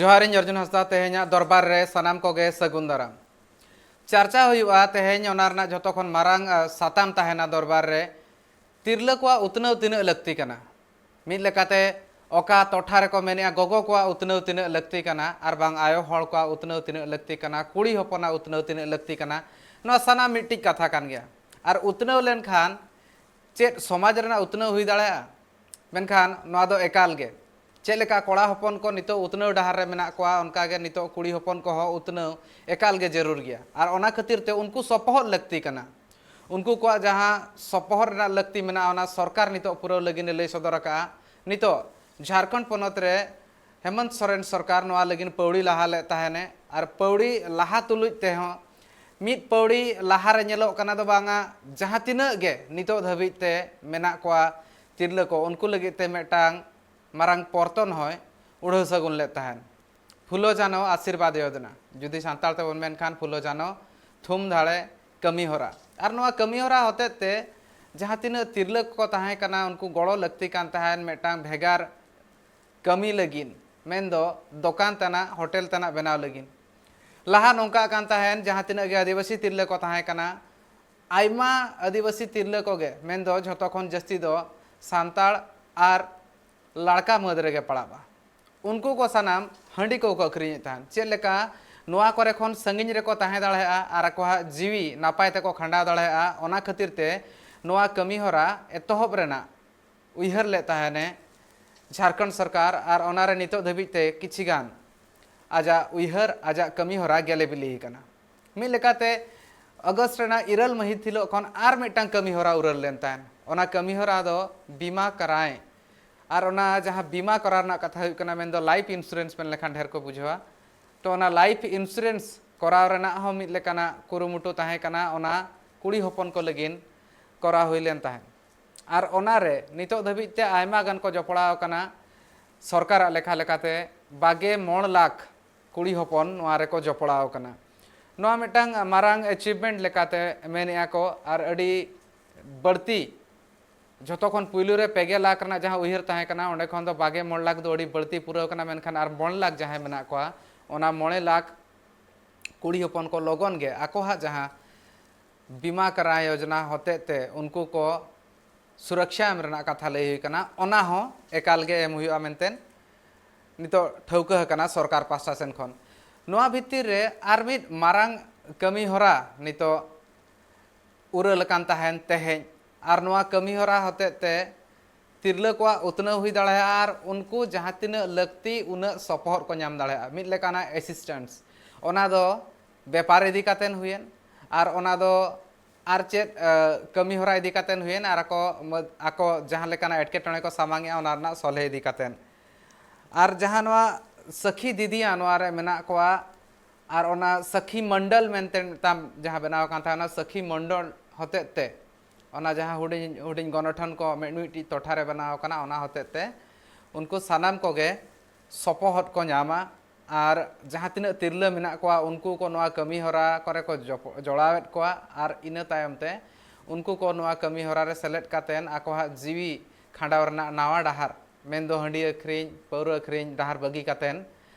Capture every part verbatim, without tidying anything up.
ᱡᱚᱦᱟᱨᱤᱧ ᱚᱨᱡᱩᱱ ᱦᱟᱸᱥᱫᱟ᱾ ᱛᱮᱦᱮᱧᱟᱜ ᱫᱚᱨᱵᱟᱨ ᱨᱮ ᱥᱟᱱᱟᱢ ᱠᱚᱜᱮ ᱥᱟᱹᱜᱩᱱ ᱫᱟᱨᱟᱢ᱾ ᱪᱟᱨᱪᱟ ᱦᱩᱭᱩᱜᱼᱟ ᱛᱮᱦᱮᱧ ᱚᱱᱟ ᱨᱮᱱᱟᱜ ᱡᱷᱚᱛᱚ ᱠᱷᱚᱱ ᱢᱟᱨᱟᱝ, ᱟ, ᱥᱟᱛᱟᱢ ᱛᱟᱦᱮᱱᱟ ᱫᱚᱨᱵᱟᱨ ᱨᱮ, ᱛᱤᱨᱞᱟᱹ ᱠᱚᱣᱟᱜ ᱩᱛᱱᱟᱹᱣ ᱛᱤᱱᱟᱹᱜ ᱞᱟᱹᱠᱛᱤ ᱠᱟᱱᱟ᱾ ᱢᱤᱫ ᱞᱮᱠᱟᱛᱮ ᱚᱠᱟ ᱴᱚᱴᱷᱟ ᱨᱮᱠᱚ ᱢᱮᱱᱮᱜᱼᱟ ᱜᱚᱜᱚ ᱠᱚᱣᱟᱜ ᱩᱛᱱᱟᱹᱣ ᱛᱤᱱᱟᱹᱜ ᱞᱟᱹᱠᱛᱤ ᱠᱟᱱᱟ ᱟᱨ ᱵᱟᱝ ᱟᱭᱳ ᱦᱚᱲ ᱠᱚᱣᱟᱜ ᱩᱛᱱᱟᱹᱣ ᱛᱤᱱᱟᱹᱜ ᱞᱟᱹᱠᱛᱤ ᱠᱟᱱᱟ, ᱠᱩᱲᱤ ᱦᱚᱯᱚᱱᱟᱜ ᱩᱛᱱᱟᱹᱣ ᱛᱤᱱᱟᱹᱜ ᱞᱟᱹᱠᱛᱤ ᱠᱟᱱᱟ, ᱱᱚᱣᱟ ᱥᱟᱱᱟᱢ ᱢᱤᱫᱴᱤᱡ ᱠᱟᱛᱷᱟ ᱠᱟᱱ ᱜᱮᱭᱟ᱾ ᱟᱨ ᱩᱛᱱᱟᱹᱣ ᱞᱮᱱᱠᱷᱟᱱ ᱪᱮᱫ ᱥᱚᱢᱟᱡᱽ ᱨᱮᱱᱟᱜ ᱩᱛᱱᱟᱹᱣ ᱦᱩᱭ ᱫᱟᱲᱮᱭᱟᱜᱼᱟ? ᱢᱮᱱᱠᱷᱟᱱ ᱱᱚᱣᱟ ᱫᱚ ᱮᱠᱟᱞ ᱜᱮ, ᱪᱮᱫ ᱞᱮᱠᱟ ᱠᱚᱲᱟ ᱦᱚᱯᱚᱱ ᱠᱚ ᱱᱤᱛᱚᱜ ᱩᱛᱱᱟᱹᱣ ᱰᱟᱦᱟᱨ ᱨᱮ ᱢᱮᱱᱟᱜ ᱠᱚᱣᱟ, ᱚᱱᱠᱟᱜᱮ ᱱᱤᱛᱚᱜ ᱠᱩᱲᱤ ᱦᱚᱯᱚᱱ ᱠᱚᱦᱚᱸ ᱩᱛᱱᱟᱹᱣ ᱮᱠᱟᱞ ᱜᱮ ᱡᱟᱹᱨᱩᱲ ᱜᱮᱭᱟ᱾ ᱟᱨ ᱚᱱᱟ ᱠᱷᱟᱹᱛᱤᱨ ᱛᱮ ᱩᱱᱠᱩ ᱥᱚᱯᱚᱦᱚᱫ ᱞᱟᱹᱠᱛᱤ ᱠᱟᱱᱟ᱾ ᱩᱱᱠᱩ ᱠᱚᱣᱟᱜ ᱡᱟᱦᱟᱸ ᱥᱚᱯᱚᱦᱚᱫ ᱨᱮᱱᱟᱜ ᱞᱟᱹᱠᱛᱤ ᱢᱮᱱᱟᱜᱼᱟ, ᱚᱱᱟ ᱥᱚᱨᱠᱟᱨ ᱱᱤᱛᱚᱜ ᱯᱩᱨᱟᱹᱣ ᱞᱟᱹᱜᱤᱫ ᱮ ᱞᱟᱹᱭ ᱥᱚᱫᱚᱨ ᱟᱠᱟᱫᱼᱟ᱾ ᱱᱤᱛᱚᱜ ᱡᱷᱟᱲᱠᱷᱚᱸᱰ ᱯᱚᱱᱚᱛ ᱨᱮ ᱦᱮᱢᱚᱱᱛ ᱥᱚᱨᱮᱱ ᱥᱚᱨᱠᱟᱨ ᱱᱚᱣᱟ ᱞᱟᱹᱜᱤᱫ ᱯᱟᱹᱣᱲᱤ ᱞᱟᱦᱟ ᱞᱮᱫ ᱛᱟᱦᱮᱱᱮ, ᱟᱨ ᱯᱟᱹᱣᱲᱤ ᱞᱟᱦᱟ ᱛᱩᱞᱩᱡ ᱛᱮᱦᱚᱸ ᱢᱤᱫ ᱯᱟᱹᱣᱲᱤ ᱞᱟᱦᱟᱨᱮ ᱧᱮᱞᱚᱜ ᱠᱟᱱᱟ ᱫᱚ ᱵᱟᱝᱟ, ᱡᱟᱦᱟᱸ ᱛᱤᱱᱟᱹᱜ ᱜᱮ ᱱᱤᱛᱚᱜ ᱫᱷᱟᱹᱵᱤᱡ ᱛᱮ ᱢᱮᱱᱟᱜ ᱠᱚᱣᱟ ᱛᱤᱨᱞᱟᱹ ᱠᱚ, ᱩᱱᱠᱩ ᱞᱟᱹᱜᱤᱫ ᱛᱮ ᱢᱤᱫᱴᱟᱝ ᱢᱟᱨᱟᱝ ᱯᱚᱨᱛᱚᱱ ᱦᱚᱸᱭ ᱩᱰᱷᱟᱹᱣ ᱥᱟᱹᱜᱩᱱ ᱞᱮᱫ ᱛᱟᱦᱮᱱ᱾ ᱯᱷᱩᱞᱳ ᱡᱷᱟᱱᱳ ᱟᱥᱤᱨᱵᱟᱫᱽ ᱭᱳᱡᱚᱱᱟ, ᱡᱩᱫᱤ ᱥᱟᱱᱛᱟᱲ ᱛᱮᱵᱚᱱ ᱢᱮᱱᱠᱷᱟᱱ ᱯᱷᱩᱞᱳ ᱡᱷᱟᱱᱳ ᱛᱷᱩᱢ ᱫᱟᱲᱮ ᱠᱟᱹᱢᱤ ᱦᱚᱨᱟ᱾ ᱟᱨ ᱱᱚᱣᱟ ᱠᱟᱹᱢᱤ ᱦᱚᱨᱟ ᱦᱚᱛᱮᱡ ᱛᱮ ᱡᱟᱦᱟᱸ ᱛᱤᱱᱟᱹᱜ ᱛᱤᱨᱞᱟᱹ ᱠᱚᱠᱚ ᱛᱟᱦᱮᱸ ᱠᱟᱱᱟ, ᱩᱱᱠᱩ ᱜᱚᱲᱚ ᱞᱟᱹᱠᱛᱤ ᱠᱟᱱ ᱛᱟᱦᱮᱱ ᱢᱤᱫᱴᱟᱝ ᱵᱷᱮᱜᱟᱨ ᱠᱟᱹᱢᱤ ᱞᱟᱹᱜᱤᱫ, ᱢᱮᱱᱫᱚ ᱫᱚᱠᱟᱱ ᱛᱟᱱᱟᱜ, ᱦᱳᱴᱮᱞ ᱛᱟᱱᱟᱜ ᱵᱮᱱᱟᱣ ᱞᱟᱹᱜᱤᱫ᱾ ᱞᱟᱦᱟ ᱱᱚᱝᱠᱟ ᱠᱟᱱ ᱛᱟᱦᱮᱱ, ᱡᱟᱦᱟᱸ ᱛᱤᱱᱟᱹᱜ ᱜᱮ ᱟᱹᱫᱤᱵᱟᱹᱥᱤ ᱛᱤᱨᱞᱟᱹ ᱠᱚ ᱛᱟᱦᱮᱸ ᱠᱟᱱᱟ, ᱟᱭᱢᱟ ᱟᱹᱫᱤᱵᱟᱹᱥᱤ ᱛᱤᱨᱞᱟᱹ ᱠᱚᱜᱮ, ᱢᱮᱱᱫᱚ ᱡᱷᱚᱛᱚ ᱠᱷᱚᱱ ᱡᱟᱹᱥᱛᱤ ᱫᱚ ᱥᱟᱱᱛᱟᱲ ᱟᱨ ᱞᱟᱲᱠᱟ ᱢᱟᱹᱫᱽ ᱨᱮᱜᱮ ᱯᱟᱲᱟᱜᱼᱟ᱾ ᱩᱱᱠᱩ ᱠᱚ ᱥᱟᱱᱟᱢ ᱦᱟᱺᱰᱤ ᱠᱚᱠᱚ ᱟᱹᱠᱷᱨᱤᱧᱮᱫ ᱛᱟᱦᱮᱸᱫ᱾ ᱪᱮᱫ ᱞᱮᱠᱟ ᱱᱚᱣᱟ ᱠᱚᱨᱮ ᱠᱷᱚᱱ ᱥᱟᱺᱜᱤᱧ ᱨᱮᱠᱚ ᱛᱟᱦᱮᱸ ᱫᱟᱲᱮᱭᱟᱜᱼᱟ ᱟᱨ ᱟᱠᱚᱣᱟᱜ ᱡᱤᱣᱤ ᱱᱟᱯᱟᱭ ᱛᱮᱠᱚ ᱠᱷᱟᱸᱰᱟᱣ ᱫᱟᱲᱮᱭᱟᱜᱼᱟ, ᱚᱱᱟ ᱠᱷᱟᱹᱛᱤᱨ ᱛᱮ ᱱᱚᱣᱟ ᱠᱟᱹᱢᱤ ᱦᱚᱨᱟ ᱮᱛᱚᱦᱚᱵ ᱨᱮᱱᱟᱜ ᱩᱭᱦᱟᱹᱨ ᱞᱮᱫ ᱛᱟᱦᱮᱱᱮ ᱡᱷᱟᱲᱠᱷᱚᱸᱰ ᱥᱚᱨᱠᱟᱨ, ᱟᱨ ᱚᱱᱟᱨᱮ ᱱᱤᱛᱚᱜ ᱫᱷᱟᱹᱵᱤᱡ ᱛᱮ ᱠᱤᱪᱷᱤ ᱜᱟᱱ ᱟᱡᱟᱜ ᱩᱭᱦᱟᱹᱨ, ᱟᱡᱟᱜ ᱠᱟᱹᱢᱤ ᱦᱚᱨᱟ ᱜᱮᱞᱮ ᱵᱤᱞᱤ ᱟᱠᱟᱱᱟ᱾ ᱢᱤᱫ ᱞᱮᱠᱟᱛᱮ ᱟᱜᱚᱥᱴ ᱨᱮᱱᱟᱜ ᱤᱨᱟᱹᱞ ᱢᱟᱹᱦᱤᱛ ᱦᱤᱞᱳᱜ ᱠᱷᱚᱱ ᱟᱨ ᱢᱤᱫᱴᱟᱝ ᱠᱟᱹᱢᱤ ᱦᱚᱨᱟ ᱩᱨᱟᱹᱞ ᱞᱮᱱ ᱛᱟᱦᱮᱸᱫ᱾ ᱚᱱᱟ ᱠᱟᱹᱢᱤ ᱦᱚᱨᱟ ᱫᱚ ᱵᱤᱢᱟ ᱠᱟᱨᱟᱭ᱾ ᱟᱨ ᱚᱱᱟ ᱡᱟᱦᱟᱸ ᱵᱤᱢᱟ ᱠᱚᱨᱟᱣ ᱨᱮᱱᱟᱜ ᱠᱟᱛᱷᱟ ᱦᱩᱭᱩᱜ ᱠᱟᱱᱟ, ᱢᱮᱱᱫᱚ ᱞᱟᱭᱤᱯᱷ ᱤᱱᱥᱩᱨᱮᱱᱥ ᱢᱮᱱ ᱞᱮᱠᱷᱟᱱ ᱰᱷᱮᱨ ᱠᱚ ᱵᱩᱡᱷᱟᱹᱣᱟ᱾ ᱛᱚ, ᱚᱱᱟ ᱞᱟᱭᱤᱯᱷ ᱤᱱᱥᱩᱨᱮᱱᱥ ᱠᱚᱨᱟᱣ ᱨᱮᱱᱟᱜ ᱦᱚᱸ ᱢᱤᱫ ᱞᱮᱠᱟᱱᱟᱜ ᱠᱩᱨᱩᱢᱩᱴᱩ ᱛᱟᱦᱮᱸ ᱠᱟᱱᱟ, ᱚᱱᱟ ᱠᱩᱲᱤ ᱦᱚᱯᱚᱱ ᱠᱚ ᱞᱟᱹᱜᱤᱫ ᱠᱚᱨᱟᱣ ᱦᱩᱭ ᱞᱮᱱ ᱛᱟᱦᱮᱸᱫ᱾ ᱟᱨ ᱚᱱᱟᱨᱮ ᱱᱤᱛᱚᱜ ᱫᱷᱟᱹᱵᱤᱡ ᱛᱮ ᱟᱭᱢᱟ ᱜᱟᱱ ᱠᱚ ᱡᱚᱯᱲᱟᱣ ᱟᱠᱟᱱᱟ᱾ ᱥᱚᱨᱠᱟᱨᱟᱜ ᱞᱮᱠᱷᱟ ᱞᱮᱠᱟᱛᱮ ᱵᱟᱜᱮ ᱢᱚᱬ ᱞᱟᱠᱷ ᱠᱩᱲᱤ ᱦᱚᱯᱚᱱ ᱱᱚᱣᱟ ᱨᱮᱠᱚ ᱡᱚᱯᱲᱟᱣ ᱟᱠᱟᱱᱟ᱾ ᱱᱚᱣᱟ ᱢᱤᱫᱴᱟᱝ ᱢᱟᱨᱟᱝ ᱮᱪᱤᱵᱷᱢᱮᱱᱴ ᱞᱮᱠᱟᱛᱮ ᱢᱮᱱᱮᱜᱼᱟ ᱠᱚ, ᱟᱨ ᱟᱹᱰᱤ ᱵᱟᱹᱲᱛᱤ ᱡᱷᱚᱛᱚ ᱠᱷᱚᱱ ᱯᱩᱭᱞᱩ ᱨᱮ ᱯᱮ ᱜᱮᱞ ᱞᱟᱠᱷ ᱨᱮᱱᱟᱜ ᱡᱟᱦᱟᱸ ᱩᱭᱦᱟᱹᱨ ᱛᱟᱦᱮᱸ ᱠᱟᱱᱟ, ᱚᱸᱰᱮ ᱠᱷᱚᱱ ᱫᱚ ᱵᱟᱜᱮ ᱢᱚᱬᱮ ᱞᱟᱠᱷ ᱫᱚ ᱟᱹᱰᱤ ᱵᱟᱹᱲᱛᱤ ᱯᱩᱨᱟᱹᱣ ᱠᱟᱱᱟ, ᱢᱮᱱᱠᱷᱟᱱ ᱟᱨ ᱢᱚᱬᱮ ᱞᱟᱠᱷ ᱡᱟᱦᱟᱸᱭ ᱢᱮᱱᱟᱜ ᱠᱚᱣᱟ, ᱚᱱᱟ ᱢᱚᱬᱮ ᱞᱟᱠᱷ ᱠᱩᱲᱤ ᱦᱚᱯᱚᱱ ᱠᱚ ᱞᱚᱜᱚᱱ ᱜᱮ ᱟᱠᱚᱣᱟᱜ ᱡᱟᱦᱟᱸ ᱵᱤᱢᱟ ᱠᱟᱨᱟ ᱭᱳᱡᱽᱱᱟ ᱦᱚᱛᱮᱡ ᱛᱮ ᱩᱱᱠᱩ ᱠᱚ ᱥᱩᱨᱚᱠᱷᱟ ᱮᱢ ᱨᱮᱱᱟᱜ ᱠᱟᱛᱷᱟ ᱞᱟᱹᱭ ᱦᱩᱭ ᱠᱟᱱᱟ, ᱚᱱᱟ ᱦᱚᱸ ᱮᱠᱟᱞ ᱜᱮ ᱮᱢ ᱦᱩᱭᱩᱜᱼᱟ ᱢᱮᱱᱛᱮ ᱱᱤᱛᱚᱜ ᱴᱷᱟᱹᱣᱠᱟᱹ ᱟᱠᱟᱱᱟ ᱥᱚᱨᱠᱟᱨ ᱯᱟᱦᱴᱟ ᱥᱮᱱ ᱠᱷᱚᱱ᱾ ᱱᱚᱣᱟ ᱵᱷᱤᱛᱤᱨ ᱨᱮ ᱟᱨ ᱢᱤᱫ ᱢᱟᱨᱟᱝ ᱠᱟᱹᱢᱤ ᱦᱚᱨᱟ ᱱᱤᱛᱚᱜ ᱩᱨᱟᱹᱞ ᱟᱠᱟᱱ ᱛᱟᱦᱮᱱ ᱛᱮᱦᱮᱧ, ᱟᱨ ᱱᱚᱣᱟ ᱠᱟᱹᱢᱤ ᱦᱚᱨᱟ ᱦᱚᱛᱮᱡ ᱛᱮ ᱛᱤᱨᱞᱟᱹ ᱠᱚᱣᱟᱜ ᱩᱛᱱᱟᱹᱣ ᱦᱩᱭ ᱫᱟᱲᱮᱭᱟᱜᱼᱟ ᱟᱨ ᱩᱱᱠᱩ ᱡᱟᱦᱟᱸ ᱛᱤᱱᱟᱹᱜ ᱞᱟᱹᱠᱛᱤ ᱩᱱᱟᱹᱜ ᱥᱚᱯᱚᱦᱚᱫ ᱠᱚ ᱧᱟᱢ ᱫᱟᱲᱮᱭᱟᱜᱼᱟ, ᱢᱤᱫ ᱞᱮᱠᱟᱱᱟᱜ assistance᱾ ᱚᱱᱟ ᱫᱚ ᱵᱮᱯᱟᱨ ᱤᱫᱤ ᱠᱟᱛᱮᱱ ᱦᱩᱭᱮᱱ, ᱟᱨ ᱚᱱᱟ ᱫᱚ ᱟᱨ ᱪᱮᱫ ᱠᱟᱹᱢᱤ ᱦᱚᱨᱟ ᱤᱫᱤ ᱠᱟᱛᱮᱱ ᱦᱩᱭᱮᱱ, ᱟᱨ ᱟᱠᱚ ᱟᱠᱚ ᱡᱟᱦᱟᱸ ᱞᱮᱠᱟᱱᱟᱜ ᱮᱴᱠᱮᱴᱚᱬᱮ ᱠᱚ ᱥᱟᱢᱟᱝᱮᱜᱼᱟ ᱚᱱᱟ ᱨᱮᱱᱟᱜ ᱥᱚᱞᱦᱮ ᱤᱫᱤ ᱠᱟᱛᱮᱱ᱾ ᱟᱨ ᱡᱟᱦᱟᱸ ᱱᱚᱣᱟ ᱥᱟᱹᱠᱷᱤ ᱫᱤᱫᱤᱭᱟᱜ ᱱᱚᱣᱟ ᱨᱮ ᱢᱮᱱᱟᱜ ᱠᱚᱣᱟ, ᱟᱨ ᱚᱱᱟ ᱥᱟᱹᱠᱷᱤ ᱢᱚᱱᱰᱚᱞ ᱢᱮᱱᱛᱮ ᱢᱤᱫᱴᱟᱝ ᱡᱟᱦᱟᱸ ᱵᱮᱱᱟᱣ ᱟᱠᱟᱱ ᱛᱟᱦᱮᱸ, ᱚᱱᱟ ᱥᱟᱹᱠᱷᱤ ᱢᱚᱱᱰᱚᱞ ᱦᱚᱛᱮᱡ ᱛᱮ ᱚᱱᱟ ᱡᱟᱦᱟᱸ ᱦᱩᱰᱤᱧ ᱦᱩᱰᱤᱧ ᱜᱚᱱᱚᱴᱷᱚᱱ ᱠᱚ ᱢᱤᱫ ᱢᱤᱫᱴᱤᱡ ᱴᱚᱴᱷᱟ ᱨᱮ ᱵᱮᱱᱟᱣ ᱟᱠᱟᱱᱟ, ᱚᱱᱟ ᱦᱚᱛᱮᱡ ᱛᱮ ᱩᱱᱠᱩ ᱥᱟᱱᱟᱢ ᱠᱚᱜᱮ ᱥᱚᱯᱚᱦᱚᱫ ᱠᱚ ᱧᱟᱢᱟ᱾ ᱟᱨ ᱡᱟᱦᱟᱸ ᱛᱤᱱᱟᱹᱜ ᱛᱤᱨᱞᱟᱹ ᱢᱮᱱᱟᱜ ᱠᱚᱣᱟ ᱩᱱᱠᱩ ᱠᱚ ᱱᱚᱣᱟ ᱠᱟᱹᱢᱤ ᱦᱚᱨᱟ ᱠᱚᱨᱮ ᱠᱚ ᱡᱚᱯ- ᱡᱚᱲᱟᱣᱮᱫ ᱠᱚᱣᱟ, ᱟᱨ ᱤᱱᱟᱹ ᱛᱟᱭᱚᱢ ᱛᱮ ᱩᱱᱠᱩ ᱠᱚ ᱱᱚᱣᱟ ᱠᱟᱹᱢᱤ ᱦᱚᱨᱟ ᱨᱮ ᱥᱮᱞᱮᱫ ᱠᱟᱛᱮᱫ ᱟᱠᱚᱣᱟᱜ ᱡᱤᱣᱤ ᱠᱷᱟᱸᱰᱟᱣ ᱨᱮᱱᱟᱜ ᱱᱟᱣᱟ ᱰᱟᱦᱟᱨ, ᱢᱮᱱᱫᱚ ᱦᱟᱺᱰᱤ ᱟᱹᱠᱷᱨᱤᱧ, ᱯᱟᱹᱣᱨᱟᱹ ᱟᱹᱠᱷᱨᱤᱧ ᱰᱟᱦᱟᱨ ᱵᱟᱹᱜᱤ ᱠᱟᱛᱮᱫ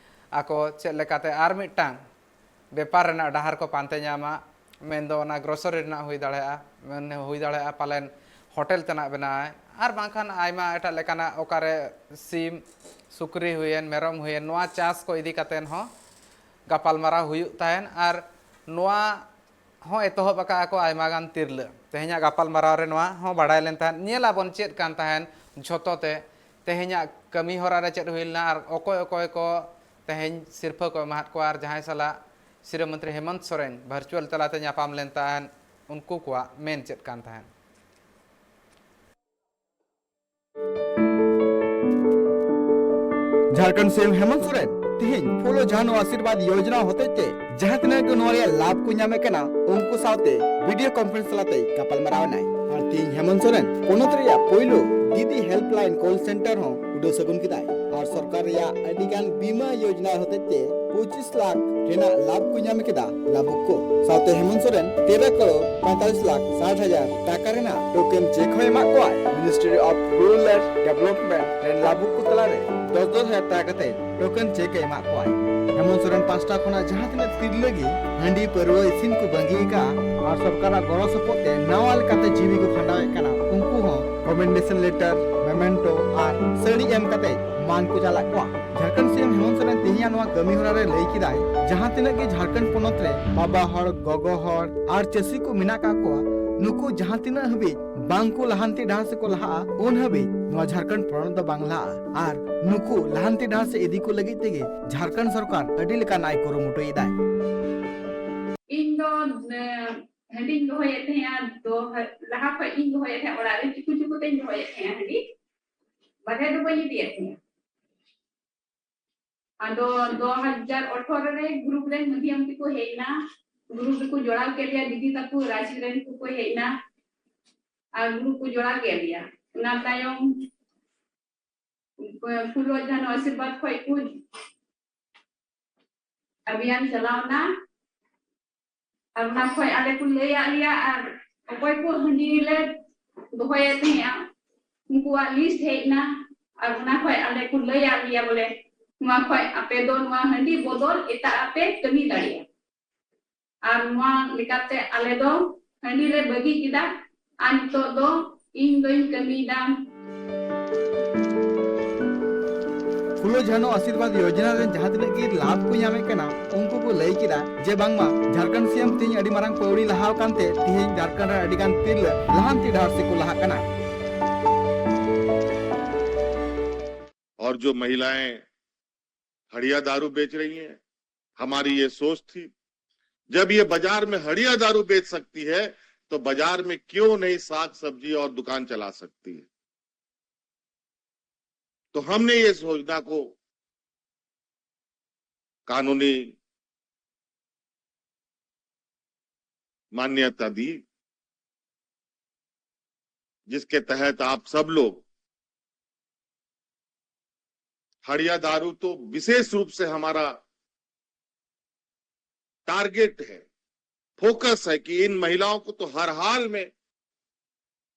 ᱟᱠᱚ ᱪᱮᱫ ᱞᱮᱠᱟᱛᱮ ᱟᱨ ᱢᱤᱫᱴᱟᱝ ᱵᱮᱯᱟᱨ ᱨᱮᱱᱟᱜ ᱰᱟᱦᱟᱨ ᱠᱚ ᱯᱟᱱᱛᱮ ᱧᱟᱢᱟ, ᱢᱮᱱᱫᱚ ᱚᱱᱟ ᱜᱨᱚᱥᱟᱨᱤ ᱨᱮᱱᱟᱜ ᱦᱩᱭ ᱫᱟᱲᱮᱭᱟᱜᱼᱟ, ᱢᱮᱱ ᱦᱩᱭ ᱫᱟᱲᱮᱭᱟᱜᱼᱟ ᱯᱟᱞᱮᱱ ᱦᱳᱴᱮᱞ ᱛᱮᱱᱟᱜ ᱵᱮᱱᱟᱣᱟᱭ, ᱟᱨ ᱵᱟᱝᱠᱷᱟᱱ ᱟᱭᱢᱟ ᱮᱴᱟᱜ ᱞᱮᱠᱟᱱᱟᱜ ᱚᱠᱟᱨᱮ ᱥᱤᱢ, ᱥᱩᱠᱨᱤ ᱦᱩᱭᱮᱱ, ᱢᱮᱨᱚᱢ ᱦᱩᱭᱮᱱ, ᱱᱚᱣᱟ ᱪᱟᱥ ᱠᱚ ᱤᱫᱤ ᱠᱟᱛᱮᱫ ᱦᱚᱸ ᱜᱟᱯᱟᱞᱢᱟᱨᱟᱣ ᱦᱩᱭᱩᱜ ᱛᱟᱦᱮᱱ᱾ ᱟᱨ ᱱᱚᱣᱟ ᱦᱚᱸ ᱮᱛᱚᱦᱚᱵ ᱟᱠᱟᱫᱼᱟ ᱠᱚ ᱟᱭᱢᱟ ᱜᱟᱱ ᱛᱤᱨᱞᱟᱹ᱾ ᱛᱮᱦᱮᱧᱟᱜ ᱜᱟᱯᱟᱞᱢᱟᱨᱟᱣ ᱨᱮ ᱱᱚᱣᱟ ᱦᱚᱸ ᱵᱟᱲᱟᱭ ᱞᱮᱱ ᱛᱟᱦᱮᱸᱫ, ᱧᱮᱞ ᱟᱵᱚᱱ ᱪᱮᱫ ᱠᱟᱱ ᱛᱟᱦᱮᱸᱫ ᱡᱷᱚᱛᱚ ᱛᱮ ᱛᱮᱦᱮᱧᱟᱜ ᱠᱟᱹᱢᱤ ᱦᱚᱨᱟ ᱨᱮ ᱪᱮᱫ ᱦᱩᱭ ᱞᱮᱱᱟ ᱟᱨ ᱚᱠᱚᱭ ᱚᱠᱚᱭ ᱠᱚ ᱛᱮᱦᱮᱧ ᱥᱤᱨᱯᱷᱟᱹ ᱠᱚ ᱮᱢᱟᱦᱟᱫ ᱠᱚᱣᱟ ᱟᱨ ᱡᱟᱦᱟᱸᱭ ᱥᱟᱞᱟᱜ ᱥᱤᱨᱟᱹ ᱢᱚᱱᱛᱨᱤ ᱦᱮᱢᱚᱱᱛ ᱥᱚᱨᱮᱱ ᱵᱷᱟᱨᱪᱩᱣᱟᱞ ᱛᱟᱞᱟᱛᱮ ᱧᱟᱯᱟᱢ ᱞᱮᱱ ᱛᱟᱦᱮᱸᱫ, ᱩᱱᱠᱩ ᱠᱚᱣᱟᱜ ᱢᱮᱱ ᱪᱮᱫ ᱠᱟᱱ ᱛᱟᱦᱮᱸᱫ᱾ ᱡᱷᱟᱲᱠᱷᱚᱸᱰ ᱥᱤ ᱮᱢ ᱦᱮᱢᱚᱱᱛ ᱥᱚᱨᱮᱱ ᱛᱮᱦᱮᱧ ᱯᱷᱚᱞᱚ ᱡᱷᱟᱱᱚ ᱟᱥᱤᱨᱵᱟᱫᱽ ᱭᱳᱡᱽᱱᱟ ᱦᱚᱛᱮᱡ ᱛᱮ ᱡᱟᱦᱟᱸ ᱛᱤᱱᱟᱹᱜ ᱜᱮ ᱱᱚᱣᱟ ᱨᱮᱭᱟᱜ ᱞᱟᱵᱷ ᱠᱚ ᱧᱟᱢᱮᱫ ᱠᱟᱱᱟ, ᱩᱱᱠᱩ ᱥᱟᱶᱛᱮ ᱵᱷᱤᱰᱤᱭᱳ ᱠᱚᱱᱯᱷᱟᱨᱮᱱᱥ ᱛᱟᱞᱟᱛᱮ ᱜᱟᱯᱟᱞᱢᱟᱨᱟᱣ ᱮᱱᱟᱭ᱾ ᱟᱨ ᱛᱮᱦᱮᱧ ᱦᱮᱢᱚᱱᱛ ᱥᱚᱨᱮᱱ ᱯᱚᱱᱚᱛ ᱨᱮᱭᱟᱜ ᱯᱳᱭᱞᱳ ᱫᱤᱫᱤ ᱦᱮᱞᱯᱞᱟᱭᱤᱱ ᱠᱚᱞ ᱥᱮᱱᱴᱟᱨ ᱦᱚᱸ ᱩᱰᱟᱹᱣ ᱥᱟᱹᱜᱩᱱ ᱠᱮᱫᱟᱭ᱾ ᱟᱨ ᱥᱚᱨᱠᱟᱨ ᱨᱮᱭᱟᱜ ᱟᱹᱰᱤ ᱜᱟᱱ ᱵᱤᱢᱟ ᱭᱳᱡᱽᱱᱟ ᱦᱚᱛᱮᱡ ᱛᱮ ᱯᱚᱸᱪᱤᱥ ᱞᱟᱠᱷ ᱨᱮᱱᱟᱜ ᱞᱟᱵᱷ ᱠᱚ ᱧᱟᱢ ᱠᱮᱫᱟ ᱞᱟᱵᱩᱠ ᱠᱚ᱾ ᱥᱟᱶᱛᱮ ᱦᱮᱢᱚᱱᱛ ᱥᱚᱨᱮᱱ ᱛᱮᱨᱚ ᱠᱟᱨᱳᱲ ᱯᱚᱸᱭᱛᱟᱞᱤᱥ ᱞᱟᱠᱷ ᱥᱟᱴ ᱦᱟᱡᱟᱨ ᱴᱟᱠᱟ ᱨᱮᱱᱟᱜ ᱴᱳᱠᱮᱱ ᱪᱮᱠ ᱦᱚᱸᱭ ᱮᱢᱟᱜ ᱠᱚᱣᱟᱭ᱾ Ministry of Rural Development ᱨᱮᱱ ᱞᱟᱵᱩᱠ ᱠᱚ ᱛᱟᱞᱟᱨᱮ ᱫᱚᱥ ᱫᱚᱥ ᱦᱟᱡᱟᱨ ᱴᱟᱠᱟ ᱠᱟᱛᱮ ᱴᱳᱠᱮᱱ ᱪᱮᱠ ᱮ ᱮᱢᱟᱜ ᱠᱚᱣᱟᱭ᱾ ᱦᱮᱢᱚᱱᱛ ᱥᱚᱨᱮᱱ ᱯᱟᱥᱴᱟ ᱠᱷᱚᱱᱟᱜ ᱡᱟᱦᱟᱸ ᱛᱤᱱᱟᱹᱜ ᱛᱤᱨᱞᱟᱹ ᱜᱮ ᱦᱟᱺᱰᱤ ᱯᱟᱹᱨᱣᱟᱹ ᱤᱥᱤᱱ ᱠᱚ ᱵᱟᱹᱜᱤ ᱟᱠᱟᱫᱼᱟ ᱟᱨ ᱥᱚᱨᱠᱟᱨᱟᱜ ᱜᱚᱲᱚ ᱥᱚᱯᱚᱦᱚᱫ ᱛᱮ ᱱᱟᱣᱟ ᱞᱮᱠᱟᱛᱮ ᱡᱤᱣᱤ ᱠᱚ ᱠᱷᱟᱸᱰᱟᱣᱮᱫ ᱠᱟᱱᱟ, ᱩᱱᱠᱩ ᱦᱚᱸ ᱠᱚᱢᱮᱱᱰᱮᱥᱚᱱ ᱞᱮᱴᱟᱨ, ᱢᱮᱢᱮᱱᱴᱳ ᱟᱨ ᱥᱟᱹᱲᱤ ᱮᱢ ᱠᱟᱛᱮ ᱢᱟᱱ ᱠᱚ ᱪᱟᱞᱟᱜ ᱠᱚᱣᱟ᱾ ᱡᱷᱟᱲᱠᱷᱚᱸᱰ ᱥᱤ ᱮᱢ ᱦᱮᱢᱚᱱᱛ ᱥᱚᱨᱮᱱ ᱛᱮᱦᱮᱧᱟᱜ ᱱᱚᱣᱟ ᱠᱟᱹᱢᱤ ᱦᱚᱨᱟ ᱨᱮ ᱞᱟᱹᱭ ᱠᱮᱫᱟᱭ, ᱡᱟᱦᱟᱸ ᱛᱤᱱᱟᱹᱜ ᱜᱮ ᱡᱷᱟᱲᱠᱷᱚᱸᱰ ᱯᱚᱱᱚᱛ ᱨᱮ ᱵᱟᱵᱟ ᱦᱚᱲ, ᱜᱚᱜᱚ ᱦᱚᱲ ᱟᱨ ᱪᱟᱹᱥᱤ ᱠᱚ ᱢᱮᱱᱟᱜ ᱠᱟᱜ ᱠᱚᱣᱟ, ᱱᱩᱠᱩ ᱡᱟᱦᱟᱸ ᱛᱤᱱᱟᱹᱜ ᱦᱟᱹᱵᱤᱡ ᱵᱟᱝ ᱠᱚ ᱞᱟᱦᱟᱱᱛᱤ ᱰᱟᱦᱟᱨ ᱥᱮᱫ ᱠᱚ ᱞᱟᱦᱟᱜᱼᱟ, ᱩᱱ ᱦᱟᱹᱵᱤᱡ ᱱᱚᱣᱟ ᱡᱷᱟᱲᱠᱷᱚᱸᱰ ᱯᱚᱱᱚᱛ ᱫᱚ ᱵᱟᱝ ᱞᱟᱦᱟᱜᱼᱟ᱾ ᱟᱨ ᱱᱩᱠᱩ ᱞᱟᱦᱟᱱᱛᱤ ᱰᱟᱦᱟᱨ ᱥᱮᱫ ᱤᱫᱤ ᱠᱚ ᱞᱟᱹᱜᱤᱫ ᱛᱮᱜᱮ ᱡᱷᱟᱲᱠᱷᱚᱸᱰ ᱥᱚᱨᱠᱟᱨ ᱟᱹᱰᱤ ᱞᱮᱠᱟᱱ ᱟᱭ ᱠᱩᱨᱩᱢᱩᱴᱩᱭᱮᱫᱟᱭ᱾ ᱤᱧ ᱫᱚ, ᱮ, ᱦᱟᱺᱰᱤᱧ ᱫᱚᱦᱚᱭᱮᱫ ᱛᱟᱦᱮᱸᱜᱼᱟ, ᱫᱚ-, ᱞᱟᱦᱟ ᱠᱷᱚᱡ ᱤᱧ ᱫᱚᱦᱚᱭᱮᱫ ᱛᱟᱦᱮᱸᱜᱼᱟ, ᱚᱲᱟᱜ ᱨᱮ ᱪᱩᱠᱩ ᱪᱩᱠᱩ ᱛᱮᱧ ᱫᱚᱦᱚᱭᱮᱫ ᱛᱟᱦᱮᱸᱜᱼᱟ ᱦᱟᱺᱰᱤ, ᱵᱟᱨᱦᱮ ᱫᱚ ᱵᱟᱹᱧ ᱤᱫᱤᱭᱮᱫ ᱛᱟᱦᱮᱸᱜᱼᱟ᱾ ᱟᱫᱚ ᱫᱩ ᱦᱟᱡᱟᱨ ᱟᱴᱷᱟᱨᱚ ᱨᱮ ᱜᱨᱩᱯ ᱨᱮᱱ ᱢᱟᱹᱡᱷᱤ ᱟᱢ ᱛᱮᱠᱚ ᱦᱮᱡ ᱮᱱᱟ, ᱜᱨᱩᱯ ᱨᱮᱠᱚ ᱡᱚᱲᱟᱣ ᱠᱮᱫ ᱞᱮᱭᱟ, ᱫᱤᱫᱤ ᱛᱟᱠᱚ ᱨᱟᱸᱪᱤ ᱨᱮᱱ ᱠᱚᱠᱚ ᱦᱮᱡ ᱮᱱᱟ ᱟᱨ ᱜᱨᱩᱯ ᱠᱚ ᱡᱚᱲᱟᱣ ᱠᱮᱫ ᱞᱮᱭᱟ᱾ ᱚᱱᱟ ᱛᱟᱭᱚᱢ ᱯᱷᱩᱞᱳ ᱡᱷᱟᱱᱳ ᱟᱥᱤᱨᱵᱟᱫᱽ ᱠᱷᱚᱡ ᱠᱚ ᱟᱵᱷᱤᱭᱟᱱ ᱪᱟᱞᱟᱣ ᱮᱱᱟ᱾ ᱟᱨ ᱚᱱᱟ ᱠᱷᱚᱡ ᱟᱞᱮ ᱠᱚ ᱞᱟᱹᱭᱟᱫ ᱞᱮᱭᱟ, ᱟᱨ ᱚᱠᱚᱭ ᱠᱚ ᱦᱟᱺᱰᱤ ᱞᱮ ᱫᱚᱦᱚᱭᱮᱫ ᱛᱟᱦᱮᱸᱜᱼᱟ, ᱩᱱᱠᱩᱣᱟᱜ ᱞᱤᱥᱴ ᱦᱮᱡ ᱮᱱᱟ᱾ ᱟᱨ ᱚᱱᱟ ᱠᱷᱚᱡ ᱟᱞᱮ ᱠᱚ ᱞᱟᱹᱭᱟᱫ ᱞᱮᱭᱟ ᱵᱚᱞᱮ, ᱱᱚᱣᱟ ᱠᱷᱚᱡ ᱟᱯᱮ ᱫᱚ ᱱᱚᱣᱟ ᱦᱟᱺᱰᱤ ᱵᱚᱫᱚᱞ ᱮᱴᱟᱜ ᱟᱜ ᱯᱮ ᱠᱟᱹᱢᱤ ᱫᱟᱲᱮᱭᱟᱜᱼᱟ᱾ ᱟᱨ ᱱᱚᱣᱟ ᱞᱮᱠᱟᱛᱮ ᱟᱞᱮ ᱫᱚ ᱦᱟᱺᱰᱤ ᱞᱮ ᱵᱟᱹᱜᱤ ᱠᱮᱫᱟ᱾ ᱟᱨ ᱱᱤᱛᱚᱜ ᱫᱚ ᱤᱧ ᱫᱚᱧ ᱠᱟᱹᱢᱤᱭᱮᱫᱟ᱾ ᱯᱷᱩᱞᱳ ᱡᱷᱟᱱᱳ ᱟᱥᱤᱨᱵᱟᱫᱽ ᱭᱳᱡᱚᱱᱟ ᱨᱮᱱ ᱡᱟᱦᱟᱸ ᱛᱤᱱᱟᱹᱜ ᱜᱮ ᱞᱟᱵᱷ ᱠᱚ ᱧᱟᱢᱮᱫ ᱠᱟᱱᱟ, ᱩᱱᱠᱩ ᱠᱚ ᱞᱟᱹᱭ ᱠᱮᱫᱟ ᱡᱮ ᱵᱟᱝᱢᱟ ᱡᱷᱟᱲᱠᱷᱚᱸᱰ ᱥᱤ ᱮᱢ ᱛᱮᱦᱮᱧ ᱟᱹᱰᱤ ᱢᱟᱨᱟᱝ ᱯᱟᱹᱣᱲᱤ ᱞᱟᱦᱟᱣ ᱟᱠᱟᱱᱛᱮ ᱛᱮᱦᱮᱧ ᱡᱷᱟᱲᱠᱷᱚᱸᱰ ᱨᱮᱱ ᱟᱹᱰᱤ ᱜᱟᱱ ᱛᱤᱨᱞᱟᱹ ᱞᱟᱦᱟᱱᱛᱤ ᱰᱟᱦᱟᱨ ᱥᱮᱫ ᱠᱚ ᱞᱟᱦᱟᱜ ᱠᱟᱱᱟ᱾ और जो महिलाएं हड़िया दारू बेच रही हैं, हमारी ये सोच थी, जब ये बाजार में हड़िया दारू बेच सकती है, तो बाजार में क्यों नहीं साग सब्जी और दुकान चला सकती है। तो हमने ये योजना को कानूनी मान्यता दी, जिसके तहत आप सब लोग, हड़िया दारू तो विशेष रूप से हमारा टारगेट है, फोकस है कि इन महिलाओं को तो हर हाल में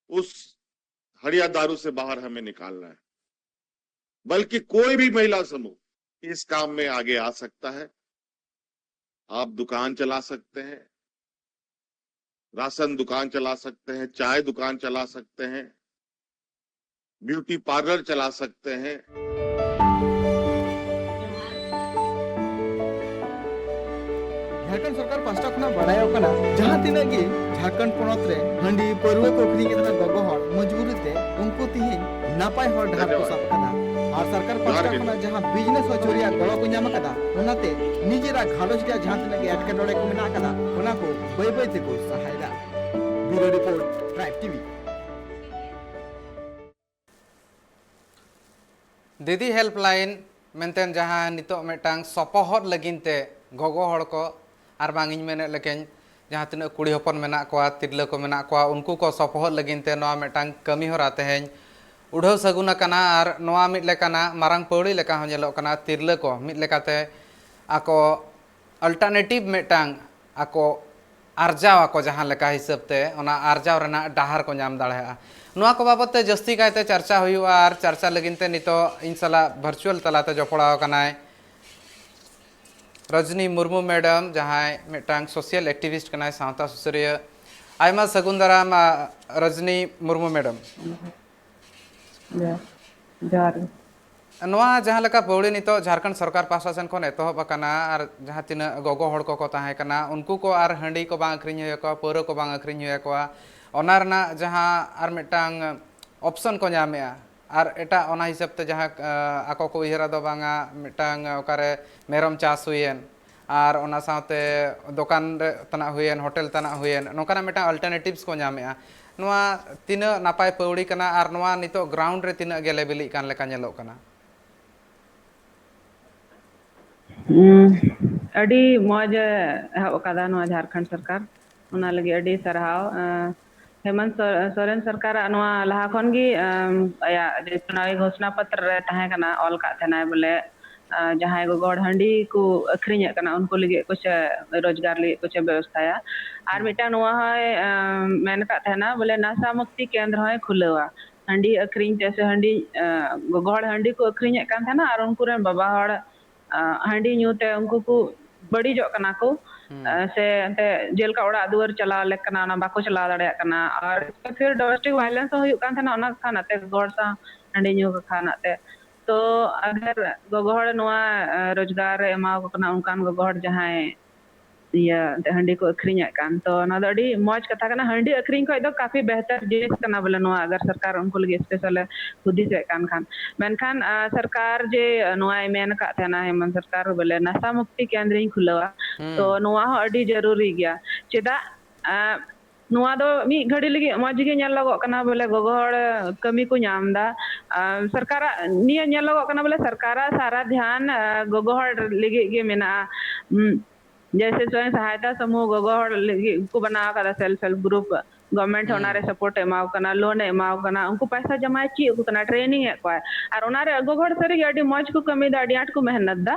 उस हड़िया दारू से बाहर हमें निकालना है, बल्कि कोई भी महिला समूह इस काम में आगे आ सकता है। आप दुकान चला सकते हैं, राशन दुकान चला सकते हैं, चाय दुकान चला सकते हैं, ब्यूटी पार्लर चला सकते हैं। ᱡᱷᱟᱲᱠᱷᱚᱸᱰ ᱥᱚᱨᱠᱟᱨ ᱯᱟᱥᱴᱟ ᱠᱷᱚᱱᱟᱜ ᱵᱟᱲᱟᱭᱚᱜ ᱠᱟᱱᱟ, ᱡᱟᱦᱟᱸ ᱛᱤᱱᱟᱹᱜ ᱜᱮ ᱡᱷᱟᱲᱠᱷᱚᱸᱰ ᱯᱚᱱᱚᱛ ᱨᱮ ᱦᱟᱺᱰᱤ ᱯᱟᱹᱨᱣᱟᱹ ᱠᱚ ᱟᱹᱠᱷᱨᱤᱧ ᱮᱫ ᱠᱟᱱᱟ ᱜᱚᱜᱚ ᱦᱚᱲ, ᱢᱚᱡᱽᱵᱩᱨᱤ ᱛᱮ ᱩᱱᱠᱩ ᱛᱤᱦᱤᱧ ᱱᱟᱯᱟᱭ ᱦᱚᱨ ᱰᱟᱦᱟᱨ ᱠᱚ ᱥᱟᱵ ᱠᱟᱫᱟ᱾ ᱟᱨ ᱥᱚᱨᱠᱟᱨ ᱯᱟᱥᱴᱟ ᱠᱷᱚᱱᱟᱜ ᱡᱟᱦᱟᱸ ᱵᱤᱡᱽᱱᱮᱥ ᱦᱚᱪᱚ ᱨᱮᱭᱟᱜ ᱜᱚᱲᱚ ᱠᱚ ᱧᱟᱢ ᱟᱠᱟᱫᱟ, ᱚᱱᱟᱛᱮ ᱱᱤᱡᱮᱨᱟᱜ ᱜᱷᱟᱨᱚᱸᱡᱽ ᱨᱮᱭᱟᱜ ᱡᱟᱦᱟᱸ ᱛᱤᱱᱟᱹᱜ ᱜᱮ ᱮᱴᱠᱮᱴᱚᱬᱮ ᱠᱚ ᱢᱮᱱᱟᱜ ᱟᱠᱟᱫᱟ, ᱚᱱᱟ ᱠᱚ ᱵᱟᱹᱭ ᱵᱟᱹᱭ ᱛᱮᱠᱚ ᱥᱟᱦᱟᱭᱮᱫᱟ᱾ ᱵᱤᱭᱩᱨᱳ ᱨᱤᱯᱳᱨᱴ, ᱴᱨᱟᱭᱤᱵᱽ ᱴᱤᱵᱷᱤ᱾ ᱫᱤᱫᱤ ᱦᱮᱞᱯᱞᱟᱭᱤᱱ ᱢᱮᱱᱛᱮ ᱡᱟᱦᱟᱸ ᱱᱤᱛᱚᱜ ᱢᱤᱫᱴᱟᱝ ᱥᱚᱯᱚᱦᱚᱫ ᱞᱟᱹᱜᱤᱫ ᱛᱮ ᱜᱚᱜᱚ ᱦᱚᱲ ᱠᱚ ᱟᱨ ᱵᱟᱝ ᱤᱧ ᱢᱮᱱᱮᱫ ᱞᱮᱠᱟᱧ ᱡᱟᱦᱟᱸ ᱛᱤᱱᱟᱹᱜ ᱠᱩᱲᱤ ᱦᱚᱯᱚᱱ ᱢᱮᱱᱟᱜ ᱠᱚᱣᱟ, ᱛᱤᱨᱞᱟᱹ ᱠᱚ ᱢᱮᱱᱟᱜ ᱠᱚᱣᱟ, ᱩᱱᱠᱩ ᱠᱚ ᱥᱚᱯᱚᱦᱚᱫ ᱞᱟᱹᱜᱤᱫ ᱛᱮ ᱱᱚᱣᱟ ᱢᱤᱫᱴᱟᱝ ᱠᱟᱹᱢᱤ ᱦᱚᱨᱟ ᱛᱮᱦᱮᱧ ᱩᱰᱷᱟᱹᱣ ᱥᱟᱹᱜᱩᱱ ᱟᱠᱟᱱᱟ᱾ ᱟᱨ ᱱᱚᱣᱟ ᱢᱤᱫ ᱞᱮᱠᱟᱱᱟᱜ ᱢᱟᱨᱟᱝ ᱯᱟᱹᱣᱲᱤ ᱞᱮᱠᱟ ᱦᱚᱸ ᱧᱮᱞᱚᱜ ᱠᱟᱱᱟ᱾ ᱛᱤᱨᱞᱟᱹ ᱠᱚ ᱢᱤᱫ ᱞᱮᱠᱟᱛᱮ ᱟᱠᱚ ᱚᱞᱴᱟᱨᱱᱮᱴᱤᱵᱷ ᱢᱤᱫᱴᱟᱝ ᱟᱠᱚ ᱟᱨᱡᱟᱣ ᱟᱠᱚ ᱡᱟᱦᱟᱸ ᱞᱮᱠᱟ ᱦᱤᱥᱟᱹᱵ ᱛᱮ, ᱚᱱᱟ ᱟᱨᱡᱟᱣ ᱨᱮᱱᱟᱜ ᱰᱟᱦᱟᱨ ᱠᱚ ᱧᱟᱢ ᱫᱟᱲᱮᱭᱟᱜᱼᱟ᱾ ᱱᱚᱣᱟ ᱠᱚ ᱵᱟᱵᱚᱫ ᱛᱮ ᱡᱟᱹᱥᱛᱤ ᱠᱟᱭᱛᱮ ᱪᱟᱨᱪᱟ ᱦᱩᱭᱩᱜᱼᱟ᱾ ᱟᱨ ᱪᱟᱨᱪᱟ ᱞᱟᱹᱜᱤᱫ ᱛᱮ ᱱᱤᱛᱚᱜ ᱤᱧ ᱥᱟᱞᱟᱜ ᱵᱷᱟᱨᱪᱩᱣᱟᱞ ᱛᱟᱞᱟᱛᱮ ᱡᱚᱯᱲᱟᱣ ᱟᱠᱟᱱᱟᱭ ᱨᱚᱡᱽᱱᱤ ᱢᱩᱨᱢᱩ ᱢᱮᱰᱟᱢ, ᱡᱟᱦᱟᱸᱭ ᱢᱤᱫᱴᱟᱝ ᱥᱳᱥᱤᱭᱟᱞ ᱮᱠᱴᱤᱵᱷᱤᱥᱴ ᱠᱟᱱᱟᱭ, ᱥᱟᱶᱛᱟ ᱥᱩᱥᱟᱹᱨᱤᱭᱟᱹ᱾ ᱟᱭᱢᱟ ᱥᱟᱹᱜᱩᱱ ᱫᱟᱨᱟᱢ, ᱟ, ᱨᱚᱡᱽᱱᱤ ᱢᱩᱨᱢᱩ ᱢᱮᱰᱟᱢ᱾ ᱡᱚᱦᱟᱨ, ᱡᱚᱦᱟᱨ ᱜᱮ᱾ ᱱᱚᱣᱟ ᱡᱟᱦᱟᱸ ᱞᱮᱠᱟ ᱯᱟᱹᱣᱲᱤ ᱱᱤᱛᱚᱜ ᱡᱷᱟᱲᱠᱷᱚᱸᱰ ᱥᱚᱨᱠᱟᱨ ᱯᱟᱦᱴᱟ ᱥᱮᱱ ᱠᱷᱚᱱ ᱮᱛᱚᱦᱚᱵ ᱟᱠᱟᱱᱟ, ᱟᱨ ᱡᱟᱦᱟᱸ ᱛᱤᱱᱟᱹᱜ ᱜᱚᱜᱚ ᱦᱚᱲ ᱠᱚᱠᱚ ᱛᱟᱦᱮᱸ ᱠᱟᱱᱟ, ᱩᱱᱠᱩ ᱠᱚ ᱟᱨ ᱦᱟᱺᱰᱤ ᱠᱚ ᱵᱟᱝ ᱟᱹᱠᱷᱨᱤᱧ ᱦᱩᱭ ᱟᱠᱚᱣᱟ, ᱯᱟᱹᱣᱨᱟᱹ ᱠᱚ ᱵᱟᱝ ᱟᱹᱠᱷᱨᱤᱧ ᱦᱩᱭ ᱟᱠᱚᱣᱟ, ᱚᱱᱟ ᱨᱮᱱᱟᱜ ᱡᱟᱦᱟᱸ ᱟᱨ ᱢᱤᱫᱴᱟᱝ ᱚᱯᱥᱚᱱ ᱠᱚ ᱧᱟᱢᱮᱜᱼᱟ᱾ ᱟᱨ ᱮᱴᱟᱜ ᱚᱱᱟ ᱦᱤᱥᱟᱹᱵ ᱛᱮ ᱡᱟᱦᱟᱸ, ᱟ, ᱟᱠᱚ ᱠᱚ ᱩᱭᱦᱟᱹᱨᱟ ᱫᱚ ᱵᱟᱝᱟ, ᱢᱤᱫᱴᱟᱝ ᱚᱠᱟᱨᱮ ᱢᱮᱨᱚᱢ ᱪᱟᱥ ᱦᱩᱭᱮᱱ, ᱟᱨ ᱚᱱᱟ ᱥᱟᱶᱛᱮ ᱫᱚᱠᱟᱱ ᱨᱮ ᱛᱟᱱᱟᱜ ᱦᱩᱭᱮᱱ, ᱦᱳᱴᱮᱞ ᱛᱟᱱᱟᱜ ᱦᱩᱭᱮᱱ, ᱱᱚᱝᱠᱟᱱᱟᱜ ᱢᱤᱫᱴᱟᱝ ᱚᱞᱴᱟᱨᱱᱮᱴᱤᱵᱷᱥ ᱠᱚ ᱧᱟᱢᱮᱜᱼᱟ᱾ ᱱᱚᱣᱟ ᱛᱤᱱᱟᱹᱜ ᱱᱟᱯᱟᱭ ᱯᱟᱹᱣᱲᱤ ᱠᱟᱱᱟ ᱟᱨ ᱱᱚᱣᱟ ᱱᱤᱛᱚᱜ ᱜᱨᱟᱣᱩᱱᱰ ᱨᱮ ᱛᱤᱱᱟᱹᱜ ᱜᱮ ᱞᱮᱵᱮᱞᱤᱜ ᱠᱟᱱ ᱞᱮᱠᱟ ᱧᱮᱞᱚᱜ ᱠᱟᱱᱟ? ᱩᱸ, ᱟᱹᱰᱤ ᱢᱚᱡᱽ ᱮ ᱮᱦᱚᱵ ᱟᱠᱟᱫᱟ ᱱᱚᱣᱟ ᱡᱷᱟᱲᱠᱷᱚᱸᱰ ᱥᱚᱨᱠᱟᱨ, ᱚᱱᱟ ᱞᱟᱹᱜᱤᱫ ᱟᱹᱰᱤ ᱥᱟᱨᱦᱟᱣ᱾ ᱮᱸ, ᱦᱮᱢᱚᱱᱛ ᱥᱚ-, ᱥᱚᱨᱮᱱ ᱥᱚᱨᱠᱟᱨᱟᱜ ᱱᱚᱣᱟ ᱞᱟᱦᱟ ᱠᱷᱚᱱ ᱜᱮ, ᱮᱸ, ᱟᱭᱟᱜ ᱡᱮ ᱪᱩᱱᱟᱣᱤ ᱜᱷᱳᱥᱱᱟ ᱯᱚᱛᱨᱚ ᱨᱮ ᱛᱟᱦᱮᱸ ᱠᱟᱱᱟ, ᱚᱞ ᱠᱟᱜ ᱛᱟᱦᱮᱱᱟᱭ ᱵᱚᱞᱮ ᱟᱨ ᱡᱟᱦᱟᱸᱭ ᱜᱚᱜᱚ ᱦᱚᱲ ᱦᱟᱺᱰᱤ ᱠᱚ ᱟᱹᱠᱷᱨᱤᱧᱮᱫ ᱠᱟᱱᱟ, ᱩᱱᱠᱩ ᱞᱟᱹᱜᱤᱫ ᱠᱚ ᱪᱮ ᱨᱳᱡᱽᱜᱟᱨ ᱞᱟᱹᱜᱤᱫ ᱠᱚ ᱪᱮ ᱵᱮᱵᱚᱥᱛᱷᱟᱭᱟ᱾ ᱟᱨ ᱦᱩᱸ᱾ ᱢᱤᱫᱴᱟᱝ ᱱᱚᱣᱟ ᱦᱚᱸᱭ, ᱟᱸ, ᱢᱮᱱ ᱟᱠᱟᱫ ᱛᱟᱦᱮᱱᱟ, ᱵᱚᱞᱮ ᱱᱟᱥᱟ ᱢᱩᱠᱛᱤ ᱠᱮᱱᱫᱨᱚ ᱦᱚᱸᱭ ᱠᱷᱩᱞᱟᱹᱣᱟ᱾ ᱦᱟᱺᱰᱤ ᱟᱹᱠᱷᱨᱤᱧ ᱛᱮ ᱥᱮ ᱦᱟᱺᱰᱤ, ᱟᱸ, ᱜᱚᱜᱚ ᱦᱚᱲ ᱦᱟᱺᱰᱤ ᱠᱚ ᱟᱹᱠᱷᱨᱤᱧᱮᱫ ᱠᱟᱱ ᱛᱟᱦᱮᱱᱟ ᱟᱨ ᱩᱱᱠᱩ ᱨᱮᱱ ᱵᱟᱵᱟ ᱦᱚᱲ, ᱟᱸ, ᱦᱟᱺᱰᱤ ᱧᱩ ᱛᱮ ᱩᱱᱠᱩ ᱠᱚ ᱵᱟᱹᱲᱤᱡᱚᱜ ᱠᱟᱱᱟ ᱠᱚ, ᱦᱩᱸ᱾ ᱟᱸ, ᱥᱮ ᱮᱱᱛᱮ ᱡᱮᱞᱮᱠᱟ ᱚᱲᱟᱜ ᱫᱩᱣᱟᱹᱨ ᱪᱟᱞᱟᱣ ᱞᱮᱠ ᱠᱟᱱᱟ, ᱚᱱᱟ ᱵᱟᱠᱚ ᱪᱟᱞᱟᱣ ᱫᱟᱲᱮᱭᱟᱜ ᱠᱟᱱᱟ᱾ ᱟᱨ ᱯᱷᱤᱨ domestic violence ᱦᱚᱸ ᱦᱩᱭᱩᱜ ᱠᱟᱱ ᱛᱟᱦᱮᱱᱟ, ᱚᱱᱟ ᱠᱷᱟᱱ ᱟᱛᱮ ᱜᱚᱜᱚ ᱦᱚᱲ ᱥᱟᱶ ᱦᱟᱺᱰᱤ ᱧᱩ ᱠᱷᱟᱱ ᱟᱛᱮ᱾ ᱛᱚ ᱟᱜᱟᱨ ᱜᱚᱜᱚ ᱦᱚᱲ ᱱᱚᱣᱟ, ᱟᱸ, ᱨᱳᱡᱽᱜᱟᱨ ᱮ ᱮᱢᱟ ᱠᱚ ᱠᱟᱱᱟ, ᱚᱱᱠᱟᱱ ᱜᱚᱜᱚ ᱦᱚᱲ ᱡᱟᱦᱟᱸᱭ ᱤᱭᱟᱹ ᱮᱱᱛᱮ ᱦᱟᱺᱰᱤ ᱠᱚ ᱟᱹᱠᱷᱨᱤᱧᱮᱫ ᱠᱟᱱ, ᱛᱚ ᱚᱱᱟ ᱫᱚ ᱟᱹᱰᱤ ᱢᱚᱡᱽ ᱠᱟᱛᱷᱟ ᱠᱟᱱᱟ᱾ ᱦᱟᱺᱰᱤ ᱟᱹᱠᱷᱨᱤᱧ ᱠᱷᱚᱡ ᱫᱚ ᱠᱟᱯᱷᱤ ᱵᱮᱦᱛᱟᱨ ᱡᱤᱱᱤᱥ ᱠᱟᱱᱟ ᱵᱚᱞᱮ, ᱱᱚᱣᱟ ᱟᱜᱟᱨ ᱥᱚᱨᱠᱟᱨ ᱩᱱᱠᱩ ᱞᱟᱹᱜᱤᱫ special ᱮ ᱦᱩᱫᱤᱥᱮᱫ ᱠᱟᱱ ᱠᱷᱟᱱ᱾ ᱢᱮᱱᱠᱷᱟᱱ, ᱟᱸ, ᱥᱚᱨᱠᱟᱨ ᱡᱮ ᱱᱚᱣᱟᱭ ᱢᱮᱱ ᱟᱠᱟᱫ ᱛᱟᱦᱮᱱᱟ, ᱦᱮᱢᱚᱱᱛ ᱥᱚᱨᱠᱟᱨ, ᱵᱚᱞᱮ ᱱᱟᱥᱟ ᱢᱩᱠᱛᱤ ᱠᱮᱱᱫᱨᱚᱧ ᱠᱷᱩᱞᱟᱹᱣᱟ, ᱛᱚ ᱦᱩᱸ᱾ ᱱᱚᱣᱟ ᱦᱚᱸ ᱟᱹᱰᱤ ᱡᱟᱹᱨᱩᱨᱤ ᱜᱮᱭᱟ᱾ ᱪᱮᱫᱟᱜ, ᱟᱸ, ᱱᱚᱣᱟ ᱫᱚ ᱢᱤᱫ ᱜᱷᱟᱹᱲᱤ ᱞᱟᱹᱜᱤᱫ ᱢᱚᱡᱽ ᱜᱮ ᱧᱮᱞᱚᱜᱚᱜ ᱠᱟᱱᱟ, ᱵᱚᱞᱮ ᱜᱚᱜᱚ ᱦᱚᱲ ᱠᱟᱹᱢᱤ ᱠᱚ ᱧᱟᱢ ᱮᱫᱟ᱾ ᱟᱨ ᱥᱚᱨᱠᱟᱨᱟᱜ ᱱᱤᱭᱟᱹ ᱧᱮᱞᱚᱜᱚᱜ ᱠᱟᱱᱟ, ᱵᱚᱞᱮ ᱥᱚᱨᱠᱟᱨᱟᱜ ᱥᱟᱨᱟ ᱫᱷᱮᱭᱟᱱ, ᱟᱨ ᱜᱚᱜᱚ ᱦᱚᱲ ᱞᱟᱹᱜᱤᱫ ᱜᱮ ᱢᱮᱱᱟᱜᱼᱟ᱾ ᱩᱢ, ᱡᱮᱭᱥᱮ ᱥᱚᱭᱚᱝ ᱥᱟᱦᱟᱭᱛᱟ ᱥᱚᱢᱩᱦ ᱜᱚᱜᱚ ᱦᱚᱲ ᱞᱟᱹᱜᱤᱫ ᱠᱚ ᱵᱮᱱᱟᱣ ᱟᱠᱟᱫᱟ, self help group᱾ Government ᱦᱚᱸ ᱚᱱᱟᱨᱮ ᱦᱩᱸ᱾ support ᱮ ᱮᱢᱟ ᱠᱚ ᱠᱟᱱᱟ, loan ᱮ ᱮᱢᱟ ᱠᱚ ᱠᱟᱱᱟ, ᱩᱱᱠᱩ ᱯᱚᱭᱥᱟ ᱡᱚᱢᱟᱭ ᱪᱮᱫ ᱟᱠᱚ ᱠᱟᱱᱟ, training ᱮᱫ ᱠᱚᱣᱟᱭ᱾ ᱟᱨ ᱚᱱᱟᱨᱮ ᱜᱚᱜᱚ ᱦᱚᱲ ᱥᱟᱹᱨᱤᱜᱮ ᱟᱹᱰᱤ ᱢᱚᱡᱽ ᱠᱚ ᱠᱟᱹᱢᱤᱭᱮᱫᱟ, ᱟᱹᱰᱤ ᱟᱸᱴ ᱠᱚ ᱢᱮᱦᱱᱚᱛ ᱮᱫᱟ᱾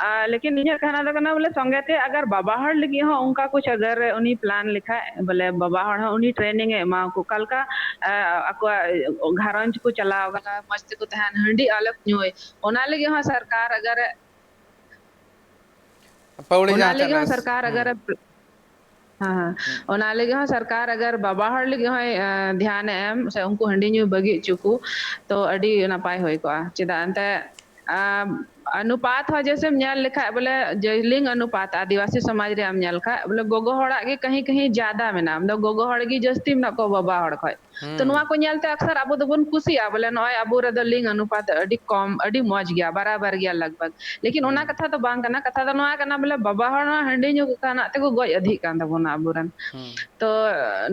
ᱟᱨ ᱞᱮᱠᱤᱱ ᱤᱧᱟᱹᱜ ᱠᱟᱛᱷᱟ ᱫᱚ ᱠᱟᱱᱟ, ᱵᱚᱞᱮ ᱥᱚᱸᱜᱮ ᱛᱮ ᱟᱜᱟᱨ ᱵᱟᱵᱟ ᱦᱚᱲ ᱞᱟᱹᱜᱤᱫ ᱦᱚᱸ ᱚᱱᱠᱟ ᱠᱩᱪ ᱟᱜᱟᱨ ᱩᱱᱤ plan ᱞᱮᱠᱷᱟᱡ, ᱵᱚᱞᱮ ᱵᱟᱵᱟ ᱦᱚᱲ ᱦᱚᱸ ᱩᱱᱤ training ᱮ ᱮᱢᱟ ᱠᱚ, ᱚᱠᱟ ᱞᱮᱠᱟ, ᱮ, ᱟᱠᱚᱣᱟᱜ ᱜᱷᱟᱨᱚᱸᱡᱽ ᱠᱚ ᱪᱟᱞᱟᱣ ᱠᱟᱱᱟ, ᱢᱚᱡᱽ ᱛᱮᱠᱚ ᱛᱟᱦᱮᱱ, ᱦᱟᱺᱰᱤ ᱟᱞᱚ ᱠᱚ ᱧᱩᱭ, ᱚᱱᱟ ᱞᱟᱹᱜᱤᱫ ᱦᱚᱸ ᱥᱚᱨᱠᱟᱨ ᱟᱜᱟᱨ ᱯᱟᱹᱣᱲᱤ ᱚᱱᱟ ᱡᱟᱦᱟᱸ ᱞᱟᱹᱜᱤᱫ ᱪᱟᱣᱞᱮ᱾ ᱦᱚᱸ ᱥᱚᱨᱠᱟᱨ ᱦᱩᱸ᱾ ᱟᱜᱟᱨ, ᱦᱮᱸ, ᱦᱮᱸ᱾ ᱦᱩᱸ᱾ ᱚᱱᱟ ᱞᱟᱹᱜᱤᱫ ᱦᱚᱸ ᱥᱚᱨᱠᱟᱨ ᱟᱜᱟᱨ ᱵᱟᱵᱟ ᱦᱚᱲ ᱞᱟᱹᱜᱤᱫ ᱦᱚᱸᱭ, ᱮ, ᱫᱷᱮᱭᱟᱱᱮ ᱮᱢ ᱥᱮ ᱩᱱᱠᱩ ᱦᱟᱺᱰᱤ ᱧᱩ ᱵᱟᱹᱜᱤ ᱦᱚᱪᱚ ᱠᱚ, ᱛᱚ ᱟᱹᱰᱤ ᱱᱟᱯᱟᱭ ᱦᱩᱭ ᱠᱚᱜᱼᱟ᱾ ᱪᱮᱫᱟᱜ ᱮᱱᱛᱮ, ᱟ, ᱚᱱᱩᱯᱟᱛ ᱦᱚᱸ ᱡᱮᱭᱥᱮᱢ ᱧᱮᱞ ᱞᱮᱠᱷᱟᱡ, ᱵᱚᱞᱮ ᱡᱮ ᱞᱤᱝ ᱚᱱᱩᱯᱟᱛ ᱟᱹᱫᱤᱵᱟᱹᱥᱤ ᱥᱚᱢᱟᱡᱽ ᱨᱮᱭᱟᱜ ᱮᱢ ᱧᱮᱞ ᱠᱷᱟᱡ, ᱵᱚᱞᱮ ᱜᱚᱜᱚ ᱦᱚᱲᱟᱜ ᱜᱮ ᱠᱟᱹᱦᱤ ᱠᱟᱹᱦᱤ ᱡᱟᱫᱟ ᱢᱮᱱᱟᱜᱼᱟ, ᱢᱮᱱᱫᱚ ᱜᱚᱜᱚ ᱦᱚᱲ ᱜᱮ ᱡᱟᱹᱥᱛᱤ ᱢᱮᱱᱟᱜ ᱠᱚᱣᱟ ᱵᱟᱵᱟ ᱦᱚᱲ ᱠᱷᱚᱡ᱾ ᱛᱚ ᱱᱚᱣᱟ ᱦᱩᱸ᱾ ᱠᱚ ᱧᱮᱞᱛᱮ ᱟᱠᱥᱟᱨ ᱟᱵᱚ ᱫᱚᱵᱚᱱ ᱠᱩᱥᱤᱭᱟᱜᱼᱟ, ᱵᱚᱞᱮ ᱱᱚᱜᱼᱚᱭ ᱟᱵᱚ ᱨᱮᱫᱚ ᱞᱤᱝ ᱚᱱᱩᱯᱟᱛ ᱟᱹᱰᱤ ᱠᱚᱢ, ᱟᱹᱰᱤ ᱢᱚᱡᱽ ᱜᱮᱭᱟ, ᱵᱟᱨᱟᱵᱟᱨ ᱜᱮᱭᱟ ᱞᱟᱜᱽ ᱵᱷᱟᱜᱽ᱾ ᱞᱮᱠᱤᱱ ᱚᱱᱟ ᱦᱩᱸ᱾ ᱠᱟᱛᱷᱟ ᱫᱚ ᱵᱟᱝ ᱠᱟᱱᱟ, ᱠᱟᱛᱷᱟ ᱫᱚ ᱱᱚᱣᱟ ᱠᱟᱱᱟ, ᱵᱚᱞᱮ ᱵᱟᱵᱟ ᱦᱚᱲ ᱱᱚᱣᱟ ᱦᱟᱺᱰᱤ ᱧᱩ ᱠᱷᱟᱱᱟᱜ ᱛᱮᱠᱚ ᱜᱚᱡ ᱟᱹᱫᱷᱤᱜ ᱠᱟᱱ ᱛᱟᱵᱚᱱᱟ ᱟᱵᱚᱨᱮᱱ᱾ ᱦᱩᱸ᱾ ᱛᱚ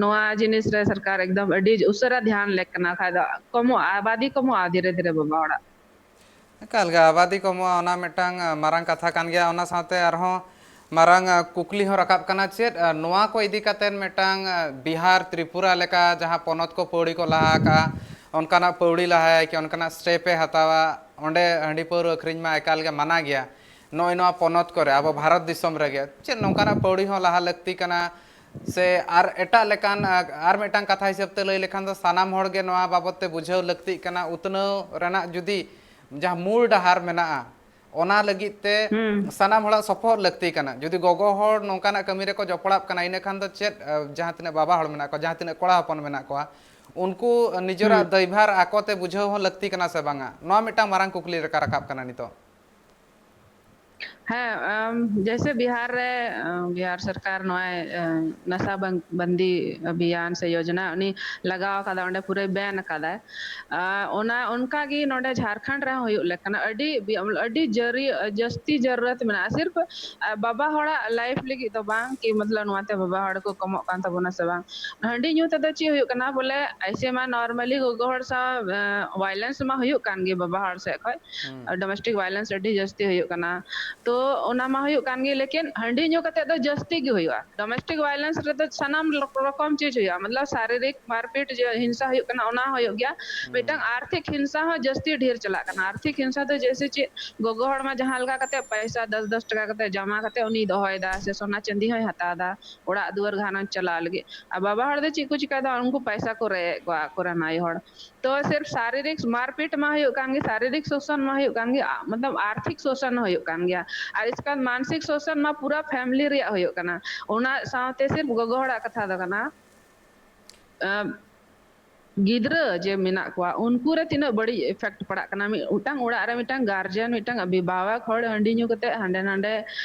ᱱᱚᱣᱟ ᱡᱤᱱᱤᱥ ᱨᱮ ᱥᱚᱨᱠᱟᱨ ᱮᱠᱫᱚᱢ ᱟᱹᱰᱤ ᱩᱥᱟᱹᱨᱟ ᱫᱷᱮᱭᱟᱱ ᱞᱮᱠ ᱠᱟᱱᱟ, ᱠᱷᱟᱡ ᱫᱚ ᱠᱚᱢᱚᱜᱼᱟ, ᱟᱵᱟᱫᱤ ᱠᱚᱢᱚᱜᱼᱟ ᱫᱷᱤᱨᱮ ᱫᱷᱤᱨᱮ ᱵᱟᱵᱟ ᱦᱚᱲᱟᱜ᱾ ᱮᱠᱟᱞ ᱜᱮ, ᱟᱵᱟᱫᱤ ᱠᱚᱢᱚᱜᱼᱟ, ᱚᱱᱟ ᱢᱤᱫᱴᱟᱝ, ᱟ, ᱢᱟᱨᱟᱝ ᱠᱟᱛᱷᱟ ᱠᱟᱱ ᱜᱮᱭᱟ᱾ ᱚᱱᱟ ᱥᱟᱶᱛᱮ ᱟᱨᱦᱚᱸ ᱢᱟᱨᱟᱝ, ᱟ, ᱠᱩᱠᱞᱤ ᱦᱚᱸ ᱨᱟᱠᱟᱵ ᱠᱟᱱᱟ, ᱪᱮᱫ, ᱟ, ᱱᱚᱣᱟ ᱠᱚ ᱤᱫᱤ ᱠᱟᱛᱮᱫ ᱢᱤᱫᱴᱟᱝ, ᱟ, ᱵᱤᱦᱟᱨ, ᱛᱨᱤᱯᱩᱨᱟ ᱞᱮᱠᱟ ᱡᱟᱦᱟᱸ ᱯᱚᱱᱚᱛ ᱠᱚ ᱯᱟᱹᱣᱲᱤ ᱠᱚ ᱞᱟᱦᱟ ᱟᱠᱟᱜᱼᱟ, ᱚᱱᱠᱟᱱᱟᱜ ᱯᱟᱹᱣᱲᱤ ᱞᱟᱦᱟᱭᱟᱭ ᱠᱤ, ᱚᱱᱠᱟᱱᱟᱜ step ᱮ ᱦᱟᱛᱟᱣᱟ? ᱚᱸᱰᱮ ᱦᱟᱺᱰᱤ ᱯᱟᱹᱣᱨᱟᱹ ᱟᱹᱠᱷᱨᱤᱧ ᱢᱟ ᱮᱠᱟᱞ ᱜᱮ ᱢᱟᱱᱟ ᱜᱮᱭᱟ ᱱᱚᱜᱼᱚᱭ ᱱᱚᱣᱟ ᱯᱚᱱᱚᱛ ᱠᱚᱨᱮ, ᱟᱵᱚ ᱵᱷᱟᱨᱚᱛ ᱫᱤᱥᱚᱢ ᱨᱮᱜᱮ᱾ ᱪᱮᱫ ᱱᱚᱝᱠᱟᱱᱟᱜ ᱯᱟᱹᱣᱲᱤ ᱦᱚᱸ ᱞᱟᱦᱟ ᱞᱟᱹᱠᱛᱤ ᱠᱟᱱᱟ? ᱥᱮ ᱟᱨ ᱮᱴᱟᱜ ᱞᱮᱠᱟᱱ, ᱟᱨ ᱢᱤᱫᱴᱟᱝ ᱠᱟᱛᱷᱟ ᱦᱤᱥᱟᱹᱵ ᱛᱮ ᱞᱟᱹᱭ ᱞᱮᱠᱷᱟᱱ ᱫᱚ, ᱥᱟᱱᱟᱢ ᱦᱚᱲ ᱜᱮ ᱱᱚᱣᱟ ᱵᱟᱵᱚᱛ ᱛᱮ ᱵᱩᱡᱷᱟᱹᱣ ᱞᱟᱹᱠᱛᱤᱜ ᱠᱟᱱᱟ, ᱩᱛᱱᱟᱹᱣ ᱨᱮᱱᱟᱜ ᱡᱩᱫᱤ ᱡᱟᱦᱟᱸ ᱢᱩᱞ ᱰᱟᱦᱟᱨ ᱢᱮᱱᱟᱜᱼᱟ, ᱚᱱᱟ ᱞᱟᱹᱜᱤᱫ ᱛᱮ ᱦᱩᱸ᱾ ᱥᱟᱱᱟᱢ ᱦᱚᱲᱟᱜ ᱥᱚᱯᱚᱦᱚᱫ ᱞᱟᱹᱠᱛᱤ ᱠᱟᱱᱟ᱾ ᱡᱩᱫᱤ ᱜᱚᱜᱚ ᱦᱚᱲ ᱱᱚᱝᱠᱟᱱᱟᱜ ᱠᱟᱹᱢᱤ ᱨᱮᱠᱚ ᱡᱚᱯᱲᱟᱜ ᱠᱟᱱᱟ, ᱤᱱᱟᱹ ᱠᱷᱟᱱ ᱫᱚ ᱪᱮᱫ, ᱟᱸ, ᱡᱟᱦᱟᱸ ᱛᱤᱱᱟᱹᱜ ᱵᱟᱵᱟ ᱦᱚᱲ ᱢᱮᱱᱟᱜ ᱠᱚᱣᱟ, ᱡᱟᱦᱟᱸ ᱛᱤᱱᱟᱹᱜ ᱠᱚᱲᱟ ᱦᱚᱯᱚᱱ ᱢᱮᱱᱟᱜ ᱠᱚᱣᱟ, ᱩᱱᱠᱩ ᱱᱤᱡᱮᱨᱟᱜ ᱦᱩᱸ᱾ ᱫᱟᱭᱵᱷᱟᱨ ᱟᱠᱚ ᱛᱮ ᱵᱩᱡᱷᱟᱹᱣ ᱦᱚᱸ ᱞᱟᱹᱠᱛᱤ ᱠᱟᱱᱟ ᱥᱮ ᱵᱟᱝᱟ? ᱱᱚᱣᱟ ᱢᱤᱫᱴᱟᱝ ᱢᱟᱨᱟᱝ ᱠᱩᱠᱞᱤ ᱞᱮᱠᱟ ᱨᱟᱠᱟᱵ ᱠᱟᱱᱟ ᱱᱤᱛᱚᱜ᱾ ᱦᱮᱸ, ᱟᱢ, ᱡᱮᱭᱥᱮ ᱵᱤᱦᱟᱨ ᱨᱮ, ᱟᱸ, ᱵᱤᱦᱟᱨ ᱥᱚᱨᱠᱟᱨ ᱱᱚᱣᱟ, ᱟᱸ, ᱱᱟᱥᱟ ᱵᱟᱝ-, ᱵᱟᱱᱫᱤ ᱚᱵᱷᱤᱭᱟᱱ ᱥᱮ ᱭᱳᱡᱽᱱᱟ ᱩᱱᱤ ᱞᱟᱜᱟᱣ ᱟᱠᱟᱫᱟ, ᱚᱸᱰᱮ ᱯᱩᱨᱟᱹᱭ ᱵᱮᱱ ᱟᱠᱟᱫᱟᱭ᱾ ᱟᱸ, ᱚᱱᱟ ᱚᱱᱠᱟ ᱜᱮ ᱱᱚᱰᱮ ᱡᱷᱟᱨᱠᱷᱚᱸᱰ ᱨᱮᱦᱚᱸ ᱦᱩᱭᱩᱜ ᱞᱮᱠᱟᱱᱟ, ᱟᱹᱰᱤ ᱵᱤ-, ᱟᱹᱰᱤ ᱡᱟᱹᱨᱤ-, ᱡᱟᱹᱥᱛᱤ ᱡᱟᱹᱨᱩᱨᱟᱛ ᱢᱮᱱᱟᱜᱼᱟ᱾ ᱥᱤᱨᱯ, ᱟᱸ, ᱵᱟᱵᱟ ᱦᱚᱲᱟᱜ ᱞᱟᱭᱤᱯᱷ ᱞᱟᱹᱜᱤᱫ ᱫᱚ ᱵᱟᱝ ᱠᱤ, ᱢᱚᱛᱞᱚᱵ, ᱱᱚᱣᱟᱛᱮ ᱵᱟᱵᱟ ᱦᱚᱲ ᱠᱚ ᱠᱚᱢᱚᱜ ᱠᱟᱱ ᱛᱟᱵᱚᱱᱟ ᱥᱮ ᱵᱟᱝ? ᱦᱟᱺᱰᱤ ᱧᱩ ᱛᱮᱫᱚ ᱪᱮᱫ ᱦᱩᱭᱩᱜ ᱠᱟᱱᱟ? ᱵᱚᱞᱮ, ᱟᱭᱥᱮ ᱢᱟ normally ᱜᱚᱜᱚ ᱦᱚᱲ ᱥᱟᱶ, ᱟᱸ, violence ᱢᱟ ᱦᱩᱭᱩᱜ ᱠᱟᱱ ᱜᱮ ᱵᱟᱵᱟ ᱦᱚᱲ ᱥᱮᱫ ᱠᱷᱚᱡ᱾ ᱦᱩᱸ᱾ ᱟᱨ domestic violence ᱟᱹᱰᱤ ᱡᱟᱹᱥᱛᱤ ᱦᱩᱭᱩᱜ ᱠᱟᱱᱟ᱾ ᱛᱚ, ᱚᱱᱟ ᱢᱟ ᱦᱩᱭᱩᱜ ᱠᱟᱱ ᱜᱮ, ᱞᱮᱠᱤᱱ ᱦᱟᱺᱰᱤ ᱧᱩ ᱠᱟᱛᱮ ᱫᱚ ᱡᱟᱹᱥᱛᱤ ᱜᱮ ᱦᱩᱭᱩᱜᱼᱟ᱾ Domestic violence ᱨᱮᱫᱚ ᱥᱟᱱᱟᱢ ᱞᱚᱠ-, ᱨᱚᱠᱚᱢ ᱪᱤᱡᱽ ᱦᱩᱭᱩᱜᱼᱟ, ᱢᱚᱛᱞᱚᱵ ᱥᱟᱨᱤᱨᱤᱠ ᱢᱟᱨᱯᱤᱴ ᱡᱮ ᱦᱤᱝᱥᱟ ᱦᱩᱭᱩᱜ ᱠᱟᱱᱟ, ᱚᱱᱟ ᱦᱚᱸ ᱦᱩᱭᱩᱜ ᱜᱮᱭᱟ᱾ ᱦᱩᱸ᱾ ᱢᱤᱫᱴᱟᱝ ᱟᱨᱛᱷᱤᱠ ᱦᱤᱝᱥᱟ ᱦᱚᱸ ᱡᱟᱹᱥᱛᱤ ᱰᱷᱮᱨ ᱪᱟᱞᱟᱜ ᱠᱟᱱᱟ᱾ ᱟᱨᱛᱷᱤᱠ ᱦᱤᱝᱥᱟ ᱫᱚ ᱡᱮᱭᱥᱮ ᱪᱮᱫ, ᱜᱚᱜᱚ ᱦᱚᱲ ᱢᱟ ᱡᱟᱦᱟᱸ ᱞᱮᱠᱟ ᱠᱟᱛᱮ ᱯᱚᱭᱥᱟ ᱫᱚᱥ ᱫᱚᱥ ᱴᱟᱠᱟ ᱠᱟᱛᱮ ᱡᱚᱢᱟ ᱠᱟᱛᱮ ᱩᱱᱤᱭ ᱫᱚᱦᱚᱭᱮᱫᱟ, ᱥᱮ ᱥᱚᱱᱟ ᱪᱟᱸᱫᱤ ᱦᱚᱸᱭ ᱦᱟᱛᱟᱣ ᱮᱫᱟ ᱚᱲᱟᱜ ᱫᱩᱣᱟᱹᱨ ᱜᱷᱟᱨᱚᱸᱡᱽ ᱪᱟᱞᱟᱣ ᱞᱟᱹᱜᱤᱫ᱾ ᱟᱨ ᱵᱟᱵᱟ ᱦᱚᱲ ᱫᱚ ᱪᱮᱫ ᱠᱚ ᱪᱤᱠᱟᱹᱭᱮᱫᱟ? ᱩᱱᱠᱩ ᱯᱚᱭᱥᱟ ᱠᱚ ᱨᱮᱡ ᱮᱫ ᱠᱚᱣᱟ ᱟᱠᱚᱨᱮᱱ ᱟᱭᱳ ᱦᱚᱲ᱾ ᱛᱚ ᱥᱤᱨᱯ ᱥᱟᱨᱤᱨᱤᱠ ᱢᱟᱨᱯᱤᱴ ᱢᱟ ᱦᱩᱭᱩᱜ ᱠᱟᱱ ᱜᱮ, ᱥᱟᱨᱤᱨᱤᱠ ᱥᱳᱥᱚᱱ ᱢᱟ ᱦᱩᱭᱩᱜ ᱠᱟᱱ ᱜᱮ, ᱟ-, ᱢᱚᱛᱞᱚᱵ ᱟᱨᱛᱷᱤᱠ ᱥᱳᱥᱚᱱ ᱦᱚᱸ ᱦᱩᱭᱩᱜ ᱠᱟᱱ ᱜᱮᱭᱟ᱾ ᱟᱨ ᱤᱥᱠᱮ ᱵᱟᱫ ᱢᱟᱱᱥᱤᱠ ᱥᱳᱥᱚᱱ ᱢᱟ ᱯᱩᱨᱟᱹ family ᱨᱮᱭᱟᱜ ᱦᱩᱭᱩᱜ ᱠᱟᱱᱟ᱾ ᱚᱱᱟ ᱥᱟᱶᱛᱮ ᱥᱤᱨᱯ ᱜᱚᱜᱚ ᱦᱚᱲᱟᱜ ᱠᱟᱛᱷᱟ ᱫᱚ ᱠᱟᱱᱟ, ᱟᱸ, ᱜᱤᱫᱽᱨᱟᱹ ᱡᱮ ᱢᱮᱱᱟᱜ ᱠᱚᱣᱟ, ᱩᱱᱠᱩ ᱨᱮ ᱛᱤᱱᱟᱹᱜ ᱵᱟᱹᱲᱤᱡ effect ᱯᱟᱲᱟᱜ ᱠᱟᱱᱟ᱾ ᱢᱤᱫ-, ᱢᱤᱫᱴᱟᱝ ᱚᱲᱟᱜ ᱨᱮ ᱢᱤᱫᱴᱟᱝ guardian, ᱢᱤᱫᱴᱟᱝ ᱚᱵᱷᱤᱵᱷᱟᱵᱚᱠ ᱦᱚᱲ ᱦᱟᱺᱰᱤ ᱧᱩ ᱠᱟᱛᱮ ᱦᱟᱸᱰᱮ ᱱᱟᱰᱮ,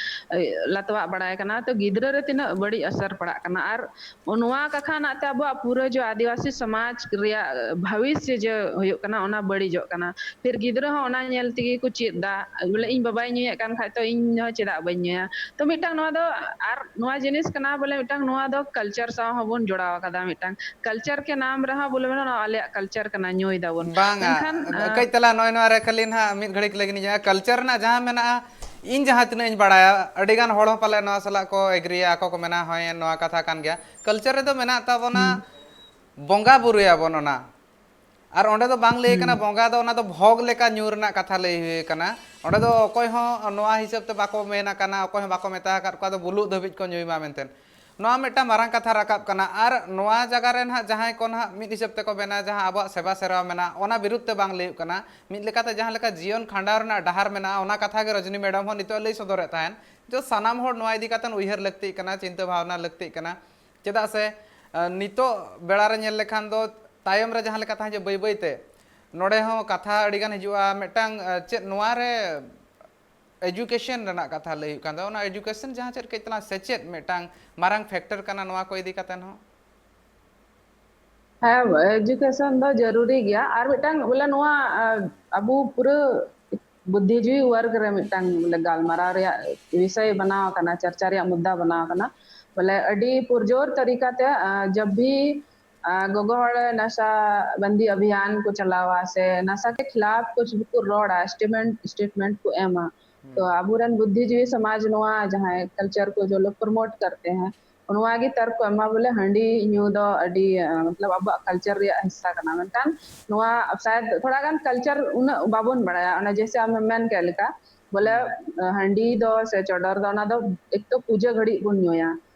ᱮ, ᱞᱟᱛᱣᱟᱜ ᱵᱟᱲᱟᱭ ᱠᱟᱱᱟ, ᱛᱚ ᱜᱤᱫᱽᱨᱟᱹ ᱨᱮ ᱛᱤᱱᱟᱹᱜ ᱵᱟᱹᱲᱤᱡ ᱟᱥᱟᱨ ᱯᱟᱲᱟᱜ ᱠᱟᱱᱟ᱾ ᱟᱨ ᱱᱚᱣᱟ ᱠᱟᱛᱷᱟ ᱱᱟᱜ ᱛᱮ ᱟᱵᱚᱣᱟᱜ ᱯᱩᱨᱟᱹ ᱡᱚ ᱟᱹᱫᱤᱵᱟᱹᱥᱤ ᱥᱚᱢᱟᱡᱽ ᱨᱮᱭᱟᱜ ᱵᱷᱟᱵᱤᱥᱭᱚ ᱡᱮ ᱦᱩᱭᱩᱜ ᱠᱟᱱᱟ, ᱚᱱᱟ ᱵᱟᱹᱲᱤᱡᱚᱜ ᱠᱟᱱᱟ᱾ ᱯᱷᱤᱨ ᱜᱤᱫᱽᱨᱟᱹ ᱦᱚᱸ ᱚᱱᱟ ᱧᱮᱞ ᱛᱮᱜᱮ ᱠᱚ ᱪᱮᱫ ᱫᱟ, ᱵᱚᱞᱮ, ᱦᱩᱸ᱾ ᱤᱧ ᱵᱟᱵᱟᱭ ᱧᱩᱭᱮᱫ ᱠᱟᱱ ᱠᱷᱟᱡ ᱛᱚ ᱤᱧ ᱦᱚᱸ ᱪᱮᱫᱟᱜ ᱵᱟᱹᱧ ᱧᱩᱭᱟ? ᱛᱚ ᱢᱤᱫᱴᱟᱝ ᱱᱚᱣᱟ ᱫᱚ, ᱟᱨ ᱱᱚᱣᱟ ᱡᱤᱱᱤᱥ ᱠᱟᱱᱟ, ᱵᱚᱞᱮ, ᱢᱤᱫᱴᱟᱝ ᱱᱚᱣᱟ ᱫᱚ culture ᱥᱟᱶ ᱦᱚᱸᱵᱚᱱ ᱡᱚᱲᱟᱣ ᱟᱠᱟᱫᱟ᱾ ᱢᱤᱫᱴᱟᱝ culture ᱠᱮ ᱱᱟᱢ ᱨᱮᱦᱚᱸ, ᱵᱚᱞᱮ, ᱢᱮᱱᱟ, "ᱱᱚᱣᱟ ᱟᱞᱮᱭᱟᱜ culture ᱠᱟᱱᱟ, ᱧᱩᱭ ᱫᱟᱵᱚᱱ", ᱵᱟᱝᱟ, ᱢᱮᱱᱠᱷᱟᱱ, ᱟᱸ, ᱠᱟᱹᱡ ᱛᱟᱞᱟ ᱱᱚᱜᱼᱚᱭ ᱱᱚᱣᱟ ᱨᱮ ᱠᱷᱟᱹᱞᱤ ᱱᱟᱦᱟᱜ ᱢᱤᱫ ᱜᱷᱟᱹᱲᱤᱡ ᱞᱟᱹᱜᱤᱫ ᱤᱧ ᱧᱟᱢᱟ᱾ Culture ᱨᱮᱱᱟᱜ ᱡᱟᱦᱟᱸ ᱢᱮᱱᱟᱜᱼᱟ, ᱤᱧ ᱡᱟᱦᱟᱸ ᱛᱤᱱᱟᱹᱜ ᱤᱧ ᱵᱟᱲᱟᱭᱟ, ᱟᱹᱰᱤ ᱜᱟᱱ ᱦᱚᱲ ᱦᱚᱸ ᱯᱟᱞᱮ ᱱᱚᱣᱟ ᱥᱟᱞᱟᱜ ᱠᱚ ᱮᱜᱽᱨᱤᱭᱟ, ᱟᱠᱚ ᱠᱚ ᱢᱮᱱᱟ, "ᱦᱳᱭ, ᱱᱚᱣᱟ ᱠᱟᱛᱷᱟ ᱠᱟᱱ ᱜᱮᱭᱟ᱾" Culture ᱨᱮᱫᱚ ᱢᱮᱱᱟᱜ ᱛᱟᱵᱚᱱᱟ, ᱦᱩᱸ᱾ ᱵᱚᱸᱜᱟ ᱵᱩᱨᱩᱭᱟᱵᱚᱱ ᱚᱱᱟ᱾ ᱟᱨ ᱚᱸᱰᱮ ᱫᱚ ᱵᱟᱝ ᱞᱟᱹᱭ ᱠᱟᱱᱟ ᱵᱚᱸᱜᱟ ᱫᱚ ᱚᱱᱟ ᱫᱚ ᱵᱷᱚᱜᱽ ᱞᱮᱠᱟ ᱧᱩ ᱨᱮᱱᱟᱜ ᱠᱟᱛᱷᱟ ᱞᱟᱹᱭ ᱦᱩᱭ ᱠᱟᱱᱟ᱾ ᱚᱸᱰᱮ ᱫᱚ ᱚᱠᱚᱭ ᱦᱚᱸ ᱱᱚᱣᱟ ᱦᱤᱥᱟᱹᱵ ᱛᱮ ᱵᱟᱠᱚ ᱢᱮᱱ ᱟᱠᱟᱱᱟ, ᱚᱠᱚᱭ ᱦᱚᱸ ᱵᱟᱠᱚ ᱢᱮᱛᱟ ᱟᱠᱟᱫ ᱠᱚᱣᱟ ᱫᱚ ᱵᱩᱞᱩᱜ ᱫᱷᱟᱹᱵᱤᱡ ᱠᱚ ᱧᱩᱭ ᱢᱟ ᱢᱮᱱᱛᱮ᱾ ᱱᱚᱣᱟ ᱢᱤᱫᱴᱟᱝ ᱢᱟᱨᱟᱝ ᱠᱟᱛᱷᱟ ᱨᱟᱠᱟᱵ ᱠᱟᱱᱟ᱾ ᱟᱨ ᱱᱚᱣᱟ ᱡᱟᱭᱜᱟ ᱨᱮ ᱱᱟᱦᱟᱜ ᱡᱟᱦᱟᱸᱭ ᱠᱚ ᱱᱟᱦᱟᱜ ᱢᱤᱫ ᱦᱤᱥᱟᱹᱵ ᱛᱮᱠᱚ ᱢᱮᱱᱟ, ᱡᱟᱦᱟᱸ ᱟᱵᱚᱣᱟᱜ ᱥᱮᱵᱟ ᱥᱮᱨᱣᱟ ᱢᱮᱱᱟᱜᱼᱟ, ᱚᱱᱟ ᱵᱤᱨᱩᱫᱷ ᱛᱮ ᱵᱟᱝ ᱞᱟᱹᱭᱚᱜ ᱠᱟᱱᱟ᱾ ᱢᱤᱫ ᱞᱮᱠᱟᱛᱮ ᱡᱟᱦᱟᱸ ᱞᱮᱠᱟ ᱡᱤᱭᱚᱱ ᱠᱷᱟᱸᱰᱟᱣ ᱨᱮᱱᱟᱜ ᱰᱟᱦᱟᱨ ᱢᱮᱱᱟᱜᱼᱟ, ᱚᱱᱟ ᱠᱟᱛᱷᱟ ᱜᱮ ᱨᱚᱡᱽᱱᱤ ᱢᱮᱰᱟᱢ ᱦᱚᱸ ᱱᱤᱛᱚᱜ ᱮ ᱞᱟᱹᱭ ᱥᱚᱫᱚᱨᱮᱫ ᱛᱟᱦᱮᱸᱫ, ᱡᱮ ᱥᱟᱱᱟᱢ ᱦᱚᱲ ᱱᱚᱣᱟ ᱤᱫᱤ ᱠᱟᱛᱮ ᱩᱭᱦᱟᱹᱨ ᱞᱟᱹᱠᱛᱤᱜ ᱠᱟᱱᱟ, ᱪᱤᱱᱛᱟᱹ ᱵᱷᱟᱵᱽᱱᱟ ᱞᱟᱹᱠᱛᱤᱜ ᱠᱟᱱᱟ᱾ ᱪᱮᱫᱟᱜ ᱥᱮ, ᱟᱸ, ᱱᱤᱛᱚᱜ ᱵᱮᱲᱟ ᱨᱮ ᱧᱮᱞ ᱞᱮᱠᱷᱟᱱ ᱫᱚ ᱛᱟᱭᱚᱢ ᱨᱮ ᱡᱟᱦᱟᱸ ᱞᱮᱠᱟ ᱛᱟᱦᱮᱸ ᱡᱮ ᱵᱟᱹᱭ ᱵᱟᱹᱭ ᱛᱮ ᱱᱚᱰᱮ ᱦᱚᱸ ᱠᱟᱛᱷᱟ ᱟᱹᱰᱤ ᱜᱟᱱ ᱦᱤᱡᱩᱜᱼᱟ᱾ ᱢᱤᱫᱴᱟᱝ, ᱟᱸ, ᱪᱮᱫ ᱱᱚᱣᱟ ᱨᱮ education ᱨᱮᱱᱟᱜ ᱠᱟᱛᱷᱟ ᱞᱟᱹᱭ ᱦᱩᱭᱩᱜ ᱠᱟᱱ ᱫᱚ, ᱚᱱᱟ education ᱡᱟᱦᱟᱸ ᱪᱮᱫ ᱠᱟᱹᱡ ᱛᱟᱞᱟᱝ ᱥᱮᱪᱮᱫ ᱢᱤᱫᱴᱟᱝ ᱢᱟᱨᱟᱝ factor ᱠᱟᱱᱟ ᱱᱚᱣᱟ ᱠᱚ ᱤᱫᱤ ᱠᱟᱛᱮ ᱦᱚᱸ᱾ ᱦᱮᱸ, education ᱫᱚ ᱡᱟᱹᱨᱩᱨᱤ ᱜᱮᱭᱟ᱾ ᱟᱨ ᱢᱤᱫᱴᱟᱝ ᱵᱚᱞᱮ ᱱᱚᱣᱟ, ᱟᱸ, ᱟᱵᱚ ᱯᱩᱨᱟᱹ ᱵᱩᱫᱽᱫᱷᱤᱡᱤᱵᱤ ᱣᱟᱨᱜᱽ ᱨᱮ ᱢᱤᱫᱴᱟᱝ ᱵᱚᱞᱮ ᱜᱟᱞᱢᱟᱨᱟᱣ ᱨᱮᱭᱟᱜ ᱵᱤᱥᱚᱭ ᱵᱮᱱᱟᱣ ᱟᱠᱟᱱᱟ, ᱪᱟᱨᱪᱟ ᱨᱮᱭᱟᱜ ᱢᱩᱫᱽᱫᱟ ᱵᱮᱱᱟᱣ ᱟᱠᱟᱱᱟ᱾ ᱵᱚᱞᱮ ᱟᱹᱰᱤ ᱯᱩᱨᱡᱳᱨ ᱛᱟᱹᱨᱤᱠᱟ ᱛᱮ, ᱟᱸ, ᱡᱟᱵ ᱵᱷᱤ, ᱟᱸ, ᱜᱚᱜᱚ ᱦᱚᱲ ᱱᱟᱥᱟ ᱵᱟᱱᱫᱤ ᱟᱵᱷᱤᱭᱟᱱ ᱠᱚ ᱪᱟᱞᱟᱣᱟ ᱥᱮ ᱱᱟᱥᱟ ᱠᱮ ᱠᱷᱤᱞᱟᱯ ᱠᱩᱪ ᱵᱷᱤ ᱠᱚ ᱨᱚᱲᱟ, statement, statement ᱠᱚ ᱮᱢᱟ᱾ ᱛᱚ ᱟᱵᱚᱨᱮᱱ ᱵᱩᱫᱽᱫᱷᱤᱡᱤᱵᱤ ᱥᱚᱢᱟᱡᱽ ᱱᱚᱣᱟ ᱡᱟᱦᱟᱸᱭ culture ᱠᱚ ᱡᱚᱞᱚ promote ᱠᱟᱨᱛᱮ ᱦᱮᱸ, ᱱᱚᱣᱟ ᱜᱮ ᱛᱟᱨᱠ ᱠᱚ ᱮᱢᱟ ᱵᱚᱞᱮ ᱦᱟᱺᱰᱤ ᱧᱩ ᱫᱚ ᱟᱹᱰᱤ, ᱟᱸ, ᱢᱚᱛᱞᱚᱵ ᱟᱵᱚᱣᱟᱜ culture ᱨᱮᱭᱟᱜ ᱦᱤᱥᱥᱟ ᱠᱟᱱᱟ᱾ ᱢᱮᱱᱠᱷᱟᱱ ᱱᱚᱣᱟ ᱥᱟᱭᱟᱫ ᱛᱷᱚᱲᱟ ᱜᱟᱱ culture ᱩᱱᱟᱹᱜ ᱵᱟᱵᱚᱱ ᱵᱟᱲᱟᱭᱟ᱾ ᱚᱱᱟ ᱡᱮᱭᱥᱮ ᱟᱢᱮᱢ ᱢᱮᱱ ᱠᱮᱫ ᱞᱮᱠᱟ, ᱵᱚᱞᱮ, ᱦᱩᱸ᱾ ᱟᱸ, ᱦᱟᱺᱰᱤ ᱫᱚ ᱥᱮ ᱪᱚᱰᱚᱨ ᱫᱚ ᱚᱱᱟ ᱫᱚ ᱮᱠ ᱛᱚ ᱯᱩᱡᱟᱹ ᱜᱷᱟᱹᱲᱤᱡ ᱵᱚᱱ ᱧᱩᱭᱟ,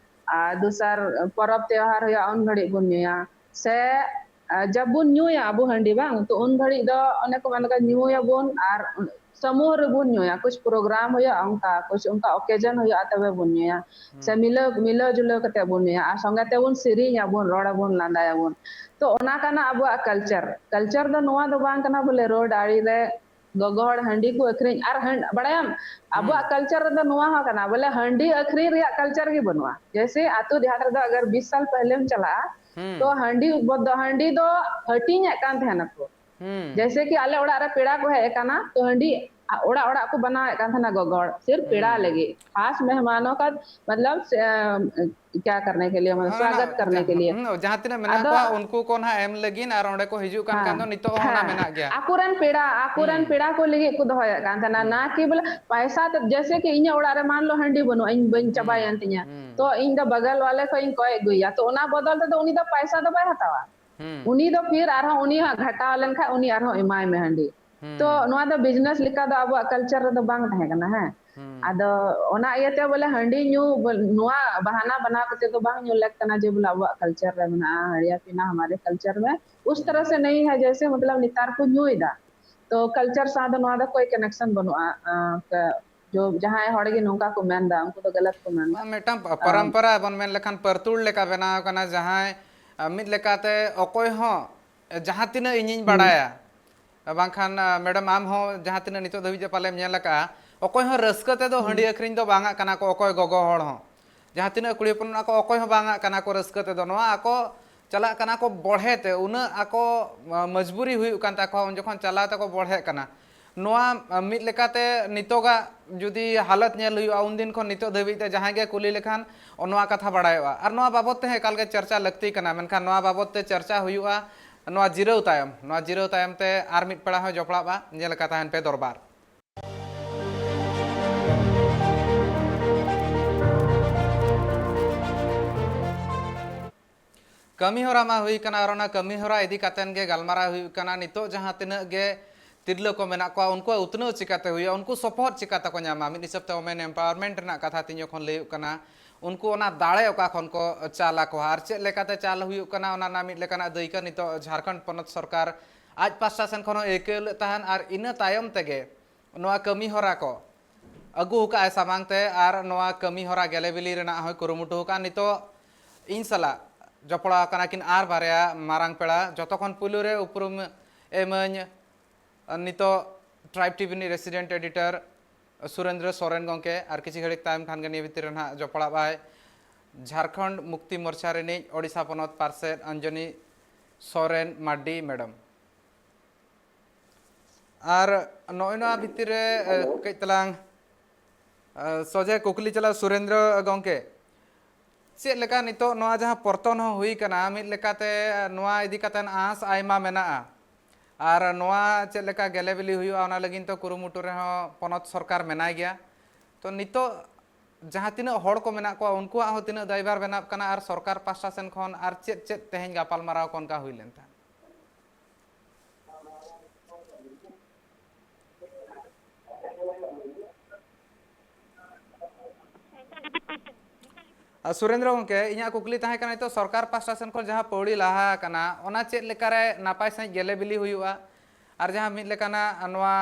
ᱟᱨ ᱫᱚᱥᱟᱨ ᱯᱚᱨᱚᱵᱽ ᱛᱮᱣᱦᱟᱨ ᱦᱩᱭᱩᱜᱼᱟ ᱩᱱ ᱜᱷᱟᱹᱲᱤᱡ ᱵᱚᱱ ᱧᱩᱭᱟ, ᱥᱮ, ᱟᱸ, ᱡᱟᱵ ᱵᱚᱱ ᱧᱩᱭᱟ ᱟᱵᱚ ᱦᱟᱺᱰᱤ ᱵᱟᱝ, ᱛᱚ ᱩᱱ ᱜᱷᱟᱹᱲᱤᱡ ᱫᱚ ᱚᱱᱮ ᱠᱚ ᱢᱮᱱ ᱞᱮᱠᱟ ᱧᱩᱭᱟᱵᱚᱱ ᱟᱨ ᱥᱟᱢᱩᱦ ᱨᱮᱵᱚᱱ ᱧᱩᱭᱟ, ᱠᱩᱪ program ᱦᱩᱭᱩᱜᱼᱟ ᱚᱱᱠᱟ, ᱠᱩᱪ ᱚᱱᱠᱟ occasion ᱦᱩᱭᱩᱜᱼᱟ ᱛᱚᱵᱮ ᱵᱚᱱ ᱧᱩᱭᱟ, ᱥᱮ ᱦᱩᱸ᱾ ᱢᱤᱞᱟᱹᱣ, ᱢᱤᱞᱟᱹᱣ ᱡᱩᱞᱟᱹᱣ ᱠᱟᱛᱮ ᱵᱚᱱ ᱧᱩᱭᱟ, ᱟᱨ ᱥᱚᱸᱜᱮ ᱛᱮᱵᱚᱱ ᱥᱮᱨᱮᱧ ᱟᱵᱚᱱ, ᱨᱚᱲ ᱟᱵᱚᱱ, ᱞᱟᱸᱫᱟᱭᱟᱵᱚᱱ᱾ ᱛᱚ ᱚᱱᱟ ᱠᱟᱱᱟ ᱟᱵᱚᱣᱟᱜ culture᱾ Culture ᱫᱚ ᱱᱚᱣᱟ ᱫᱚ ᱵᱟᱝ ᱠᱟᱱᱟ ᱵᱚᱞᱮ road ᱟᱲᱮ ᱨᱮ ᱜᱚᱜᱚ ᱦᱚᱲ ᱦᱟᱺᱰᱤ ᱠᱚ ᱟᱹᱠᱷᱨᱤᱧ᱾ ᱟᱨ ᱦᱟᱺ-, ᱵᱟᱲᱟᱭᱟᱢ, ᱦᱩᱸ᱾ ᱟᱵᱚᱣᱟᱜ culture ᱨᱮᱫᱚ ᱱᱚᱣᱟ ᱦᱚᱸ ᱠᱟᱱᱟ ᱵᱚᱞᱮ ᱦᱟᱺᱰᱤ ᱟᱹᱠᱷᱨᱤᱧ ᱨᱮᱭᱟᱜ culture ᱜᱮ ᱵᱟᱹᱱᱩᱜᱼᱟ᱾ ᱡᱮᱭᱥᱮ ᱟᱛᱳ ᱫᱮᱦᱟᱛ ᱨᱮᱫᱚ ᱟᱜᱟᱨ ᱵᱤᱥ ᱥᱟᱞ ᱯᱟᱦᱞᱮᱢ ᱪᱟᱞᱟᱜᱼᱟ, ᱦᱩᱸ᱾ ᱛᱚ ᱦᱟᱺᱰᱤ ᱵᱚᱫ-, ᱦᱟᱺᱰᱤ ᱫᱚ ᱦᱟᱹᱴᱤᱧᱮᱫ ᱠᱟᱱ ᱛᱟᱦᱮᱱᱟᱠᱚ᱾ ᱦᱩᱸ᱾ ᱡᱮᱭᱥᱮ ᱠᱤ ᱟᱞᱮ ᱚᱲᱟᱜ ᱨᱮ ᱯᱮᱲᱟ ᱠᱚ ᱦᱮᱡ ᱟᱠᱟᱱᱟ, ᱛᱚ ᱦᱟᱺᱰᱤ ᱚᱲᱟᱜ ᱚᱲᱟᱜ ᱠᱚ ᱵᱮᱱᱟᱣᱮᱫ ᱠᱟᱱ ᱛᱟᱦᱮᱱᱟ ᱜᱚᱜᱚ ᱦᱚᱲ, ᱥᱤᱨᱯ ᱯᱮᱲᱟ ᱦᱩᱸ᱾ ᱞᱟᱹᱜᱤᱫ, ᱠᱷᱟᱥ ᱢᱮᱦᱢᱟᱱᱚ ᱠᱟ, ᱢᱚᱛᱞᱚᱵ, ᱥᱮ, ᱟᱢ, ᱠᱭᱟ ᱠᱟᱨᱱᱮ ᱠᱮ ᱞᱤᱭᱮ, ᱢᱟᱱᱮ ᱦᱮᱸ, ᱚᱱᱟ ᱥᱣᱟᱜᱚᱛ ᱠᱟᱨᱱᱮ ᱠᱮ ᱞᱤᱭᱮ᱾ ᱦᱩᱸ, ᱡᱟᱦᱟᱸ ᱛᱤᱱᱟᱹᱜ ᱢᱮᱱᱟᱜ ᱟᱫᱚ ᱠᱚᱣᱟ ᱩᱱᱠᱩ ᱠᱚ ᱱᱟᱦᱟᱜ ᱮᱢ ᱞᱟᱹᱜᱤᱫ, ᱟᱨ ᱚᱸᱰᱮ ᱠᱚ ᱦᱤᱡᱩᱜ ᱠᱟᱱ ᱠᱷᱟᱱ ᱫᱚ ᱦᱮᱸ, ᱱᱤᱛᱚᱜ ᱦᱚᱸ ᱚᱱᱟ ᱦᱮᱸ, ᱢᱮᱱᱟᱜ ᱜᱮᱭᱟ᱾ ᱟᱠᱚᱨᱮᱱ ᱯᱮᱲᱟ, ᱟᱠᱚᱨᱮᱱ ᱦᱩᱸ᱾ ᱯᱮᱲᱟ ᱠᱚ ᱞᱟᱹᱜᱤᱫ ᱠᱚ ᱫᱚᱦᱚᱭᱮᱫ ᱠᱟᱱ ᱛᱟᱦᱮᱱᱟ, ᱦᱩᱸ᱾ ᱱᱟ ᱠᱤ ᱵᱚᱞᱮ ᱯᱟᱭᱥᱟ ᱛᱮ, ᱡᱮᱭᱥᱮ ᱠᱤ ᱤᱧᱟᱹᱜ ᱚᱲᱟᱜ ᱨᱮ ᱢᱟᱱ ᱞᱚ ᱦᱟᱺᱰᱤ ᱵᱟᱹᱱᱩᱜᱼᱟ, ᱤᱧ ᱵᱟᱹᱧ ᱦᱩᱸ, ᱪᱟᱵᱟᱭᱮᱱ ᱛᱤᱧᱟ, ᱦᱩᱸ᱾ ᱛᱚ ᱤᱧ ᱫᱚ ᱵᱟᱜᱟᱞ ᱣᱟᱞᱮ ᱠᱷᱚᱡ ᱤᱧ ᱠᱚᱭ ᱟᱹᱜᱩᱭᱟ, ᱛᱚ ᱚᱱᱟ ᱵᱚᱫᱚᱞ ᱛᱮᱫᱚ ᱩᱱᱤ ᱫᱚ ᱯᱟᱭᱥᱟ ᱫᱚ ᱵᱟᱭ ᱦᱟᱛᱟᱣᱟ᱾ ᱦᱩᱸ᱾ ᱩᱱᱤ ᱫᱚ ᱯᱷᱤᱨ ᱟᱨᱦᱚᱸ ᱩᱱᱤ ᱦᱟᱸᱜ ᱜᱷᱟᱴᱟᱣ ᱞᱮᱱᱠᱷᱟᱱ ᱩᱱᱤ ᱟᱨᱦᱚᱸ ᱮᱢᱟᱭ ᱢᱮ ᱦᱟᱺᱰᱤ᱾ ᱦᱩᱸ᱾ ᱛᱚ ᱱᱚᱣᱟ ᱫᱚ ᱵᱤᱡᱽᱱᱮᱥ ᱞᱮᱠᱟ ᱫᱚ ᱟᱵᱚᱣᱟᱜ ᱠᱟᱞᱪᱟᱨ ᱨᱮᱫᱚ ᱵᱟᱝ ᱛᱟᱦᱮᱸ ᱠᱟᱱᱟ, ᱦᱮᱸ᱾ ᱦᱩᱸ᱾ ᱟᱫᱚ ᱚᱱᱟ ᱤᱭᱟᱹᱛᱮ ᱵᱚᱞᱮ ᱦᱟᱺᱰᱤ ᱧᱩ ᱵᱚ-, ᱱᱚᱣᱟ ᱵᱟᱦᱟᱱᱟ ᱵᱟᱱᱟᱣ ᱠᱟᱛᱮ ᱫᱚ ᱵᱟᱝ ᱧᱩ ᱞᱮᱠ ᱠᱟᱱᱟ ᱡᱮ ᱵᱚᱞᱮ ᱟᱵᱚᱣᱟᱜ ᱠᱟᱞᱪᱟᱨ ᱨᱮ ᱢᱮᱱᱟᱜᱼᱟ, ᱦᱟᱺᱰᱤ ᱯᱤᱱᱟ ᱦᱟᱢᱟᱨᱮ ᱠᱟᱞᱪᱟᱨ ᱢᱮ, ᱩᱥ ᱛᱚᱨᱦ ᱥᱮ ᱱᱟᱦᱤ ᱦᱟᱭ, ᱡᱮᱭᱥᱮ ᱢᱚᱛᱞᱚᱵ ᱱᱮᱛᱟᱨ ᱠᱚ ᱧᱩᱭᱮᱫᱟ, ᱛᱚ ᱠᱟᱞᱪᱟᱨ ᱥᱟᱶ ᱫᱚ ᱱᱚᱣᱟ ᱫᱚ ᱠᱳᱭ ᱠᱟᱱᱮᱠᱥᱚᱱ ᱵᱟᱹᱱᱩᱜᱼᱟ᱾ ᱟᱸ, ᱠᱟ-, ᱡᱚ, ᱡᱟᱦᱟᱸᱭ ᱦᱚᱲ ᱜᱮ ᱱᱚᱝᱠᱟ ᱠᱚ ᱢᱮᱱᱫᱟ, ᱩᱱᱠᱩ ᱫᱚ ᱜᱟᱞᱟᱛ ᱠᱚ ᱢᱮᱱᱫᱟ᱾ ᱱᱚᱣᱟ ᱢᱤᱫᱴᱟᱝ ᱯ-, ᱟᱢ ᱯᱚᱨᱚᱢᱯᱚᱨᱟ ᱵᱚᱱ ᱢᱮᱱ ᱞᱮᱠᱷᱟᱱ ᱯᱟᱹᱨᱛᱩᱲ ᱞᱮᱠᱟ ᱵᱮᱱᱟᱣ ᱠᱟᱱᱟ, ᱡᱟᱦᱟᱸᱭ, ᱟ, ᱢᱤᱫ ᱞᱮᱠᱟᱛᱮ ᱚᱠᱚᱭ ᱦᱚᱸ, ᱡᱟᱦᱟᱸ ᱛᱤᱱᱟᱹᱜ ᱤᱧᱤᱧ ᱦᱩᱸ᱾ ᱵᱟᱲᱟᱭᱟ, ᱵᱟᱝᱠᱷᱟᱱ, ᱟ, ᱢᱮᱰᱟᱢ, ᱟᱢ ᱦᱚᱸ ᱡᱟᱦᱟᱸ ᱛᱤᱱᱟᱹᱜ ᱱᱤᱛᱚᱜ ᱫᱷᱟᱹᱵᱤᱡ ᱛᱮ ᱯᱟᱞᱮᱢ ᱧᱮᱞ ᱟᱠᱟᱜᱼᱟ, ᱚᱠᱚᱭ ᱦᱚᱸ ᱨᱟᱹᱥᱠᱟᱹ ᱛᱮᱫᱚ ᱦᱩᱸ᱾ ᱦᱟᱺᱰᱤ ᱟᱹᱠᱷᱨᱤᱧ ᱫᱚ ᱵᱟᱝ ᱟᱜ ᱠᱟᱱᱟ ᱠᱚ, ᱚᱠᱚᱭ ᱜᱚᱜᱚ ᱦᱚᱲ ᱦᱚᱸ᱾ ᱡᱟᱦᱟᱸ ᱛᱤᱱᱟᱹᱜ ᱠᱩᱲᱤ ᱦᱚᱯᱚᱱ ᱢᱮᱱᱟᱜ ᱠᱚ, ᱚᱠᱚᱭ ᱦᱚᱸ ᱵᱟᱝ ᱟᱜ ᱠᱟᱱᱟ ᱠᱚ ᱨᱟᱹᱥᱠᱟᱹ ᱛᱮᱫᱚ᱾ ᱱᱚᱣᱟ ᱟᱠᱚ ᱪᱟᱞᱟᱜ ᱠᱟᱱᱟ ᱠᱚ ᱵᱚᱲᱦᱮ ᱛᱮ, ᱩᱱᱟᱹᱜ ᱟᱠᱚ, ᱟ, ᱢᱚᱡᱽᱵᱩᱨᱤ ᱦᱩᱭᱩᱜ ᱠᱟᱱ ᱛᱟᱠᱚᱣᱟ, ᱩᱱ ᱡᱚᱠᱷᱚᱱ ᱪᱟᱞᱟᱣ ᱛᱮᱠᱚ ᱵᱚᱲᱦᱮᱜ ᱠᱟᱱᱟ᱾ ᱱᱚᱣᱟ, ᱟ, ᱢᱤᱫ ᱞᱮᱠᱟᱛᱮ ᱱᱤᱛᱚᱜᱟᱜ ᱡᱩᱫᱤ ᱦᱟᱞᱚᱛ ᱧᱮᱞ ᱦᱩᱭᱩᱜᱼᱟ, ᱩᱱᱫᱤᱱ ᱠᱷᱚᱱ ᱱᱤᱛᱚᱜ ᱫᱷᱟᱹᱵᱤᱡ ᱛᱮ ᱡᱟᱦᱟᱸᱭ ᱜᱮ ᱠᱩᱞᱤ ᱞᱮᱠᱷᱟᱱ ᱱᱚᱣᱟ ᱠᱟᱛᱷᱟ ᱵᱟᱲᱟᱭᱚᱜᱼᱟ᱾ ᱟᱨ ᱱᱚᱣᱟ ᱵᱟᱵᱚᱛ ᱛᱮ ᱦᱚᱸ ᱮᱠᱟᱞ ᱜᱮ ᱪᱟᱨᱪᱟ ᱞᱟᱹᱠᱛᱤ ᱠᱟᱱᱟ, ᱢᱮᱱᱠᱷᱟᱱ ᱱᱚᱣᱟ ᱵᱟᱵᱚᱛ ᱛᱮ ᱪᱟᱨᱪᱟ ᱦᱩᱭᱩᱜᱼᱟ ᱱᱚᱣᱟ ᱡᱤᱨᱟᱹᱣ ᱛᱟᱭᱚᱢ᱾ ᱱᱚᱣᱟ ᱡᱤᱨᱟᱹᱣ ᱛᱟᱭᱚᱢ ᱛᱮ ᱟᱨ ᱢᱤᱫ ᱯᱮᱲᱟ ᱦᱚᱸ ᱡᱚᱯᱲᱟᱜᱼᱟ, ᱧᱮᱞ ᱟᱠᱟ ᱛᱟᱦᱮᱱ ᱯᱮ ᱫᱚᱨᱵᱟᱨ᱾ ᱠᱟᱹᱢᱤ ᱦᱚᱨᱟ ᱢᱟ ᱦᱩᱭ ᱠᱟᱱᱟ, ᱟᱨ ᱚᱱᱟ ᱠᱟᱹᱢᱤ ᱦᱚᱨᱟ ᱤᱫᱤ ᱠᱟᱛᱮᱱ ᱜᱮ ᱜᱟᱞᱢᱟᱨᱟᱣ ᱦᱩᱭᱩᱜ ᱠᱟᱱᱟ᱾ ᱱᱤᱛᱚᱜ ᱡᱟᱦᱟᱸ ᱛᱤᱱᱟᱹᱜ ᱜᱮ ᱛᱤᱨᱞᱟᱹ ᱠᱚ ᱢᱮᱱᱟᱜ ᱠᱚᱣᱟ, ᱩᱱᱠᱩᱣᱟᱜ ᱩᱛᱱᱟᱹᱣ ᱪᱤᱠᱟᱹᱛᱮ ᱦᱩᱭᱩᱜᱼᱟ, ᱩᱱᱠᱩ ᱥᱚᱯᱚᱦᱚᱫ ᱪᱤᱠᱟᱹ ᱛᱮᱠᱚ ᱧᱟᱢᱟ, ᱢᱤᱫ ᱦᱤᱥᱟᱹᱵ ᱛᱮ women empowerment ᱨᱮᱱᱟᱜ ᱠᱟᱛᱷᱟ ᱛᱤᱧ ᱡᱚᱠᱷᱚᱱ ᱞᱟᱹᱭᱚᱜ ᱠᱟᱱᱟ, ᱩᱱᱠᱩ ᱚᱱᱟ ᱫᱟᱲᱮ ᱚᱠᱟ ᱠᱷᱚᱱ ᱠᱚ ᱪᱟᱞ ᱟᱠᱚᱣᱟ, ᱟᱨ ᱪᱮᱫ ᱞᱮᱠᱟᱛᱮ ᱪᱟᱞ ᱦᱩᱭᱩᱜ ᱠᱟᱱᱟ, ᱚᱱᱟ ᱨᱮᱱᱟᱜ ᱢᱤᱫ ᱞᱮᱠᱟᱱᱟᱜ ᱫᱟᱹᱭᱠᱟᱹ ᱱᱤᱛᱚᱜ ᱡᱷᱟᱲᱠᱷᱚᱸᱰ ᱯᱚᱱᱚᱛ ᱥᱚᱨᱠᱟᱨ ᱟᱡ ᱯᱟᱥᱴᱟ ᱥᱮᱱ ᱠᱷᱚᱱ ᱦᱚᱸ ᱟᱹᱭᱠᱟᱹᱣ ᱞᱮᱫ ᱛᱟᱦᱮᱱ, ᱟᱨ ᱤᱱᱟᱹ ᱛᱟᱭᱚᱢ ᱛᱮᱜᱮ ᱱᱚᱣᱟ ᱠᱟᱹᱢᱤ ᱦᱚᱨᱟ ᱠᱚ ᱟᱹᱜᱩ ᱟᱠᱟᱫᱼᱟᱭ ᱥᱟᱢᱟᱝ ᱛᱮ, ᱟᱨ ᱱᱚᱣᱟ ᱠᱟᱹᱢᱤ ᱦᱚᱨᱟ ᱜᱮᱞᱮ ᱵᱤᱞᱤ ᱨᱮᱱᱟᱜ ᱦᱚᱸᱭ ᱠᱩᱨᱩᱢᱩᱴᱩ ᱟᱠᱟᱫᱼᱟ᱾ ᱱᱤᱛᱚᱜ ᱤᱧ ᱥᱟᱞᱟᱜ ᱡᱚᱯᱲᱟᱣ ᱟᱠᱟᱱᱟ ᱠᱤᱱ ᱟᱨ ᱵᱟᱨᱭᱟ ᱢᱟᱨᱟᱝ ᱯᱮᱲᱟ᱾ ᱡᱚᱛᱚ ᱠᱷᱚᱱ ᱯᱩᱭᱞᱩ ᱨᱮ ᱩᱯᱨᱩᱢ ᱮᱢᱟᱹᱧ ᱱᱤᱛᱚᱜ Tribe ᱴᱤᱵᱷᱤ ᱨᱤᱱᱤᱡ resident editor ᱥᱩᱨᱮᱱᱫᱨᱚ ᱥᱚᱨᱮᱱ ᱜᱚᱢᱠᱮ, ᱟᱨ ᱠᱤᱪᱷᱩ ᱜᱷᱟᱹᱲᱤᱡ ᱛᱟᱭᱚᱢ ᱠᱷᱟᱱ ᱜᱮ ᱱᱤᱭᱟᱹ ᱵᱷᱤᱛᱤᱨ ᱨᱮ ᱱᱟᱦᱟᱜ ᱡᱚᱯᱲᱟᱜ ᱟᱭ ᱡᱷᱟᱲᱠᱷᱚᱸᱰ ᱢᱩᱠᱛᱤ ᱢᱳᱨᱪᱟ ᱨᱤᱱᱤᱡ ᱳᱰᱤᱥᱟ ᱯᱚᱱᱚᱛ ᱯᱟᱨᱥᱮᱛ ᱚᱧᱡᱚᱱᱤ ᱥᱚᱨᱮᱱ ᱢᱟᱨᱰᱤ ᱢᱮᱰᱟᱢ᱾ ᱟᱨ ᱱᱚᱜᱼᱚᱭ ᱱᱚᱣᱟ ᱵᱷᱤᱛᱤᱨ ᱨᱮ, ᱮ, ᱦᱮᱞᱳ᱾ ᱠᱟᱹᱡ ᱛᱟᱞᱟᱝ, ᱮ, ᱥᱚᱡᱷᱮ ᱠᱩᱠᱞᱤ ᱪᱟᱞᱟᱣ ᱥᱩᱨᱮᱱᱫᱨᱚ ᱜᱚᱢᱠᱮ, ᱪᱮᱫ ᱞᱮᱠᱟ ᱱᱤᱛᱚᱜ ᱱᱚᱣᱟ ᱡᱟᱦᱟᱸ ᱯᱚᱨᱛᱚᱱ ᱦᱚᱸ ᱦᱩᱭ ᱠᱟᱱᱟ, ᱢᱤᱫ ᱞᱮᱠᱟᱛᱮ ᱱᱚᱣᱟ ᱤᱫᱤ ᱠᱟᱛᱮ ᱟᱸᱥ ᱟᱭᱢᱟ ᱢᱮᱱᱟᱜᱼᱟ, ᱟᱨ ᱱᱚᱣᱟ ᱪᱮᱫ ᱞᱮᱠᱟ ᱜᱮᱞᱮ ᱵᱤᱞᱤ ᱦᱩᱭᱩᱜᱼᱟ, ᱚᱱᱟ ᱞᱟᱹᱜᱤᱫ ᱛᱮ ᱠᱩᱨᱩᱢᱩᱴᱩ ᱨᱮᱦᱚᱸ ᱯᱚᱱᱚᱛ ᱥᱚᱨᱠᱟᱨ ᱢᱮᱱᱟᱭ ᱜᱮᱭᱟ᱾ ᱛᱚ ᱱᱤᱛᱚᱜ ᱡᱟᱦᱟᱸ ᱛᱤᱱᱟᱹᱜ ᱦᱚᱲ ᱠᱚ ᱢᱮᱱᱟᱜ ᱠᱚᱣᱟ, ᱩᱱᱠᱩᱣᱟᱜ ᱦᱚᱸ ᱛᱤᱱᱟᱹᱜ ᱫᱟᱭᱵᱷᱟᱨ ᱵᱮᱱᱟᱜ ᱠᱟᱱᱟ, ᱟᱨ ᱥᱚᱨᱠᱟᱨ ᱯᱟᱥᱴᱟ ᱥᱮᱱ ᱠᱷᱚᱱ ᱟᱨ ᱪᱮᱫ ᱪᱮᱫ ᱛᱮᱦᱮᱧ ᱜᱟᱯᱟᱞᱢᱟᱨᱟᱣ ᱠᱚ ᱚᱱᱠᱟ ᱦᱩᱭ ᱞᱮᱱ ᱛᱟᱦᱮᱸᱫ? ᱟᱨ ᱥᱩᱨᱮᱱᱫᱨᱚ ᱜᱚᱢᱠᱮ, ᱤᱧᱟᱹᱜ ᱠᱩᱠᱞᱤ ᱛᱟᱦᱮᱸ ᱠᱟᱱᱟ, ᱱᱤᱛᱚᱜ ᱥᱚᱨᱠᱟᱨ ᱯᱟᱥᱴᱟ ᱥᱮᱱ ᱠᱷᱚᱱ ᱡᱟᱦᱟᱸ ᱯᱟᱹᱣᱲᱤ ᱞᱟᱦᱟ ᱟᱠᱟᱱᱟ, ᱚᱱᱟ ᱪᱮᱫ ᱞᱮᱠᱟᱨᱮ ᱱᱟᱯᱟᱭ ᱥᱟᱺᱦᱤᱡ ᱜᱮᱞᱮ ᱵᱤᱞᱤ ᱦᱩᱭᱩᱜᱼᱟ? ᱟᱨ ᱡᱟᱦᱟᱸ ᱢᱤᱫ ᱞᱮᱠᱟᱱᱟᱜ ᱱᱚᱣᱟ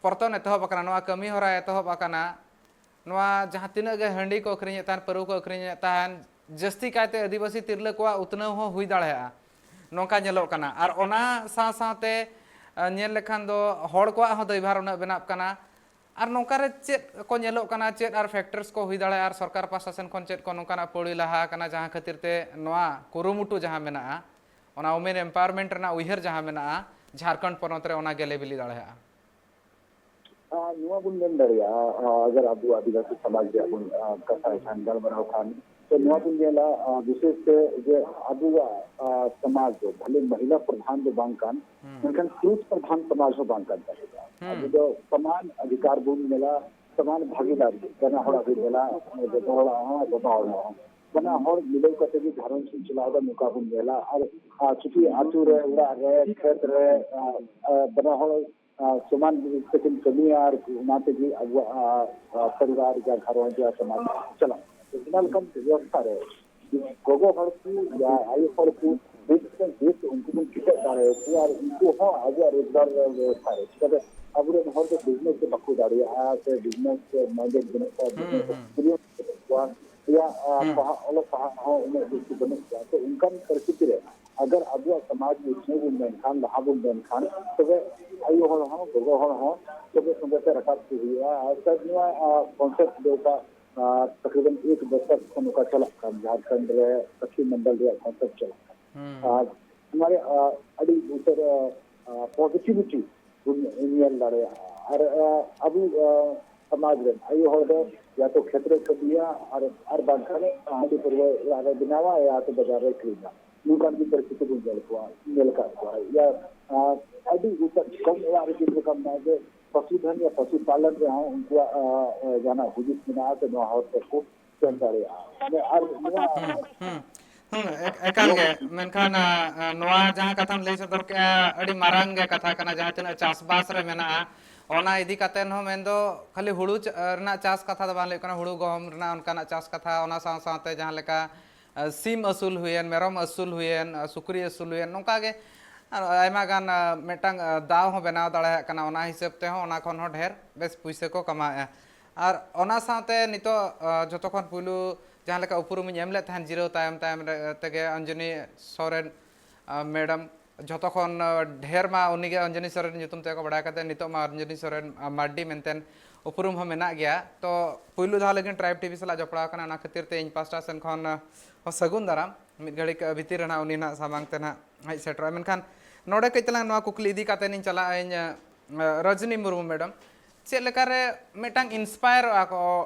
ᱯᱚᱨᱛᱚᱱ ᱮᱛᱚᱦᱚᱵ ᱟᱠᱟᱱᱟ, ᱱᱚᱣᱟ ᱠᱟᱹᱢᱤ ᱦᱚᱨᱟ ᱮᱛᱚᱦᱚᱵ ᱟᱠᱟᱱᱟ, ᱱᱚᱣᱟ ᱡᱟᱦᱟᱸ ᱛᱤᱱᱟᱹᱜ ᱜᱮ ᱦᱟᱺᱰᱤ ᱠᱚ ᱟᱹᱠᱷᱨᱤᱧᱮᱫ ᱛᱟᱦᱮᱱ, ᱯᱟᱹᱨᱣᱟᱹ ᱠᱚ ᱟᱹᱠᱷᱨᱤᱧᱮᱫ ᱛᱟᱦᱮᱱ, ᱡᱟᱹᱥᱛᱤ ᱠᱟᱭᱛᱮ ᱟᱹᱫᱤᱵᱟᱹᱥᱤ ᱛᱤᱨᱞᱟᱹ ᱠᱚᱣᱟᱜ ᱩᱛᱱᱟᱹᱣ ᱦᱚᱸ ᱦᱩᱭ ᱫᱟᱲᱮᱭᱟᱜᱼᱟ, ᱱᱚᱝᱠᱟ ᱧᱮᱞᱚᱜ ᱠᱟᱱᱟ᱾ ᱟᱨ ᱚᱱᱟ ᱥᱟᱶ ᱥᱟᱶᱛᱮ, ᱟ, ᱧᱮᱞ ᱞᱮᱠᱷᱟᱱ ᱫᱚ ᱦᱚᱲ ᱠᱚᱣᱟᱜ ᱦᱚᱸ ᱫᱟᱹᱭᱵᱷᱟᱨ ᱩᱱᱟᱹᱜ ᱵᱮᱱᱟᱜ ᱠᱟᱱᱟ᱾ ᱟᱨ ᱱᱚᱝᱠᱟ ᱨᱮ ᱪᱮᱫ ᱠᱚ ᱧᱮᱞᱚᱜ ᱠᱟᱱᱟ, ᱪᱮᱫ ᱟᱨ factors ᱠᱚ ᱦᱩᱭ ᱫᱟᱲᱮᱭᱟᱜᱼᱟ, ᱟᱨ ᱥᱚᱨᱠᱟᱨ ᱯᱟᱥᱴᱟ ᱥᱮᱱ ᱠᱷᱚᱱ ᱪᱮᱫ ᱠᱚ ᱱᱚᱝᱠᱟᱱᱟᱜ ᱯᱟᱹᱣᱲᱤ ᱞᱟᱦᱟ ᱟᱠᱟᱱᱟ, ᱡᱟᱦᱟᱸ ᱠᱷᱟᱹᱛᱤᱨ ᱛᱮ ᱱᱚᱣᱟ ᱠᱩᱨᱩᱢᱩᱴᱩ ᱡᱟᱦᱟᱸ ᱢᱮᱱᱟᱜᱼᱟ, ᱚᱱᱟ women empowerment ᱨᱮᱱᱟᱜ ᱩᱭᱦᱟᱹᱨ ᱡᱟᱦᱟᱸ ᱢᱮᱱᱟᱜᱼᱟ, ᱡᱷᱟᱲᱠᱷᱚᱸᱰ ᱯᱚᱱᱚᱛ ᱨᱮ ᱚᱱᱟ ᱜᱮᱞᱮ ᱵᱤᱞᱤ ᱫᱟᱲᱮᱭᱟᱜᱼᱟ? ᱟᱨ ᱱᱚᱣᱟ ᱵᱚᱱ ᱢᱮᱱ ᱫᱟᱲᱮᱭᱟᱜᱼᱟ, ᱟᱨ ᱟᱵᱚ ᱟᱹᱫᱤᱵᱟᱹᱥᱤ ᱥᱚᱢᱟᱡᱽ ᱨᱮᱭᱟᱜ ᱵᱚᱱ, ᱟᱨ, ᱠᱟᱛᱷᱟᱭ ᱠᱷᱟᱱ, ᱜᱟᱞᱢᱟᱨᱟᱣ ᱠᱷᱟᱱ, ᱛᱚ ᱱᱚᱣᱟ ᱵᱚᱱ ᱧᱮᱞᱟ, ᱟᱨ, ᱵᱤᱥᱮᱥ ᱛᱮ ᱡᱮ ᱟᱵᱚᱣᱟᱜ, ᱟᱨ, ᱥᱚᱢᱟᱡᱽ ᱫᱚ ᱠᱷᱟᱹᱞᱤ ᱢᱚᱦᱤᱞᱟ ᱯᱨᱚᱫᱷᱟᱱ ᱫᱚ ᱵᱟᱝ ᱠᱟᱱ, ᱦᱩᱸ᱾ ᱢᱮᱱᱠᱷᱟᱱ ᱯᱩᱨᱩᱥ ᱯᱨᱚᱫᱷᱟᱱ ᱥᱚᱢᱟᱡᱽ ᱦᱚᱸ ᱵᱟᱝ ᱠᱟᱱ ᱛᱟᱵᱚᱱᱟ᱾ ᱦᱩᱸ᱾ ᱟᱵᱚ ᱫᱚ ᱥᱚᱢᱟᱱ ᱚᱫᱷᱤᱠᱟᱨ ᱵᱚᱱ ᱧᱮᱞᱟ, ᱥᱚᱢᱟᱱ ᱵᱷᱟᱜᱤᱫᱟᱨ, ᱵᱟᱱᱟ ᱦᱚᱲᱟᱜ ᱵᱚᱱ ᱧᱮᱞᱟ, ᱜᱚᱜᱚ ᱦᱚᱲᱟᱜ ᱦᱚᱸ, ᱵᱟᱵᱟ ᱦᱚᱲᱟᱜ ᱦᱚᱸ᱾ ᱵᱟᱱᱟ ᱦᱚᱲ ᱢᱤᱞᱟᱹᱣ ᱠᱟᱛᱮ ᱜᱮ ᱜᱷᱟᱨᱚᱸᱡᱽ ᱵᱚᱱ ᱪᱟᱞᱟᱣ ᱮᱫᱟ, ᱱᱚᱝᱠᱟ ᱵᱚᱱ ᱧᱮᱞᱟ᱾ ᱟᱨ, ᱟᱨ ᱪᱩᱴᱤ ᱟᱹᱛᱩ ᱨᱮ, ᱚᱲᱟᱜ ᱨᱮ, ᱠᱷᱮᱛ ᱨᱮ, ᱟᱨ, ᱟᱨ ᱵᱟᱱᱟ ᱦᱚᱲ ᱟᱨ, ᱥᱚᱢᱟᱱ ᱛᱮᱠᱤᱱ ᱠᱟᱹᱢᱤᱭᱟ ᱟᱨ ᱚᱱᱟ ᱛᱮᱜᱮ ᱟᱵᱚᱣᱟᱜ, ᱟᱨ, ᱟᱨ, ᱯᱚᱨᱤᱵᱟᱨ ᱡᱟ ᱜᱷᱟᱨᱚᱸᱡᱽ ᱡᱟ ᱥᱚᱢᱟᱡᱽ ᱪᱟᱞᱟᱜ ᱠᱟᱱᱟ᱾ ᱚᱱᱟ ᱞᱮᱠᱟᱱ ᱵᱮᱵᱚᱥᱛᱷᱟ ᱨᱮ ᱜᱚᱜᱚ ᱦᱚᱲ ᱠᱚ ᱭᱟ ᱟᱭᱳ ᱦᱚᱲ ᱠᱚ ᱵᱮᱥ ᱠᱷᱚᱱ ᱵᱮᱥ ᱩᱱᱠᱩ ᱵᱚᱱ ᱪᱮᱫ ᱫᱟᱲᱮᱭᱟᱠᱚᱣᱟ ᱟᱨ ᱩᱱᱠᱩ ᱦᱚᱸ ᱟᱵᱚᱣᱟᱜ ᱨᱳᱡᱽᱜᱟᱨ ᱵᱮᱵᱚᱥᱛᱷᱟ ᱨᱮ᱾ ᱪᱤᱠᱟᱹᱛᱮ ᱟᱵᱚᱨᱮᱱ ᱦᱚᱲ ᱫᱚ business ᱫᱚ ᱵᱟᱠᱚ ᱫᱟᱲᱮᱭᱟᱜᱼᱟ ᱥᱮ business minded ᱵᱟᱹᱱᱩᱜ ᱠᱚᱣᱟ, ᱦᱩᱸ, business ᱦᱩᱸ᱾ Experience ᱵᱟᱹᱱᱩᱜ ᱠᱚᱣᱟ, ᱭᱟ, ᱟᱨ, ᱦᱩᱸ᱾ ᱯᱟᱲᱦᱟᱜ, ᱚᱞᱚᱜ ᱯᱟᱲᱦᱟᱜ ᱦᱚᱸ ᱩᱱᱟᱹᱜ ᱵᱮᱥᱤ ᱵᱟᱹᱱᱩᱜ ᱠᱚᱣᱟ᱾ ᱛᱚ ᱚᱱᱠᱟᱱ ᱯᱚᱨᱤᱥᱛᱷᱤᱛᱤ ᱨᱮ ᱟᱜᱟᱨ ᱟᱵᱚᱣᱟᱜ ᱥᱚᱢᱟᱡᱽ ᱩᱛᱱᱟᱹᱣ ᱵᱚᱱ ᱢᱮᱱᱠᱷᱟᱱ, ᱞᱟᱦᱟ ᱵᱚᱱ ᱢᱮᱱᱠᱷᱟᱱ, ᱛᱚᱵᱮ ᱟᱭᱳ ᱦᱚᱲ ᱦᱚᱸ, ᱜᱚᱜᱚ ᱦᱚᱲ ᱦᱚᱸ ᱛᱚᱵᱮ ᱥᱚᱸᱜᱮ ᱛᱮ ᱨᱟᱠᱟᱵ ᱠᱚ ᱦᱩᱭᱩᱜᱼᱟ᱾ ᱟᱨ ᱥᱟᱨ ᱱᱚᱣᱟ, ᱟᱨ, concept ᱫᱚ ᱚᱠᱟ, ᱟᱨ, ᱛᱟᱠᱨᱤᱵᱟᱱ ᱮᱠ ᱫᱚᱥᱚᱠ ᱠᱷᱚᱱ ᱚᱠᱟ ᱪᱟᱞᱟᱜ ᱠᱟᱱ ᱡᱷᱟᱲᱠᱷᱚᱸᱰ ᱨᱮ ᱥᱟᱹᱠᱷᱤ ᱢᱚᱱᱰᱚᱞ ᱨᱮᱭᱟᱜ concept ᱪᱟᱞᱟᱜ ᱠᱟᱱᱟ᱾ ᱦᱩᱸ᱾ ᱟᱨ ᱱᱚᱣᱟ ᱨᱮ, ᱟᱨ, ᱟᱹᱰᱤ ᱩᱛᱟᱹᱨ, ᱟᱨ, positivity ᱵᱚᱱ ᱧᱮᱞ ᱫᱟᱲᱮᱭᱟᱜᱼᱟ᱾ ᱟᱨ, ᱟᱨ, ᱟᱵᱚ, ᱟᱨ, ᱥᱚᱢᱟᱡᱽ ᱨᱮᱱ ᱟᱭᱳ ᱦᱚᱲ ᱫᱚ ᱭᱟ ᱛᱚ ᱠᱷᱮᱛ ᱨᱮ ᱠᱟᱹᱢᱤᱭᱟ ᱟᱨ, ᱟᱨ ᱵᱟᱝᱠᱷᱟᱱ ᱦᱟᱺᱰᱤ ᱯᱟᱹᱨᱣᱟᱹ ᱚᱲᱟᱜ ᱨᱮ ᱵᱮᱱᱟᱣᱟ, ᱭᱟ ᱛᱚ ᱵᱟᱡᱟᱨ ᱨᱮ ᱟᱹᱠᱷᱨᱤᱧᱟ᱾ ᱱᱚᱝᱠᱟᱱ ᱜᱮ ᱯᱚᱨᱤᱥᱛᱷᱤᱛᱤ ᱵᱚᱱ ᱧᱮᱞ ᱠᱚᱣᱟ, ᱧᱮᱞ ᱟᱠᱟᱫ ᱠᱚᱣᱟ᱾ ᱭᱟ, ᱟᱨ ᱟᱹᱰᱤ ᱩᱛᱟᱹᱨ ᱠᱚᱢ ᱚᱲᱟᱜ ᱨᱮ ᱪᱮᱫ ᱞᱮᱠᱟ ᱢᱮᱱᱟᱜᱼᱟ ᱡᱮ ᱯᱚᱥᱩᱫᱷᱚᱱ ᱭᱟ ᱯᱚᱥᱩ ᱯᱟᱞᱚᱱ ᱨᱮᱦᱚᱸ ᱩᱱᱠᱩᱣᱟᱜ, ᱟ, ᱟ, ᱡᱟᱦᱟᱱᱟᱜ ᱦᱩᱫᱤᱥ ᱢᱮᱱᱟᱜᱼᱟ, ᱥᱮ ᱱᱚᱣᱟ ᱦᱚᱨ ᱛᱮᱠᱚ ᱥᱮᱱ ᱫᱟᱲᱮᱭᱟᱜᱼᱟ᱾ ᱢᱟᱱᱮ, ᱟᱨ ᱱᱚᱣᱟ ᱦᱩᱸ, ᱦᱩᱸ, ᱦᱩᱸ, ᱮᱠ-, ᱮᱠᱟᱞ ᱜᱮ᱾ ᱢᱮᱱᱠᱷᱟᱱ, ᱟ, ᱟ, ᱱᱚᱣᱟ ᱡᱟᱦᱟᱸ ᱠᱟᱛᱷᱟᱢ ᱞᱟᱹᱭ ᱥᱚᱫᱚᱨ ᱠᱮᱜᱼᱟ, ᱟᱹᱰᱤ ᱢᱟᱨᱟᱝ ᱜᱮ ᱠᱟᱛᱷᱟ ᱠᱟᱱᱟ, ᱡᱟᱦᱟᱸ ᱛᱤᱱᱟᱹᱜ ᱪᱟᱥᱵᱟᱥ ᱨᱮ ᱢᱮᱱᱟᱜᱼᱟ, ᱚᱱᱟ ᱤᱫᱤ ᱠᱟᱛᱮ ᱦᱚᱸ ᱢᱮᱱᱫᱚ ᱠᱷᱟᱹᱞᱤ ᱦᱩᱲᱩ ᱪᱟ-, ᱨᱮᱱᱟᱜ ᱪᱟᱥ ᱠᱟᱛᱷᱟ ᱫᱚ ᱵᱟᱝ ᱞᱟᱹᱭ ᱠᱟᱱᱟ, ᱦᱩᱲᱩ ᱜᱚᱦᱚᱢ ᱨᱮᱱᱟᱜ ᱚᱱᱠᱟᱱᱟᱜ ᱪᱟᱥ ᱠᱟᱛᱷᱟ, ᱚᱱᱟ ᱥᱟᱶ ᱥᱟᱶᱛᱮ ᱡᱟᱦᱟᱸ ᱞᱮᱠᱟ, ᱟ, ᱥᱤᱢ ᱟᱹᱥᱩᱞ ᱦᱩᱭᱮᱱ, ᱢᱮᱨᱚᱢ ᱟᱹᱥᱩᱞ ᱦᱩᱭᱮᱱ, ᱟ, ᱥᱩᱠᱨᱤ ᱟᱹᱥᱩᱞ ᱦᱩᱭᱮᱱ, ᱱᱚᱝᱠᱟ ᱜᱮ ᱟᱨ ᱟᱭᱢᱟ ᱜᱟᱱ, ᱟ, ᱢᱤᱫᱴᱟᱝ, ᱟ, ᱫᱟᱣ ᱦᱚᱸ ᱵᱮᱱᱟᱣ ᱫᱟᱲᱮᱭᱟᱜ ᱠᱟᱱᱟ᱾ ᱚᱱᱟ ᱦᱤᱥᱟᱹᱵ ᱛᱮᱦᱚᱸ ᱚᱱᱟ ᱠᱷᱚᱱ ᱦᱚᱸ ᱰᱷᱮᱨ ᱵᱮᱥ ᱯᱩᱭᱥᱟᱹ ᱠᱚ ᱠᱟᱢᱟᱣᱮᱫᱼᱟ᱾ ᱟᱨ ᱚᱱᱟ ᱥᱟᱶᱛᱮ ᱱᱤᱛᱚᱜ, ᱟ, ᱡᱷᱚᱛᱚ ᱠᱷᱚᱱ ᱯᱩᱭᱞᱩ ᱡᱟᱦᱟᱸ ᱞᱮᱠᱟ ᱩᱯᱨᱩᱢᱤᱧ ᱮᱢ ᱞᱮᱫ ᱛᱟᱦᱮᱸᱫ ᱡᱤᱨᱟᱹᱣ ᱛᱟᱭᱚᱢ ᱛᱟᱭᱚᱢ ᱨᱮ, ᱛᱮᱜᱮ ᱚᱧᱡᱚᱱᱤ ᱥᱚᱨᱮᱱ, ᱟ, ᱢᱮᱰᱟᱢ, ᱡᱷᱚᱛᱚ ᱠᱷᱚᱱ, ᱟ, ᱰᱷᱮᱨ ᱢᱟ ᱩᱱᱤᱜᱮ ᱚᱧᱡᱚᱱᱤ ᱥᱚᱨᱮᱱ ᱧᱩᱛᱩᱢ ᱛᱮᱠᱚ ᱵᱟᱲᱟᱭ ᱠᱟᱫᱮ, ᱱᱤᱛᱚᱜ ᱢᱟ ᱚᱧᱡᱚᱱᱤ ᱥᱚᱨᱮᱱ, ᱟ, ᱢᱟᱨᱰᱤ ᱢᱮᱱᱛᱮ ᱩᱯᱨᱩᱢ ᱦᱚᱸ ᱢᱮᱱᱟᱜ ᱜᱮᱭᱟ᱾ ᱛᱚ ᱯᱩᱭᱞᱩ ᱫᱷᱟᱣ ᱞᱟᱹᱜᱤᱫ ᱴᱨᱟᱭᱤᱵᱽ ᱴᱤᱵᱷᱤ ᱥᱟᱞᱟᱜ ᱡᱚᱯᱲᱟᱣ ᱠᱟᱱᱟ, ᱚᱱᱟ ᱠᱷᱟᱹᱛᱤᱨ ᱛᱮ ᱤᱧ ᱯᱟᱥᱴᱟ ᱥᱮᱱ ᱠᱷᱚᱱ, ᱟ, ᱦᱚᱸ ᱥᱟᱹᱜᱩᱱ ᱫᱟᱨᱟᱢ᱾ ᱢᱤᱫ ᱜᱷᱟᱹᱲᱤᱡ ᱵᱷᱤᱛᱤᱨ ᱨᱮ ᱱᱟᱜ ᱩᱱᱤ ᱱᱟᱜ ᱥᱟᱢᱟᱝ ᱛᱮ ᱱᱟᱜ ᱦᱮᱡ ᱥᱮᱴᱮᱨᱚᱜᱼᱟ᱾ ᱢᱮᱱᱠᱷᱟᱱ ᱱᱚᱰᱮ ᱠᱟᱹᱡ ᱛᱟᱞᱟᱝ ᱱᱚᱣᱟ ᱠᱩᱠᱞᱤ ᱤᱫᱤ ᱠᱟᱛᱮ ᱤᱧ ᱪᱟᱞᱟᱜᱼᱟ, ᱤᱧ, ᱟ, ᱨᱚᱡᱽᱱᱤ ᱢᱩᱨᱢᱩ ᱢᱮᱰᱟᱢ, ᱪᱮᱫ ᱞᱮᱠᱟᱨᱮ ᱢᱤᱫᱴᱟᱝ ᱤᱱᱥᱯᱟᱭᱟᱨᱚᱜᱼᱟ ᱠᱚ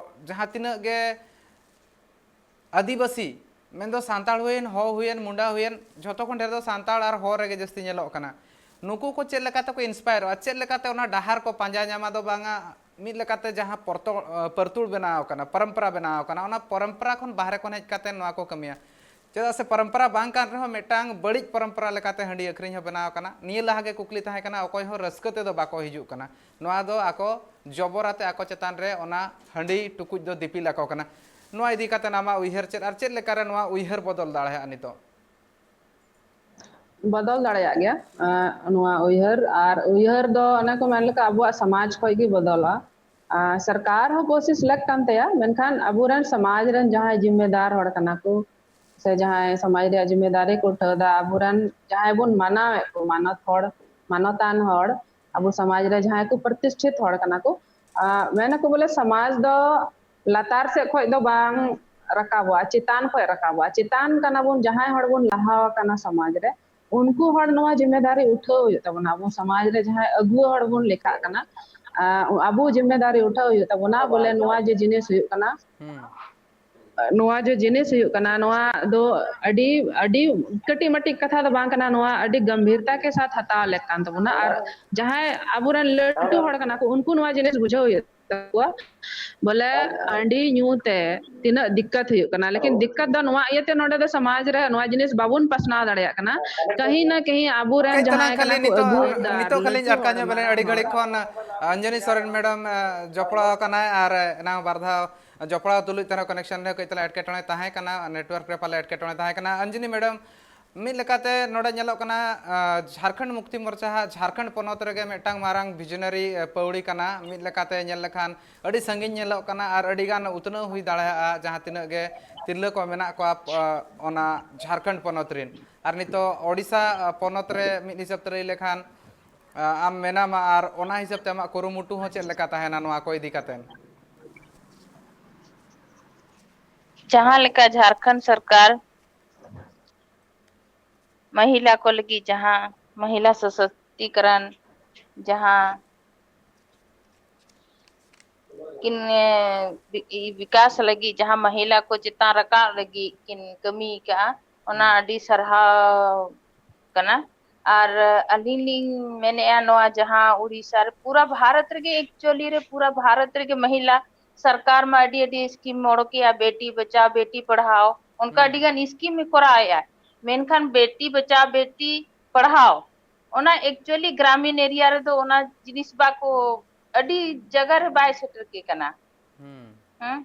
ᱡᱟᱦᱟᱸ ᱛᱤᱱᱟᱹᱜ ᱜᱮ ᱟᱹᱫᱤᱵᱟᱹᱥᱤ, ᱢᱮᱱᱫᱚ ᱥᱟᱱᱛᱟᱲ ᱦᱩᱭᱮᱱ, ᱦᱳ ᱦᱩᱭᱮᱱ, ᱢᱩᱱᱰᱟ ᱦᱩᱭᱮᱱ, ᱡᱷᱚᱛᱚ ᱠᱷᱚᱱ ᱰᱷᱮᱨ ᱫᱚ ᱥᱟᱱᱛᱟᱲ ᱟᱨ ᱦᱳ ᱨᱮᱜᱮ ᱡᱟᱹᱥᱛᱤ ᱧᱮᱞᱚᱜ ᱠᱟᱱᱟ᱾ ᱱᱩᱠᱩ ᱠᱚ ᱪᱮᱫ ᱞᱮᱠᱟ ᱛᱮᱠᱚ ᱤᱱᱥᱯᱟᱭᱟᱨᱚᱜᱼᱟ, ᱪᱮᱫ ᱞᱮᱠᱟᱛᱮ ᱚᱱᱟ ᱰᱟᱦᱟᱨ ᱠᱚ ᱯᱟᱸᱡᱟ ᱧᱟᱢᱟ ᱫᱚ ᱵᱟᱝᱟ, ᱢᱤᱫ ᱞᱮᱠᱟᱛᱮ ᱡᱟᱦᱟᱸ ᱯᱚᱨᱛᱚ-, ᱯᱟᱹᱨᱛᱩᱲ ᱵᱮᱱᱟᱣ ᱟᱠᱟᱱᱟ, ᱯᱚᱨᱚᱢᱯᱚᱨᱟ ᱵᱮᱱᱟᱣ ᱟᱠᱟᱱᱟ, ᱚᱱᱟ ᱯᱚᱨᱚᱢᱯᱚᱨᱟ ᱠᱷᱚᱱ ᱵᱟᱦᱨᱮ ᱠᱷᱚᱱ ᱦᱮᱡ ᱠᱟᱛᱮ ᱱᱚᱣᱟ ᱠᱚ ᱠᱟᱹᱢᱤᱭᱟ᱾ ᱪᱮᱫᱟᱜ ᱥᱮ ᱯᱚᱨᱚᱢᱯᱚᱨᱟ ᱵᱟᱝ ᱠᱟᱱ ᱨᱮᱦᱚᱸ ᱢᱤᱫᱴᱟᱝ ᱵᱟᱹᱲᱤᱡ ᱯᱚᱨᱚᱢᱯᱚᱨᱟ ᱞᱮᱠᱟᱛᱮ ᱦᱟᱺᱰᱤ ᱟᱹᱠᱷᱨᱤᱧ ᱦᱚᱸ ᱵᱮᱱᱟᱣ ᱟᱠᱟᱱᱟ᱾ ᱱᱤᱭᱟᱹ ᱞᱟᱦᱟ ᱜᱮ ᱠᱩᱠᱞᱤ ᱛᱟᱦᱮᱸ ᱠᱟᱱᱟ, ᱚᱠᱚᱭ ᱦᱚᱸ ᱨᱟᱹᱥᱠᱟᱹ ᱛᱮᱫᱚ ᱵᱟᱠᱚ ᱦᱤᱡᱩᱜ ᱠᱟᱱᱟ᱾ ᱱᱚᱣᱟ ᱫᱚ ᱟᱠᱚ ᱡᱚᱵᱚᱨ ᱟᱛᱮ ᱟᱠᱚ ᱪᱮᱛᱟᱱ ᱨᱮ ᱚᱱᱟ ᱦᱟᱺᱰᱤ ᱴᱩᱠᱩᱡ ᱫᱚ ᱫᱤᱯᱤᱞ ᱟᱠᱚ ᱠᱟᱱᱟ᱾ ᱱᱚᱣᱟ ᱤᱫᱤ ᱠᱟᱛᱮ ᱟᱢᱟᱜ ᱩᱭᱦᱟᱹᱨ ᱪᱮᱫ, ᱟᱨ ᱪᱮᱫ ᱞᱮᱠᱟᱨᱮ ᱱᱚᱣᱟ ᱩᱭᱦᱟᱹᱨ ᱵᱚᱫᱚᱞ ᱫᱟᱲᱮᱭᱟᱜᱼᱟ ᱱᱤᱛᱚᱜ? ᱵᱚᱫᱚᱞ ᱫᱟᱲᱮᱭᱟᱜ ᱜᱮᱭᱟ, ᱮᱸ, ᱱᱚᱣᱟ ᱩᱭᱦᱟᱹᱨ᱾ ᱟᱨ ᱩᱭᱦᱟᱹᱨ ᱫᱚ ᱚᱱᱮ ᱠᱚ ᱢᱮᱱ ᱞᱮᱠᱟ ᱟᱵᱚᱣᱟᱜ ᱥᱚᱢᱟᱡᱽ ᱠᱷᱚᱱ ᱜᱮ ᱵᱚᱫᱚᱞᱚᱜᱼᱟ᱾ ᱟᱨ ᱥᱚᱨᱠᱟᱨ ᱦᱚᱸ ᱠᱳᱥᱤᱥ ᱞᱮᱠ ᱠᱟᱱ ᱛᱟᱭᱟ, ᱢᱮᱱᱠᱷᱟᱱ ᱟᱵᱚᱨᱮᱱ ᱥᱚᱢᱟᱡᱽ ᱨᱮᱱ ᱡᱟᱦᱟᱸᱭ ᱡᱤᱢᱢᱮᱫᱟᱨ ᱦᱚᱲ ᱠᱟᱱᱟ ᱠᱚ, ᱥᱮ ᱡᱟᱦᱟᱸᱭ ᱥᱚᱢᱟᱡᱽ ᱨᱮᱭᱟᱜ ᱡᱤᱢᱢᱮᱫᱟᱨᱤ ᱠᱚ ᱩᱴᱷᱟᱹᱣ ᱮᱫᱟ, ᱟᱵᱚᱨᱮᱱ ᱡᱟᱦᱟᱸᱭ ᱵᱚᱱ ᱢᱟᱱᱟᱣᱮᱫ ᱠᱚ, ᱢᱟᱱᱚᱛ ᱦᱚᱲ, ᱢᱟᱱᱚᱛᱟᱱ ᱦᱚᱲ, ᱟᱵᱚ ᱥᱚᱢᱟᱡᱽ ᱨᱮ ᱡᱟᱦᱟᱸᱭ ᱠᱚ ᱯᱨᱚᱛᱤᱥᱴᱷᱤᱛ ᱦᱚᱲ ᱠᱟᱱᱟ ᱠᱚ, ᱟᱸ, ᱢᱮᱱᱟᱠᱚ ᱵᱚᱞᱮ ᱥᱚᱢᱟᱡᱽ ᱫᱚ ᱞᱟᱛᱟᱨ ᱥᱮᱫ ᱠᱷᱚᱡ ᱫᱚ ᱵᱟᱝ ᱨᱟᱠᱟᱵᱚᱜᱼᱟ, ᱪᱮᱛᱟᱱ ᱠᱷᱚᱡ ᱨᱟᱠᱟᱵᱚᱜᱼᱟ᱾ ᱪᱮᱛᱟᱱ ᱠᱟᱱᱟ ᱵᱚᱱ, ᱡᱟᱦᱟᱸᱭ ᱦᱚᱲ ᱵᱚᱱ ᱞᱟᱦᱟ ᱟᱠᱟᱱᱟ ᱥᱚᱢᱟᱡᱽ ᱨᱮ, ᱩᱱᱠᱩ ᱦᱚᱲ ᱱᱚᱣᱟ ᱡᱤᱢᱢᱮᱫᱟᱨᱤ ᱩᱴᱷᱟᱹᱣ ᱦᱩᱭᱩᱜ ᱛᱟᱵᱚᱱᱟ᱾ ᱟᱵᱚ ᱥᱚᱢᱟᱡᱽ ᱨᱮ ᱡᱟᱦᱟᱸᱭ ᱟᱹᱜᱩᱣᱟᱹ ᱦᱚᱲ ᱵᱚᱱ ᱞᱮᱠᱷᱟᱜ ᱠᱟᱱᱟ, ᱟᱸ, ᱟᱵᱚ ᱡᱤᱢᱢᱮᱫᱟᱨᱤ ᱩᱴᱷᱟᱹᱣ ᱦᱩᱭᱩᱜ ᱛᱟᱵᱚᱱᱟ, ᱵᱚᱞᱮ ᱱᱚᱣᱟ ᱡᱮ ᱡᱤᱱᱤᱥ ᱦᱩᱭᱩᱜ ᱠᱟᱱᱟ, ᱦᱩᱸ᱾ ᱱᱚᱣᱟ ᱡᱮ ᱡᱤᱱᱤᱥ ᱦᱩᱭᱩᱜ ᱠᱟᱱᱟ, ᱱᱚᱣᱟ ᱫᱚ ᱟᱹᱰᱤ, ᱟᱹᱰᱤ ᱠᱟᱹᱴᱤᱡ ᱢᱟᱹᱴᱤᱡ ᱠᱟᱛᱷᱟ ᱫᱚ ᱵᱟᱝ ᱠᱟᱱᱟ, ᱱᱚᱣᱟ ᱟᱹᱰᱤ ᱜᱟᱢᱵᱷᱤᱨᱛᱟ ᱠᱮ ᱥᱟᱛᱷ ᱦᱟᱛᱟᱣ ᱞᱮᱠ ᱠᱟᱱ ᱛᱟᱵᱚᱱᱟ᱾ ᱟᱨ ᱡᱟᱦᱟᱸᱭ ᱟᱵᱚᱨᱮᱱ ᱞᱟᱹᱴᱩ ᱦᱚᱲ ᱠᱟᱱᱟ ᱠᱚ, ᱩᱱᱠᱩ ᱱᱚᱣᱟ ᱡᱤᱱᱤᱥ ᱵᱩᱡᱷᱟᱹᱣ ᱦᱩᱭᱩᱜ ᱛᱟᱠᱚᱣᱟ, ᱵᱚᱞᱮ ᱦᱟᱺᱰᱤ ᱧᱩ ᱛᱮ ᱛᱤᱱᱟᱹᱜ ᱫᱤᱠᱠᱟᱛ ᱦᱩᱭᱩᱜ ᱠᱟᱱᱟ᱾ ᱞᱮᱠᱤᱱ ᱫᱤᱠᱠᱟᱛ ᱫᱚ ᱱᱚᱣᱟ ᱤᱭᱟᱹᱛᱮ ᱱᱚᱰᱮ ᱫᱚ ᱥᱚᱢᱟᱡᱽ ᱨᱮ ᱱᱚᱣᱟ ᱡᱤᱱᱤᱥ ᱵᱟᱵᱚᱱ ᱯᱟᱥᱱᱟᱣ ᱫᱟᱲᱮᱭᱟᱜ ᱠᱟᱱᱟ, ᱠᱟᱹᱦᱤ ᱱᱟ ᱠᱟᱹᱦᱤ ᱟᱵᱚᱨᱮᱱ ᱠᱟᱹᱡ ᱛᱟᱞᱟᱝ ᱡᱟᱦᱟᱸᱭ ᱠᱟᱱᱟ ᱠᱷᱟᱹᱞᱤ ᱠᱚ ᱱᱤᱛᱚᱜ, ᱟᱹᱜᱩᱭᱮᱫᱟ ᱟᱨ ᱱᱤᱛᱚᱜ ᱠᱷᱟᱹᱞᱤᱧ ᱞᱟᱹᱴᱩ ᱟᱴᱠᱟ ᱧᱚᱜ ᱵᱮᱱᱟ᱾ ᱟᱹᱰᱤ ᱜᱷᱟᱹᱲᱤᱡ ᱠᱷᱚᱱ ᱚᱧᱡᱚᱱᱤ ᱥᱚᱨᱮᱱ ᱢᱮᱰᱟᱢ, ᱮ, ᱡᱚᱯᱲᱟᱣ ᱟᱠᱟᱱᱟᱭ ᱟᱨ ᱮᱱᱟᱝ ᱵᱟᱨ ᱫᱷᱟᱣ ᱡᱚᱯᱲᱟᱣ ᱛᱩᱞᱩᱡ ᱛᱮᱦᱚᱸ ᱠᱟᱱᱮᱠᱥᱚᱱ ᱨᱮ ᱠᱟᱹᱡ ᱛᱟᱞᱟ ᱮᱴᱠᱮᱴᱚᱬᱮ ᱛᱟᱦᱮᱸ ᱠᱟᱱᱟ, ᱱᱮᱴᱣᱟᱨᱠ ᱨᱮ ᱯᱟᱞᱮ ᱮᱴᱠᱮᱴᱚᱬᱮ ᱛᱟᱦᱮᱸ ᱠᱟᱱᱟ᱾ ᱚᱧᱡᱚᱱᱤ ᱢᱮᱰᱟᱢ, ᱢᱤᱫ ᱞᱮᱠᱟᱛᱮ ᱱᱚᱰᱮ ᱧᱮᱞᱚᱜ ᱠᱟᱱᱟ, ᱟ, ᱡᱷᱟᱨᱠᱷᱚᱸᱰ ᱢᱩᱠᱛᱤ ᱢᱳᱨᱪᱟ ᱦᱟᱸᱜ ᱡᱷᱟᱨᱠᱷᱚᱸᱰ ᱯᱚᱱᱚᱛ ᱨᱮᱜᱮ ᱢᱤᱫᱴᱟᱝ ᱢᱟᱨᱟᱝ ᱵᱷᱤᱡᱚᱱᱟᱨᱤ, ᱮ, ᱯᱟᱹᱣᱲᱤ ᱠᱟᱱᱟ᱾ ᱢᱤᱫ ᱞᱮᱠᱟᱛᱮ ᱧᱮᱞ ᱞᱮᱠᱷᱟᱱ ᱟᱹᱰᱤ ᱥᱟᱺᱜᱤᱧ ᱧᱮᱞᱚᱜ ᱠᱟᱱᱟ ᱟᱨ ᱟᱹᱰᱤ ᱜᱟᱱ ᱩᱛᱱᱟᱹᱣ ᱦᱩᱭ ᱫᱟᱲᱮᱭᱟᱜᱼᱟ, ᱡᱟᱦᱟᱸ ᱛᱤᱱᱟᱹᱜ ᱜᱮ ᱛᱤᱨᱞᱟᱹ ᱠᱚ ᱢᱮᱱᱟᱜ ᱠᱚᱣᱟ, ᱟ, ᱚᱱᱟ ᱡᱷᱟᱨᱠᱷᱚᱸᱰ ᱯᱚᱱᱚᱛ ᱨᱮᱱ᱾ ᱟᱨ ᱱᱤᱛᱚᱜ ᱳᱰᱤᱥᱟ, ᱟ, ᱯᱚᱱᱚᱛ ᱨᱮ ᱢᱤᱫ ᱦᱤᱥᱟᱹᱵ ᱛᱮ ᱞᱟᱹᱭ ᱞᱮᱠᱷᱟᱱ, ᱟ, ᱟᱢ ᱢᱮᱱᱟᱢᱟ, ᱟᱨ ᱚᱱᱟ ᱦᱤᱥᱟᱹᱵ ᱛᱮ ᱟᱢᱟᱜ ᱠᱩᱨᱩᱢᱩᱴᱩ ᱦᱚᱸ ᱪᱮᱫ ᱞᱮᱠᱟ ᱛᱟᱦᱮᱱᱟ ᱱᱚᱣᱟ ᱠᱚ ᱤᱫᱤ ᱠᱟᱛᱮ? ᱡᱟᱦᱟᱸ ᱞᱮᱠᱟ ᱡᱷᱟᱨᱠᱷᱚᱸᱰ ᱥᱚᱨᱠᱟᱨ ᱢᱟᱦᱤᱞᱟ ᱠᱚ ᱞᱟᱹᱜᱤᱫ ᱡᱟᱦᱟᱸ ᱢᱟᱦᱤᱞᱟ ᱥᱚᱥᱚᱠᱛᱤᱠᱚᱨᱚᱱ, ᱡᱟᱦᱟᱸ ᱠᱤᱱ, ᱮ, ᱵᱤ-, ᱵᱤᱠᱟᱥ ᱞᱟᱹᱜᱤᱫ, ᱡᱟᱦᱟᱸ ᱢᱟᱦᱤᱞᱟ ᱠᱚ ᱪᱮᱛᱟᱱ ᱨᱟᱠᱟᱵ ᱞᱟᱹᱜᱤᱫ ᱠᱤᱱ ᱠᱟᱹᱢᱤ ᱟᱠᱟᱫᱼᱟ, ᱚᱱᱟ ᱦᱩᱸ᱾ ᱟᱹᱰᱤ ᱥᱟᱨᱦᱟᱣ ᱠᱟᱱᱟ᱾ ᱟᱨ ᱟᱹᱞᱤᱧ ᱞᱤᱧ ᱢᱮᱱᱮᱫᱼᱟ, ᱱᱚᱣᱟ ᱡᱟᱦᱟᱸ ᱩᱲᱤᱥᱥᱟ ᱨᱮ, ᱯᱩᱨᱟᱹ ᱵᱷᱟᱨᱚᱛ ᱨᱮᱜᱮ, actually ᱨᱮ ᱯᱩᱨᱟᱹ ᱵᱷᱟᱨᱚᱛ ᱨᱮᱜᱮ ᱢᱟᱦᱤᱞᱟ ᱥᱚᱨᱠᱟᱨ ᱢᱟ ᱟᱹᱰᱤ ᱟᱹᱰᱤ ᱥᱠᱤᱢ ᱚᱰᱚᱠᱮᱜᱼᱟ, ᱵᱮᱴᱤ ᱵᱟᱪᱟᱣ ᱵᱮᱴᱤ ᱯᱟᱲᱦᱟᱣ, ᱚᱱᱠᱟ ᱦᱩᱸ᱾ ᱟᱹᱰᱤ ᱜᱟᱱ ᱥᱠᱤᱢ ᱮ ᱠᱚᱨᱟᱣᱮᱜᱼᱟ᱾ ᱢᱮᱱᱠᱷᱟᱱ ᱵᱮᱴᱤ ᱵᱟᱪᱟᱣ ᱵᱮᱴᱤ ᱯᱟᱲᱦᱟᱣ, ᱚᱱᱟ actually ᱜᱨᱟᱢᱤᱱ ᱮᱨᱤᱭᱟ ᱨᱮᱫᱚ ᱚᱱᱟ ᱡᱤᱱᱤᱥ ᱵᱟᱠᱚ, ᱟᱹᱰᱤ ᱡᱟᱭᱜᱟ ᱨᱮ ᱵᱟᱭ ᱥᱮᱴᱮᱨ ᱠᱮ ᱠᱟᱱᱟ᱾ ᱦᱩᱸ᱾ ᱦᱮᱸ?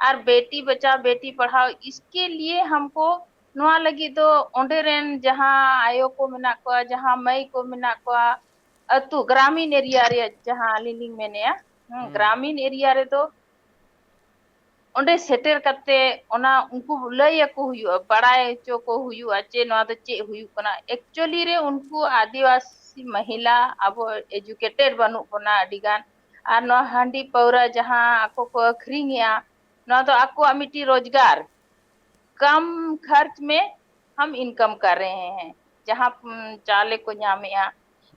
ᱟᱨ ᱵᱮᱴᱤ ᱵᱟᱪᱟᱣ ᱵᱮᱴᱤ ᱯᱟᱲᱦᱟᱣ, ᱤᱥᱠᱮ ᱞᱤᱭᱮ ᱦᱟᱢᱠᱚ ᱱᱚᱣᱟ ᱞᱟᱹᱜᱤᱫ ᱫᱚ ᱚᱸᱰᱮ ᱨᱮᱱ ᱡᱟᱦᱟᱸ ᱟᱭᱳ ᱠᱚ ᱢᱮᱱᱟᱜ ᱠᱚᱣᱟ, ᱡᱟᱦᱟᱸ ᱢᱟᱹᱭ ᱠᱚ ᱢᱮᱱᱟᱜ ᱠᱚᱣᱟ, ᱟᱹᱛᱩ ᱜᱨᱟᱢᱤᱱ ᱮᱨᱤᱭᱟ ᱨᱮᱭᱟᱜ ᱡᱟᱦᱟᱸ ᱟᱹᱞᱤᱧ ᱞᱤᱧ ᱢᱮᱱᱮᱜᱼᱟ, ᱦᱮᱸ, ᱦᱩᱸ᱾ ᱜᱨᱟᱢᱤᱱ ᱮᱨᱤᱭᱟ ᱨᱮᱫᱚ ᱚᱸᱰᱮ ᱥᱮᱴᱮᱨ ᱠᱟᱛᱮ ᱚᱱᱟ ᱩᱱᱠᱩ ᱞᱟᱹᱭ ᱟᱠᱚ ᱦᱩᱭᱩᱜᱼᱟ, ᱵᱟᱲᱟᱭ ᱦᱚᱪᱚ ᱠᱚ ᱦᱩᱭᱩᱜᱼᱟ ᱡᱮ ᱱᱚᱣᱟ ᱫᱚ ᱪᱮᱫ ᱦᱩᱭᱩᱜ ᱠᱟᱱᱟ᱾ Actually ᱨᱮ ᱩᱱᱠᱩ ᱟᱹᱫᱤᱵᱟᱹᱥᱤ ᱢᱟᱦᱤᱞᱟ ᱟᱵᱚ educated ᱵᱟᱹᱱᱩᱜ ᱵᱚᱱᱟ ᱟᱹᱰᱤ ᱜᱟᱱ, ᱟᱨ ᱱᱚᱣᱟ ᱦᱟᱺᱰᱤ ᱯᱟᱹᱣᱨᱟᱹ ᱡᱟᱦᱟᱸ ᱟᱠᱚ ᱠᱚ ᱟᱹᱠᱷᱨᱤᱧᱮᱜᱼᱟ, ᱱᱚᱣᱟ ᱫᱚ ᱟᱠᱚᱣᱟᱜ ᱢᱤᱫᱴᱤᱡ ᱨᱳᱡᱽᱜᱟᱨ, ᱠᱟᱢ ᱠᱷᱟᱨᱪ ᱢᱮ ᱦᱟᱢ ᱤᱱᱠᱟᱢ ᱠᱟᱨ ᱨᱮᱦᱮ ᱦᱮᱸ, ᱡᱟᱦᱟᱸ, ᱩᱢ, ᱪᱟᱣᱞᱮ ᱠᱚ ᱧᱟᱢᱮᱜᱼᱟ,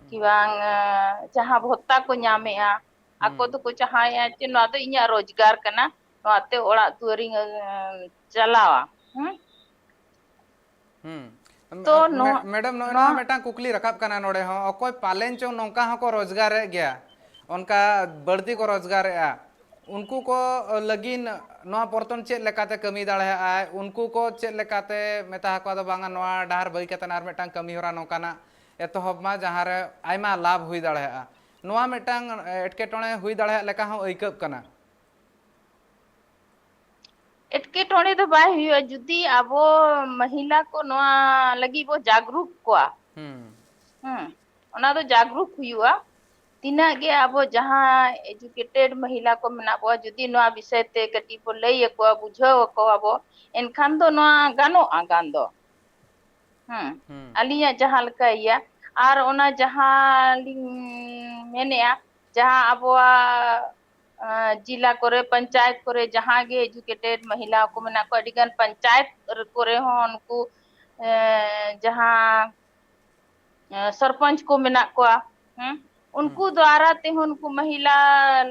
ᱠᱤ ᱵᱟᱝ, ᱟᱸ, ᱡᱟᱦᱟᱸ ᱵᱷᱚᱛᱛᱟ ᱠᱚ ᱧᱟᱢᱮᱜᱼᱟ, ᱟᱠᱚ ᱦᱩᱸ᱾ ᱫᱚᱠᱚ ᱪᱟᱦᱟᱣᱮᱜᱼᱟ ᱡᱮ ᱱᱚᱣᱟ ᱫᱚ ᱤᱧᱟᱹᱜ ᱨᱳᱡᱽᱜᱟᱨ ᱠᱟᱱᱟ, ᱱᱚᱣᱟᱛᱮ ᱚᱲᱟᱜ ᱫᱩᱣᱟᱹᱨᱤᱧ, ᱮᱸ, ᱪᱟᱞᱟᱣᱟ᱾ ᱦᱩᱸ? ᱦᱩᱸ᱾ ᱛᱚ ᱢᱮ-, ᱱᱚᱣᱟ, ᱢᱮᱰᱟᱢ, ᱱᱚᱜᱼᱚᱭ ᱱᱚᱣᱟ ᱱᱚᱣᱟ ᱢᱤᱫᱴᱟᱝ ᱠᱩᱠᱞᱤ ᱨᱟᱠᱟᱵ ᱠᱟᱱᱟ ᱱᱚᱰᱮ ᱦᱚᱸ, ᱚᱠᱚᱭ ᱯᱟᱞᱮᱱ ᱪᱚ ᱱᱚᱝᱠᱟ ᱦᱚᱸᱠᱚ ᱨᱳᱡᱽᱜᱟᱨᱮᱫ ᱜᱮᱭᱟ, ᱚᱱᱠᱟ ᱵᱟᱹᱲᱛᱤ ᱠᱚ ᱨᱳᱡᱽᱜᱟᱨᱮᱫᱼᱟ, ᱩᱱᱠᱩ ᱠᱚ ᱞᱟᱹᱜᱤᱫ ᱱᱚᱣᱟ ᱯᱚᱨᱛᱚᱱ ᱪᱮᱫ ᱞᱮᱠᱟᱛᱮ ᱠᱟᱹᱢᱤ ᱫᱟᱲᱮᱭᱟᱜᱼᱟᱭ? ᱩᱱᱠᱩ ᱠᱚ ᱪᱮᱫ ᱞᱮᱠᱟᱛᱮ ᱢᱮᱛᱟ ᱟᱠᱚᱣᱟ ᱫᱚ ᱵᱟᱝᱟ, ᱱᱚᱣᱟ ᱰᱟᱦᱟᱨ ᱵᱟᱹᱜᱤ ᱠᱟᱛᱮ ᱟᱨ ᱢᱤᱫᱴᱟᱝ ᱠᱟᱹᱢᱤ ᱦᱚᱨᱟ ᱱᱚᱝᱠᱟᱱᱟᱜ ᱮᱛᱚᱦᱚᱵ ᱢᱟ, ᱡᱟᱦᱟᱸ ᱨᱮ ᱟᱭᱢᱟ ᱞᱟᱵᱷ ᱦᱩᱭ ᱫᱟᱲᱮᱭᱟᱜᱼᱟ? ᱱᱚᱣᱟ ᱢᱤᱫᱴᱟᱝ ᱮᱴᱠᱮᱴᱚᱬᱮ ᱦᱩᱭ ᱫᱟᱲᱮᱭᱟᱜ ᱞᱮᱠᱟ ᱦᱚᱸ ᱟᱹᱭᱠᱟᱹᱜ ᱠᱟᱱᱟ᱾ ᱮᱴᱠᱮᱴᱚᱬᱮ ᱫᱚ ᱵᱟᱭ ᱦᱩᱭᱩᱜᱼᱟ, ᱡᱩᱫᱤ ᱟᱵᱚ ᱢᱟᱹᱦᱤᱞᱟ ᱠᱚ ᱱᱚᱣᱟ ᱞᱟᱹᱜᱤᱫ ᱵᱚ ᱡᱟᱜᱽᱨᱩᱠ ᱠᱚᱣᱟ᱾ ᱦᱩᱸ᱾ ᱦᱩᱸ, ᱚᱱᱟ ᱫᱚ ᱡᱟᱜᱽᱨᱩᱠ ᱦᱩᱭᱩᱜᱼᱟ᱾ ᱛᱤᱱᱟᱹᱜ ᱜᱮ ᱟᱵᱚ ᱡᱟᱦᱟᱸ educated ᱢᱟᱹᱦᱤᱞᱟ ᱠᱚ ᱢᱮᱱᱟᱜ ᱠᱚᱣᱟ, ᱡᱩᱫᱤ ᱱᱚᱣᱟ ᱵᱤᱥᱚᱭ ᱛᱮ ᱠᱟᱹᱴᱤᱡ ᱵᱚ ᱞᱟᱹᱭ ᱟᱠᱚᱣᱟ, ᱵᱩᱡᱷᱟᱹᱣ ᱟᱠᱚᱣᱟ ᱵᱚ, ᱮᱱᱠᱷᱟᱱ ᱫᱚ ᱱᱚᱣᱟ ᱜᱟᱱᱚᱜᱼᱟ, ᱜᱟᱱ ᱫᱚ᱾ ᱦᱩᱸ᱾ ᱦᱩᱸ᱾ ᱟᱹᱞᱤᱧᱟᱜ ᱡᱟᱦᱟᱸ ᱞᱮᱠᱟ ᱤᱭᱟᱹ, ᱟᱨ ᱚᱱᱟ ᱡᱟᱦᱟᱸ ᱞᱤᱧ ᱢᱮᱱᱮᱜᱼᱟ, ᱡᱟᱦᱟᱸ ᱟᱵᱚᱣᱟᱜ, ᱟᱸ, ᱡᱤᱞᱟ ᱠᱚᱨᱮ, ᱯᱚᱧᱪᱟᱭᱮᱛ ᱠᱚᱨᱮ ᱡᱟᱦᱟᱸ ᱜᱮ educated ᱢᱟᱹᱦᱤᱞᱟ ᱠᱚ ᱢᱮᱱᱟᱜ ᱠᱚᱣᱟ, ᱟᱹᱰᱤ ᱜᱟᱱ ᱯᱚᱧᱪᱟᱭᱮᱛ ᱠᱚᱨᱮ ᱦᱚᱸ ᱩᱱᱠᱩ, ᱮᱸ, ᱡᱟᱦᱟᱸ, ᱮᱸ, ᱥᱚᱨᱯᱚᱧᱪ ᱠᱚ ᱢᱮᱱᱟᱜ ᱠᱚᱣᱟ, ᱦᱩᱸ? ᱦᱩᱸ᱾ ᱩᱱᱠᱩ ᱫᱣᱟᱨᱟ ᱛᱮᱦᱚᱸ ᱩᱱᱠᱩ ᱢᱟᱹᱦᱤᱞᱟ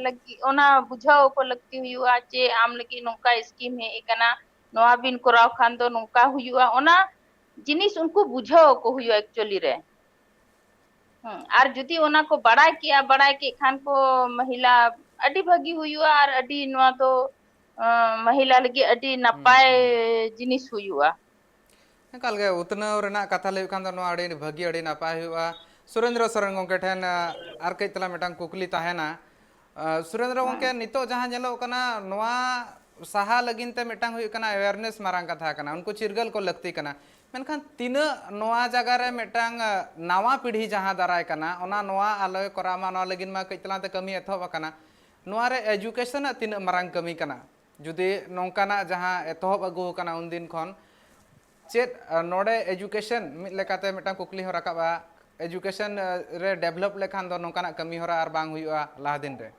ᱞᱟᱹᱜᱤᱫ ᱚᱱᱟ ᱵᱩᱡᱷᱟᱹᱣ ᱟᱠᱚ ᱞᱟᱹᱠᱛᱤ ᱦᱩᱭᱩᱜᱼᱟ ᱡᱮ ᱟᱢ ᱞᱟᱹᱜᱤᱫ ᱱᱚᱝᱠᱟ scheme ᱦᱮᱡ ᱟᱠᱟᱱᱟ, ᱱᱚᱣᱟ ᱵᱤᱱ ᱠᱚᱨᱟᱣ ᱠᱷᱟᱱ ᱫᱚ ᱱᱚᱝᱠᱟ ᱦᱩᱭᱩᱜᱼᱟ, ᱚᱱᱟ ᱡᱤᱱᱤᱥ ᱩᱱᱠᱩ ᱵᱩᱡᱷᱟᱹᱣ ᱟᱠᱚ ᱦᱩᱭᱩᱜᱼᱟ actually ᱨᱮ᱾ ᱦᱩᱸ, ᱟᱨ ᱡᱩᱫᱤ ᱚᱱᱟ ᱠᱚ ᱵᱟᱲᱟᱭ ᱠᱮᱜᱼᱟ, ᱵᱟᱲᱟᱭ ᱠᱮᱫ ᱠᱷᱟᱱ ᱠᱚ ᱢᱟᱹᱦᱤᱞᱟ, ᱟᱹᱰᱤ ᱵᱷᱟᱹᱜᱤ ᱦᱩᱭᱩᱜᱼᱟ ᱟᱨ ᱟᱹᱰᱤ ᱱᱚᱣᱟ ᱫᱚ, ᱟᱸ, ᱢᱟᱹᱦᱤᱞᱟ ᱞᱟᱹᱜᱤᱫ ᱟᱹᱰᱤ ᱦᱩᱸ, ᱱᱟᱯᱟᱭ ᱦᱩᱸ᱾ ᱡᱤᱱᱤᱥ ᱦᱩᱭᱩᱜᱼᱟ᱾ ᱮᱠᱟᱞ ᱜᱮ, ᱩᱛᱱᱟᱹᱣ ᱨᱮᱱᱟᱜ ᱠᱟᱛᱷᱟ ᱞᱟᱹᱭ ᱠᱷᱟᱱ ᱫᱚ ᱱᱚᱣᱟ ᱟᱹᱰᱤ ᱵᱷᱟᱹᱜᱤ, ᱟᱹᱰᱤ ᱱᱟᱯᱟᱭ ᱦᱩᱭᱩᱜᱼᱟ᱾ ᱥᱩᱨᱮᱱᱫᱨᱚ ᱥᱚᱨᱮᱱ ᱜᱚᱢᱠᱮ ᱴᱷᱮᱱ, ᱟᱸ, ᱟᱨ ᱠᱟᱹᱡ ᱛᱟᱞᱟᱝ ᱢᱤᱫᱴᱟᱝ ᱠᱩᱠᱞᱤ ᱛᱟᱦᱮᱱᱟ᱾ ᱟᱸ, ᱥᱩᱨᱮᱱᱫᱨᱚ ᱜᱚᱢᱠᱮ, ᱦᱮᱸ᱾ ᱱᱤᱛᱚᱜ ᱡᱟᱦᱟᱸ ᱧᱮᱞᱚᱜ ᱠᱟᱱᱟ, ᱱᱚᱣᱟ ᱥᱟᱦᱟ ᱞᱟᱹᱜᱤᱫ ᱛᱮ ᱢᱤᱫᱴᱟᱝ ᱦᱩᱭᱩᱜ ᱠᱟᱱᱟ awareness ᱢᱟᱨᱟᱝ ᱠᱟᱛᱷᱟ ᱠᱟᱱᱟ, ᱩᱱᱠᱩ ᱪᱤᱨᱜᱟᱹᱞ ᱠᱚ ᱞᱟᱹᱠᱛᱤ ᱠᱟᱱᱟ᱾ ᱢᱮᱱᱠᱷᱟᱱ ᱛᱤᱱᱟᱹᱜ ᱱᱚᱣᱟ ᱡᱟᱭᱜᱟ ᱨᱮ ᱢᱤᱫᱴᱟᱝ, ᱟᱸ, ᱱᱟᱣᱟ ᱯᱤᱲᱦᱤ ᱡᱟᱦᱟᱸ ᱫᱟᱨᱟᱭ ᱠᱟᱱᱟ, ᱚᱱᱟ ᱱᱚᱣᱟ ᱟᱞᱚᱭ ᱠᱚᱨᱟᱣ ᱢᱟ, ᱱᱚᱣᱟ ᱞᱟᱹᱜᱤᱫ ᱢᱟ ᱠᱟᱹᱡ ᱛᱟᱞᱟᱝ ᱛᱮ ᱠᱟᱹᱢᱤ ᱮᱛᱚᱦᱚᱵ ᱟᱠᱟᱱᱟ᱾ ᱱᱚᱣᱟ ᱨᱮ education ᱟᱜ ᱛᱤᱱᱟᱹᱜ ᱢᱟᱨᱟᱝ ᱠᱟᱹᱢᱤ ᱠᱟᱱᱟ? ᱡᱩᱫᱤ ᱱᱚᱝᱠᱟᱱᱟᱜ ᱡᱟᱦᱟᱸ ᱮᱛᱚᱦᱚᱵ ᱟᱹᱜᱩ ᱟᱠᱟᱱᱟ ᱩᱱᱫᱤᱱ ᱠᱷᱚᱱ, ᱪᱮᱫ, ᱟᱸ, ᱱᱚᱰᱮ education ᱢᱤᱫ ᱞᱮᱠᱟᱛᱮ ᱢᱤᱫᱴᱟᱝ ᱠᱩᱠᱞᱤ ᱦᱚᱸ ᱨᱟᱠᱟᱵᱼᱟ, education, ᱟᱸ, ᱨᱮ develop ᱞᱮᱠᱷᱟᱱ ᱫᱚ ᱱᱚᱝᱠᱟᱱᱟᱜ ᱠᱟᱹᱢᱤ ᱦᱚᱨᱟ ᱟᱨ ᱵᱟᱝ ᱦᱩᱭᱩᱜᱼᱟ ᱞᱟᱦᱟ ᱫᱤᱱ ᱨᱮ?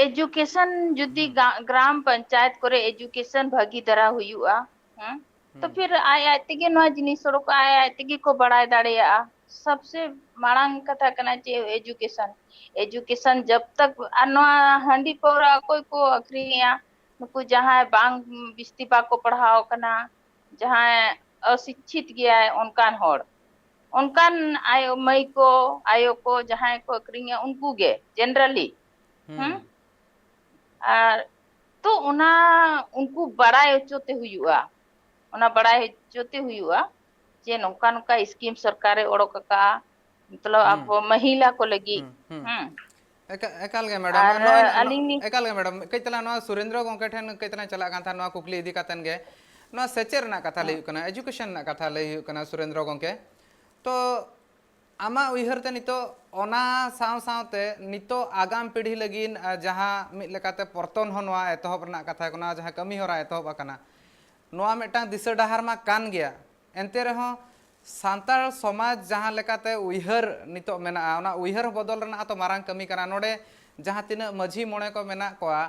Education ᱡᱩᱫᱤ ᱦᱩᱸ᱾ ᱜᱟ-, ᱜᱨᱟᱢ ᱯᱚᱧᱪᱟᱭᱮᱛ ᱠᱚᱨᱮ education ᱵᱷᱟᱹᱜᱤ ᱫᱷᱟᱨᱟ ᱦᱩᱭᱩᱜᱼᱟ, ᱦᱮᱸ? ᱛᱚ ᱯᱷᱤᱨ ᱟᱡ ᱟᱡ ᱛᱮᱜᱮ ᱱᱚᱣᱟ ᱡᱤᱱᱤᱥ ᱥᱚᱲᱚᱠᱚᱜᱼᱟ, ᱟᱡ ᱟᱡ ᱛᱮᱜᱮ ᱠᱚ ᱵᱟᱲᱟᱭ ᱫᱟᱲᱮᱭᱟᱜᱼᱟ᱾ ᱥᱚᱵᱥᱮ ᱢᱟᱲᱟᱝ ᱠᱟᱛᱷᱟ ᱠᱟᱱᱟ ᱡᱮ ᱮᱡᱩᱠᱮᱥᱚᱱ, ᱮᱡᱩᱠᱮᱥᱚᱱ ᱡᱟᱵ ᱛᱟᱠ, ᱟᱨ ᱱᱚᱣᱟ ᱦᱟᱺᱰᱤ ᱯᱟᱹᱣᱨᱟᱹ ᱚᱠᱚᱭ ᱠᱚ ᱟᱹᱠᱷᱨᱤᱧᱮᱜᱼᱟ, ᱱᱩᱠᱩ ᱡᱟᱦᱟᱸᱭ ᱵᱟᱝ ᱵᱤᱥᱛᱤ ᱵᱟᱠᱚ ᱯᱟᱲᱦᱟᱣ ᱟᱠᱟᱱᱟ, ᱡᱟᱦᱟᱸᱭ ᱚᱥᱤᱠᱪᱷᱤᱛ ᱜᱮᱭᱟᱭ, ᱚᱱᱠᱟᱱ ᱦᱚᱲ, ᱚᱱᱠᱟᱱ ᱟᱭᱳ ᱢᱟᱹᱭ ᱠᱚ, ᱟᱭᱳ ᱠᱚ ᱡᱟᱦᱟᱸᱭ ᱠᱚ ᱟᱹᱠᱷᱨᱤᱧᱟ, ᱩᱱᱠᱩ ᱜᱮ ᱡᱮᱱᱟᱨᱟᱞᱤ᱾ ᱦᱩᱸ᱾ ᱟᱨ ᱛᱚ ᱚᱱᱟ ᱩᱱᱠᱩ ᱵᱟᱲᱟᱭ ᱦᱚᱪᱚ ᱛᱮ ᱦᱩᱭᱩᱜᱼᱟ, ᱚᱱᱟ ᱵᱟᱲᱟᱭ ᱦᱚᱪᱚ ᱛᱮ ᱦᱩᱭᱩᱜᱼᱟ ᱡᱮ ᱱᱚᱝᱠᱟ ᱱᱚᱝᱠᱟ ᱥᱠᱤᱢ ᱥᱚᱨᱠᱟᱨᱮ ᱚᱰᱚᱠ ᱟᱠᱟᱜᱼᱟ, ᱢᱚᱛᱞᱚᱵ ᱦᱩᱸ᱾ ᱟᱵᱚ ᱢᱟᱹᱦᱤᱞᱟ ᱠᱚ ᱞᱟᱹᱜᱤᱫ᱾ ᱦᱩᱸ, ᱦᱩᱸ᱾ ᱦᱩᱸ᱾ ᱮᱠᱟ-, ᱮᱠᱟᱞ ᱜᱮ ᱢᱮᱰᱟᱢ᱾ ᱟᱨ ᱱᱚᱜᱼᱚᱭ ᱱᱟ-, ᱟᱹᱞᱤᱧ ᱞᱤᱧ ᱮᱠᱟᱞ ᱜᱮ ᱢᱮᱰᱟᱢ, ᱠᱟᱹᱡ ᱛᱟᱞᱟᱝ ᱱᱚᱣᱟ ᱥᱩᱨᱮᱱᱫᱨᱚ ᱜᱚᱢᱠᱮ ᱴᱷᱮᱱ ᱠᱟᱹᱡ ᱛᱟᱞᱟᱝ ᱪᱟᱞᱟᱜ ᱠᱟᱱ ᱛᱟᱦᱮᱸᱫ ᱱᱚᱣᱟ ᱠᱩᱠᱞᱤ ᱤᱫᱤ ᱠᱟᱛᱮᱱ ᱜᱮ᱾ ᱱᱚᱣᱟ ᱥᱮᱪᱮᱫ ᱨᱮᱱᱟᱜ ᱠᱟᱛᱷᱟ ᱞᱟᱹᱭ ᱦᱩᱭᱩᱜ ᱠᱟᱱᱟ, ᱮᱡᱩᱠᱮᱥᱚᱱ ᱨᱮᱱᱟᱜ ᱠᱟᱛᱷᱟ ᱞᱟᱹᱭ ᱦᱩᱭᱩᱜ ᱠᱟᱱᱟ ᱥᱩᱨᱮᱱᱫᱨᱚ ᱜᱚᱢᱠᱮ᱾ ᱛᱚ ᱟᱢᱟᱜ ᱩᱭᱦᱟᱹᱨ ᱛᱮ ᱱᱤᱛᱚᱜ ᱚᱱᱟ ᱥᱟᱶ ᱥᱟᱶᱛᱮ ᱱᱤᱛᱚᱜ ᱟᱜᱟᱢ ᱯᱤᱲᱦᱤ ᱞᱟᱹᱜᱤᱫ, ᱟ, ᱡᱟᱦᱟᱸ ᱢᱤᱫ ᱞᱮᱠᱟᱛᱮ ᱯᱚᱨᱛᱚᱱ ᱦᱚᱸ ᱱᱚᱣᱟ ᱮᱛᱚᱦᱚᱵ ᱨᱮᱱᱟᱜ ᱠᱟᱛᱷᱟ ᱠᱟᱱᱟ, ᱡᱟᱦᱟᱸ ᱠᱟᱹᱢᱤ ᱦᱚᱨᱟ ᱮᱛᱚᱦᱚᱵ ᱟᱠᱟᱱᱟ, ᱱᱚᱣᱟ ᱢᱤᱫᱴᱟᱝ ᱫᱤᱥᱟᱹ ᱰᱟᱦᱟᱨ ᱢᱟ ᱠᱟᱱ ᱜᱮᱭᱟ᱾ ᱮᱱᱛᱮ ᱨᱮᱦᱚᱸ ᱥᱟᱱᱛᱟᱲ ᱥᱚᱢᱟᱡᱽ ᱡᱟᱦᱟᱸ ᱞᱮᱠᱟᱛᱮ ᱩᱭᱦᱟᱹᱨ ᱱᱤᱛᱚᱜ ᱢᱮᱱᱟᱜᱼᱟ, ᱚᱱᱟ ᱩᱭᱦᱟᱹᱨ ᱵᱚᱫᱚᱞ ᱨᱮᱱᱟᱜ ᱦᱚᱸᱛᱚ ᱢᱟᱨᱟᱝ ᱠᱟᱹᱢᱤ ᱠᱟᱱᱟ᱾ ᱱᱚᱰᱮ ᱡᱟᱦᱟᱸ ᱛᱤᱱᱟᱹᱜ ᱢᱟᱹᱡᱷᱤ ᱢᱚᱬᱮ ᱠᱚ ᱢᱮᱱᱟᱜ ᱠᱚᱣᱟ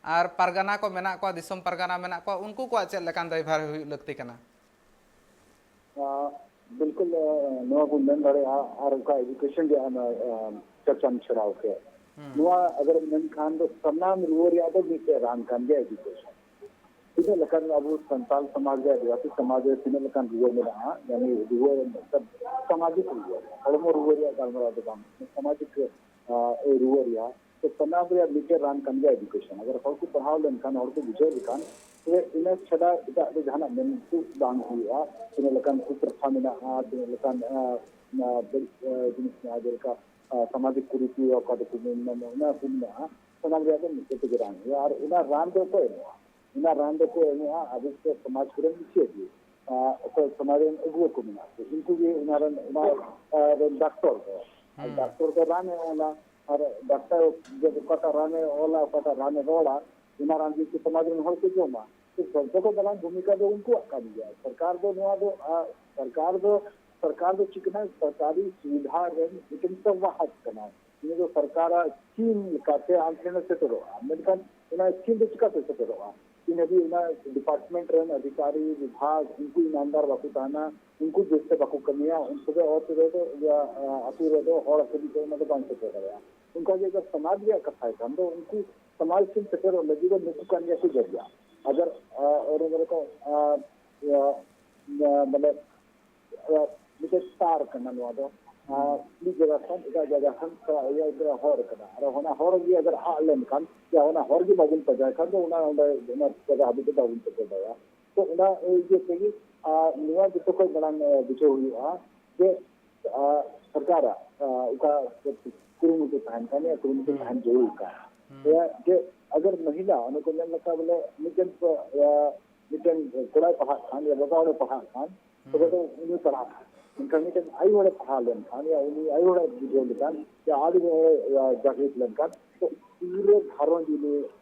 ᱟᱨ ᱯᱟᱨᱜᱟᱱᱟ ᱠᱚ ᱢᱮᱱᱟᱜ ᱠᱚᱣᱟ, ᱫᱤᱥᱚᱢ ᱯᱟᱨᱜᱟᱱᱟ ᱢᱮᱱᱟᱜ ᱠᱚᱣᱟ, ᱩᱱᱠᱩ ᱠᱚᱣᱟᱜ ᱪᱮᱫ ᱞᱮᱠᱟᱱ ᱫᱟᱭᱵᱷᱟᱨ ᱦᱩᱭᱩᱜ ᱞᱟᱹᱠᱛᱤ ᱠᱟᱱᱟ? ᱟ, ᱵᱤᱞᱠᱩᱞ, ᱟ, ᱱᱚᱣᱟ ᱵᱚᱱ ᱢᱮᱱ ᱫᱟᱲᱮᱭᱟᱜᱼᱟ᱾ ᱟᱨ ᱚᱱᱠᱟ ᱮᱡᱩᱠᱮᱥᱚᱱ ᱨᱮᱭᱟᱜ ᱚᱱᱟ, ᱟ, ᱪᱚᱨᱪᱟᱢ ᱪᱷᱮᱲᱟᱣ ᱠᱮᱫ᱾ ᱦᱩᱸ᱾ ᱱᱚᱣᱟ ᱟᱜᱟᱨ ᱢᱮᱱᱠᱷᱟᱱ ᱫᱚ ᱥᱟᱱᱟᱢ ᱨᱩᱣᱟᱹ ᱨᱮᱭᱟᱜ ᱫᱚ ᱢᱤᱫᱴᱮᱡ ᱨᱟᱱ ᱠᱟᱱ ᱜᱮᱭᱟ ᱮᱡᱩᱠᱮᱥᱚᱱ᱾ ᱛᱤᱱᱟᱹᱜ ᱞᱮᱠᱟᱱ ᱟᱵᱚ ᱥᱟᱱᱛᱟᱞ ᱥᱚᱢᱟᱡᱽ ᱨᱮ, ᱟᱹᱫᱤᱵᱟᱹᱥᱤ ᱥᱚᱢᱟᱡᱽ ᱨᱮ ᱛᱤᱱᱟᱹᱜ ᱞᱮᱠᱟᱱ ᱨᱩᱣᱟᱹ ᱢᱮᱱᱟᱜᱼᱟ, ᱡᱟᱦᱟᱸ ᱨᱩᱣᱟᱹ ᱨᱮ ᱢᱤᱫᱴᱟᱝ ᱥᱟᱢᱟᱡᱤᱠ ᱨᱩᱣᱟᱹ, ᱦᱚᱲᱢᱚ ᱨᱩᱣᱟᱹ ᱨᱮᱭᱟᱜ ᱜᱟᱞᱢᱟᱨᱟᱣ ᱫᱚ ᱵᱟᱝ, ᱥᱟᱢᱟᱡᱤᱠ, ᱟ, ᱨᱩᱣᱟᱹ ᱨᱮᱭᱟᱜ᱾ ᱛᱚ ᱥᱟᱱᱟᱢ ᱨᱮᱭᱟᱜ ᱢᱤᱫᱴᱮᱡ ᱨᱟᱱ ᱠᱟᱱ ᱜᱮᱭᱟ ᱮᱡᱩᱠᱮᱥᱚᱱ᱾ ᱟᱜᱟᱨ ᱦᱚᱲ ᱠᱚ ᱯᱟᱲᱦᱟᱣ ᱞᱮᱱᱠᱷᱟᱱ, ᱦᱚᱲ ᱠᱚ ᱵᱩᱡᱷᱟᱹᱣ ᱞᱮᱠᱷᱟᱱ, ᱛᱚᱵᱮ ᱤᱱᱟᱹ ᱪᱷᱟᱰᱟ ᱮᱴᱟᱜ ᱫᱚ ᱡᱟᱦᱟᱱᱟᱜ ᱢᱮᱱ ᱠᱚ ᱵᱟᱝ ᱦᱩᱭᱩᱜᱼᱟ᱾ ᱛᱤᱱᱟᱹᱜ ᱞᱮᱠᱟᱱ ᱠᱩᱯᱨᱚᱛᱷᱟ ᱢᱮᱱᱟᱜᱼᱟ, ᱛᱤᱱᱟᱹᱜ ᱞᱮᱠᱟᱱ, ᱟ, ᱚᱱᱟ ᱵᱟᱹᱲᱤᱡ, ᱟ, ᱡᱤᱱᱤᱥ ᱢᱮᱱᱟᱜᱼᱟ, ᱡᱮᱞᱮᱠᱟ, ᱟ, ᱥᱟᱢᱟᱡᱤᱠ ᱠᱩᱨᱤᱛᱤ ᱚᱠᱟ ᱫᱚᱠᱚ ᱢᱮᱱ ᱧᱟᱢᱟ, ᱚᱱᱟ ᱠᱚ ᱢᱮᱱᱟᱜᱼᱟ᱾ ᱥᱟᱱᱟᱢ ᱨᱮᱭᱟᱜ ᱫᱚ ᱢᱤᱫᱴᱮᱡ ᱛᱮᱜᱮ ᱨᱟᱱ ᱦᱩᱭᱩᱜᱼᱟ᱾ ᱟᱨ ᱚᱱᱟ ᱨᱟᱱ ᱫᱚ ᱚᱠᱚᱭ ᱮᱢᱚᱜᱼᱟ? ᱚᱱᱟ ᱨᱟᱱ ᱫᱚᱠᱚ ᱮᱢᱚᱜᱼᱟ ᱟᱵᱚ ᱠᱚ ᱥᱚᱢᱟᱡᱽ ᱠᱚᱨᱮᱱ ᱢᱩᱠᱷᱤᱭᱟᱹ ᱜᱮ, ᱟ, ᱚᱠᱚᱭ ᱥᱚᱢᱟᱡᱽ ᱨᱮᱱ ᱟᱹᱜᱩᱣᱟᱹ ᱠᱚ ᱢᱮᱱᱟᱜ ᱠᱚ, ᱩᱱᱠᱩ ᱜᱮ ᱚᱱᱟ ᱨᱮᱱ, ᱚᱱᱟ, ᱟ, ᱨᱮᱱ ᱰᱟᱠᱛᱚᱨ ᱫᱚ᱾ ᱟᱨ ᱦᱩᱸ᱾ ᱰᱟᱠᱛᱚᱨ ᱫᱚ ᱨᱟᱱᱮ ᱚᱞᱟ, ᱟᱨ ᱰᱟᱠᱛᱟᱨ ᱡᱮ ᱚᱠᱟᱴᱟᱜ ᱨᱟᱱᱮ ᱚᱞᱟ, ᱚᱠᱟᱴᱟᱜ ᱨᱟᱱᱮ ᱨᱚᱲᱟ, ᱚᱱᱟ ᱨᱟᱱ ᱜᱮ ᱥᱚᱢᱟᱡᱽ ᱨᱮᱱ ᱦᱚᱲ ᱠᱚ ᱡᱚᱢᱟ᱾ ᱛᱚ ᱡᱚᱛᱚ ᱠᱷᱚᱱ ᱢᱟᱨᱟᱝ ᱵᱷᱩᱢᱤᱠᱟ ᱫᱚ ᱩᱱᱠᱩᱣᱟᱜ ᱠᱟᱱ ᱜᱮᱭᱟ᱾ ᱥᱚᱨᱠᱟᱨ ᱫᱚ ᱱᱚᱣᱟ ᱫᱚ, ᱟ, ᱥᱚᱨᱠᱟᱨ ᱫᱚ, ᱥᱚᱨᱠᱟᱨ ᱫᱚ ᱪᱮᱫ ᱠᱟᱱᱟ? ᱥᱚᱨᱠᱟᱨᱤ ᱥᱩᱵᱤᱫᱷᱟ ᱨᱮᱱ ᱢᱤᱫᱴᱮᱱ ᱥᱚᱵᱟᱦᱚᱠ ᱠᱟᱱᱟᱭ᱾ ᱩᱱᱤ ᱫᱚ ᱥᱚᱨᱠᱟᱨᱟᱜ ᱥᱠᱤᱢ ᱞᱮᱠᱟᱛᱮ ᱟᱢ ᱴᱷᱮᱱᱮ ᱥᱮᱴᱮᱨᱚᱜᱼᱟ᱾ ᱢᱮᱱᱠᱷᱟᱱ ᱚᱱᱟ ᱥᱠᱤᱢ ᱫᱚ ᱪᱤᱠᱟᱛᱮ ᱥᱮᱴᱮᱨᱚᱜᱼᱟ? ᱛᱤᱱ ᱦᱟᱹᱵᱤᱡ ᱚᱱᱟ ᱰᱤᱯᱟᱨᱴᱢᱮᱱᱴ ᱨᱮᱱ ᱚᱫᱷᱤᱠᱟᱨᱤ, ᱵᱤᱵᱷᱟᱜᱽ, ᱩᱱᱠᱩ ᱤᱢᱟᱱᱫᱟᱨ ᱵᱟᱠᱚ ᱛᱟᱦᱮᱱᱟ, ᱩᱱᱠᱩ ᱵᱮᱥ ᱛᱮ ᱵᱟᱠᱚ ᱠᱟᱹᱢᱤᱭᱟ, ᱩᱱᱠᱩ ᱫᱚ ᱚᱛ ᱨᱮᱫᱚ, ᱤᱭᱟᱹ, ᱟᱹᱛᱩ ᱨᱮᱫᱚ ᱦᱚᱲ ᱦᱟᱹᱵᱤᱡ ᱫᱚ ᱚᱱᱟ ᱫᱚ ᱵᱟᱝ ᱥᱮᱴᱮᱨ ᱫᱟᱲᱮᱭᱟᱜᱼᱟ᱾ ᱚᱱᱠᱟ ᱜᱮ ᱟᱜᱟᱨ ᱥᱚᱢᱟᱡᱽ ᱨᱮᱭᱟᱜ ᱠᱟᱛᱷᱟᱭ ᱠᱷᱟᱱ ᱫᱚ, ᱩᱱᱠᱩ ᱥᱚᱢᱟᱡᱽ ᱥᱮᱫ ᱥᱮᱴᱮᱨᱚᱜ ᱞᱟᱹᱜᱤᱫ ᱫᱚ ᱱᱩᱠᱩ ᱠᱟᱱ ᱜᱮᱭᱟ ᱠᱚ ᱡᱟᱹᱨᱩᱲᱟ᱾ ᱟᱜᱟᱨ, ᱟ, ᱚᱱᱟ ᱠᱚᱨᱮ ᱠᱚ, ᱟ, ᱤᱭᱟᱹ, ᱢᱟ-, ᱢᱟᱱᱮ, ᱟ, ᱢᱤᱫᱴᱮᱡ ᱛᱟᱨ ᱠᱟᱱᱟ ᱱᱚᱣᱟ ᱫᱚ᱾ ᱟ, ᱢᱤᱫ ᱡᱟᱭᱜᱟ ᱠᱷᱚᱱ ᱮᱴᱟᱜ ᱡᱟᱭᱜᱟ ᱠᱷᱚᱱ ᱛᱷᱚᱲᱟ ᱤᱭᱟᱹ ᱦᱚᱨ ᱠᱟᱱᱟ᱾ ᱟᱨ ᱚᱱᱟ ᱦᱚᱨ ᱜᱮ ᱟᱜᱟᱨ ᱟᱫ ᱞᱮᱱᱠᱷᱟᱱ, ᱭᱟ ᱚᱱᱟ ᱦᱚᱨ ᱜᱮ ᱵᱟᱵᱚᱱ ᱯᱟᱸᱡᱟᱭ ᱠᱷᱟᱱ ᱫᱚ, ᱚᱱᱟ ᱚᱸᱰᱮ, ᱚᱱᱟ ᱡᱟᱭᱜᱟ ᱦᱟᱹᱵᱤᱡ ᱫᱚ ᱵᱟᱵᱚᱱ ᱥᱮᱴᱮᱨ ᱫᱟᱲᱮᱭᱟᱜᱼᱟ᱾ ᱛᱚ ᱚᱱᱟ ᱤᱭᱟᱹ ᱛᱮᱜᱮ, ᱟ, ᱱᱚᱣᱟ ᱡᱚᱛᱚ ᱠᱷᱚᱱ ᱢᱟᱲᱟᱝ, ᱟ, ᱵᱩᱡᱷᱟᱹᱣ ᱦᱩᱭᱩᱜᱼᱟ ᱡᱮ, ᱟ, ᱥᱚᱨᱠᱟᱨᱟᱜ, ᱟ, ᱚᱠᱟ ᱠᱩᱨᱩᱢᱩᱴᱩ ᱛᱟᱦᱮᱱ ᱠᱟᱱ ᱜᱮᱭᱟ, ᱠᱩᱨᱩᱢᱩᱴᱩ ᱦᱩᱸ᱾ ᱛᱟᱦᱮᱱ ᱡᱟᱹᱨᱩᱲ ᱠᱟᱱᱟ᱾ ᱦᱩᱸ᱾ ᱡᱮ, ᱡᱮ ᱟᱜᱟᱨ ᱢᱚᱦᱤᱞᱟ, ᱚᱱᱮ ᱠᱚ ᱢᱮᱱ ᱞᱮᱠᱟ ᱵᱚᱞᱮ, ᱢᱤᱫᱴᱮᱱ, ᱟ, ᱢᱤᱫᱴᱮᱱ ᱠᱚᱲᱟᱭ ᱯᱟᱲᱦᱟᱜ ᱠᱷᱟᱱ ᱭᱟ ᱵᱟᱵᱟ ᱦᱚᱲᱮ ᱯᱟᱲᱦᱟᱜ ᱠᱷᱟᱱ, ᱛᱚᱵᱮ ᱫᱚ ᱩᱱᱤ ᱯᱟᱲᱦᱟᱜ ᱠᱷᱟᱱ᱾ ᱢᱮᱱᱠᱷᱟᱱ ᱢᱤᱫᱴᱮᱱ ᱟᱭᱳ ᱦᱚᱲᱮ ᱯᱟᱲᱦᱟᱣ ᱞᱮᱱᱠᱷᱟᱱ, ᱭᱟ ᱩᱱᱤ ᱟᱭᱳ ᱦᱚᱲᱮ ᱵᱩᱡᱷᱟᱹᱣ ᱞᱮᱠᱷᱟᱱ, ᱭᱟ ᱟᱹᱰᱤ ᱦᱚᱲᱮ, ᱟ, ᱡᱟᱜᱽᱨᱤᱛ ᱞᱮᱱᱠᱷᱟᱱ, ᱛᱚ ᱯᱩᱨᱟᱹ ᱜᱷᱟᱨᱚᱸᱡᱽ ᱩᱱᱤ,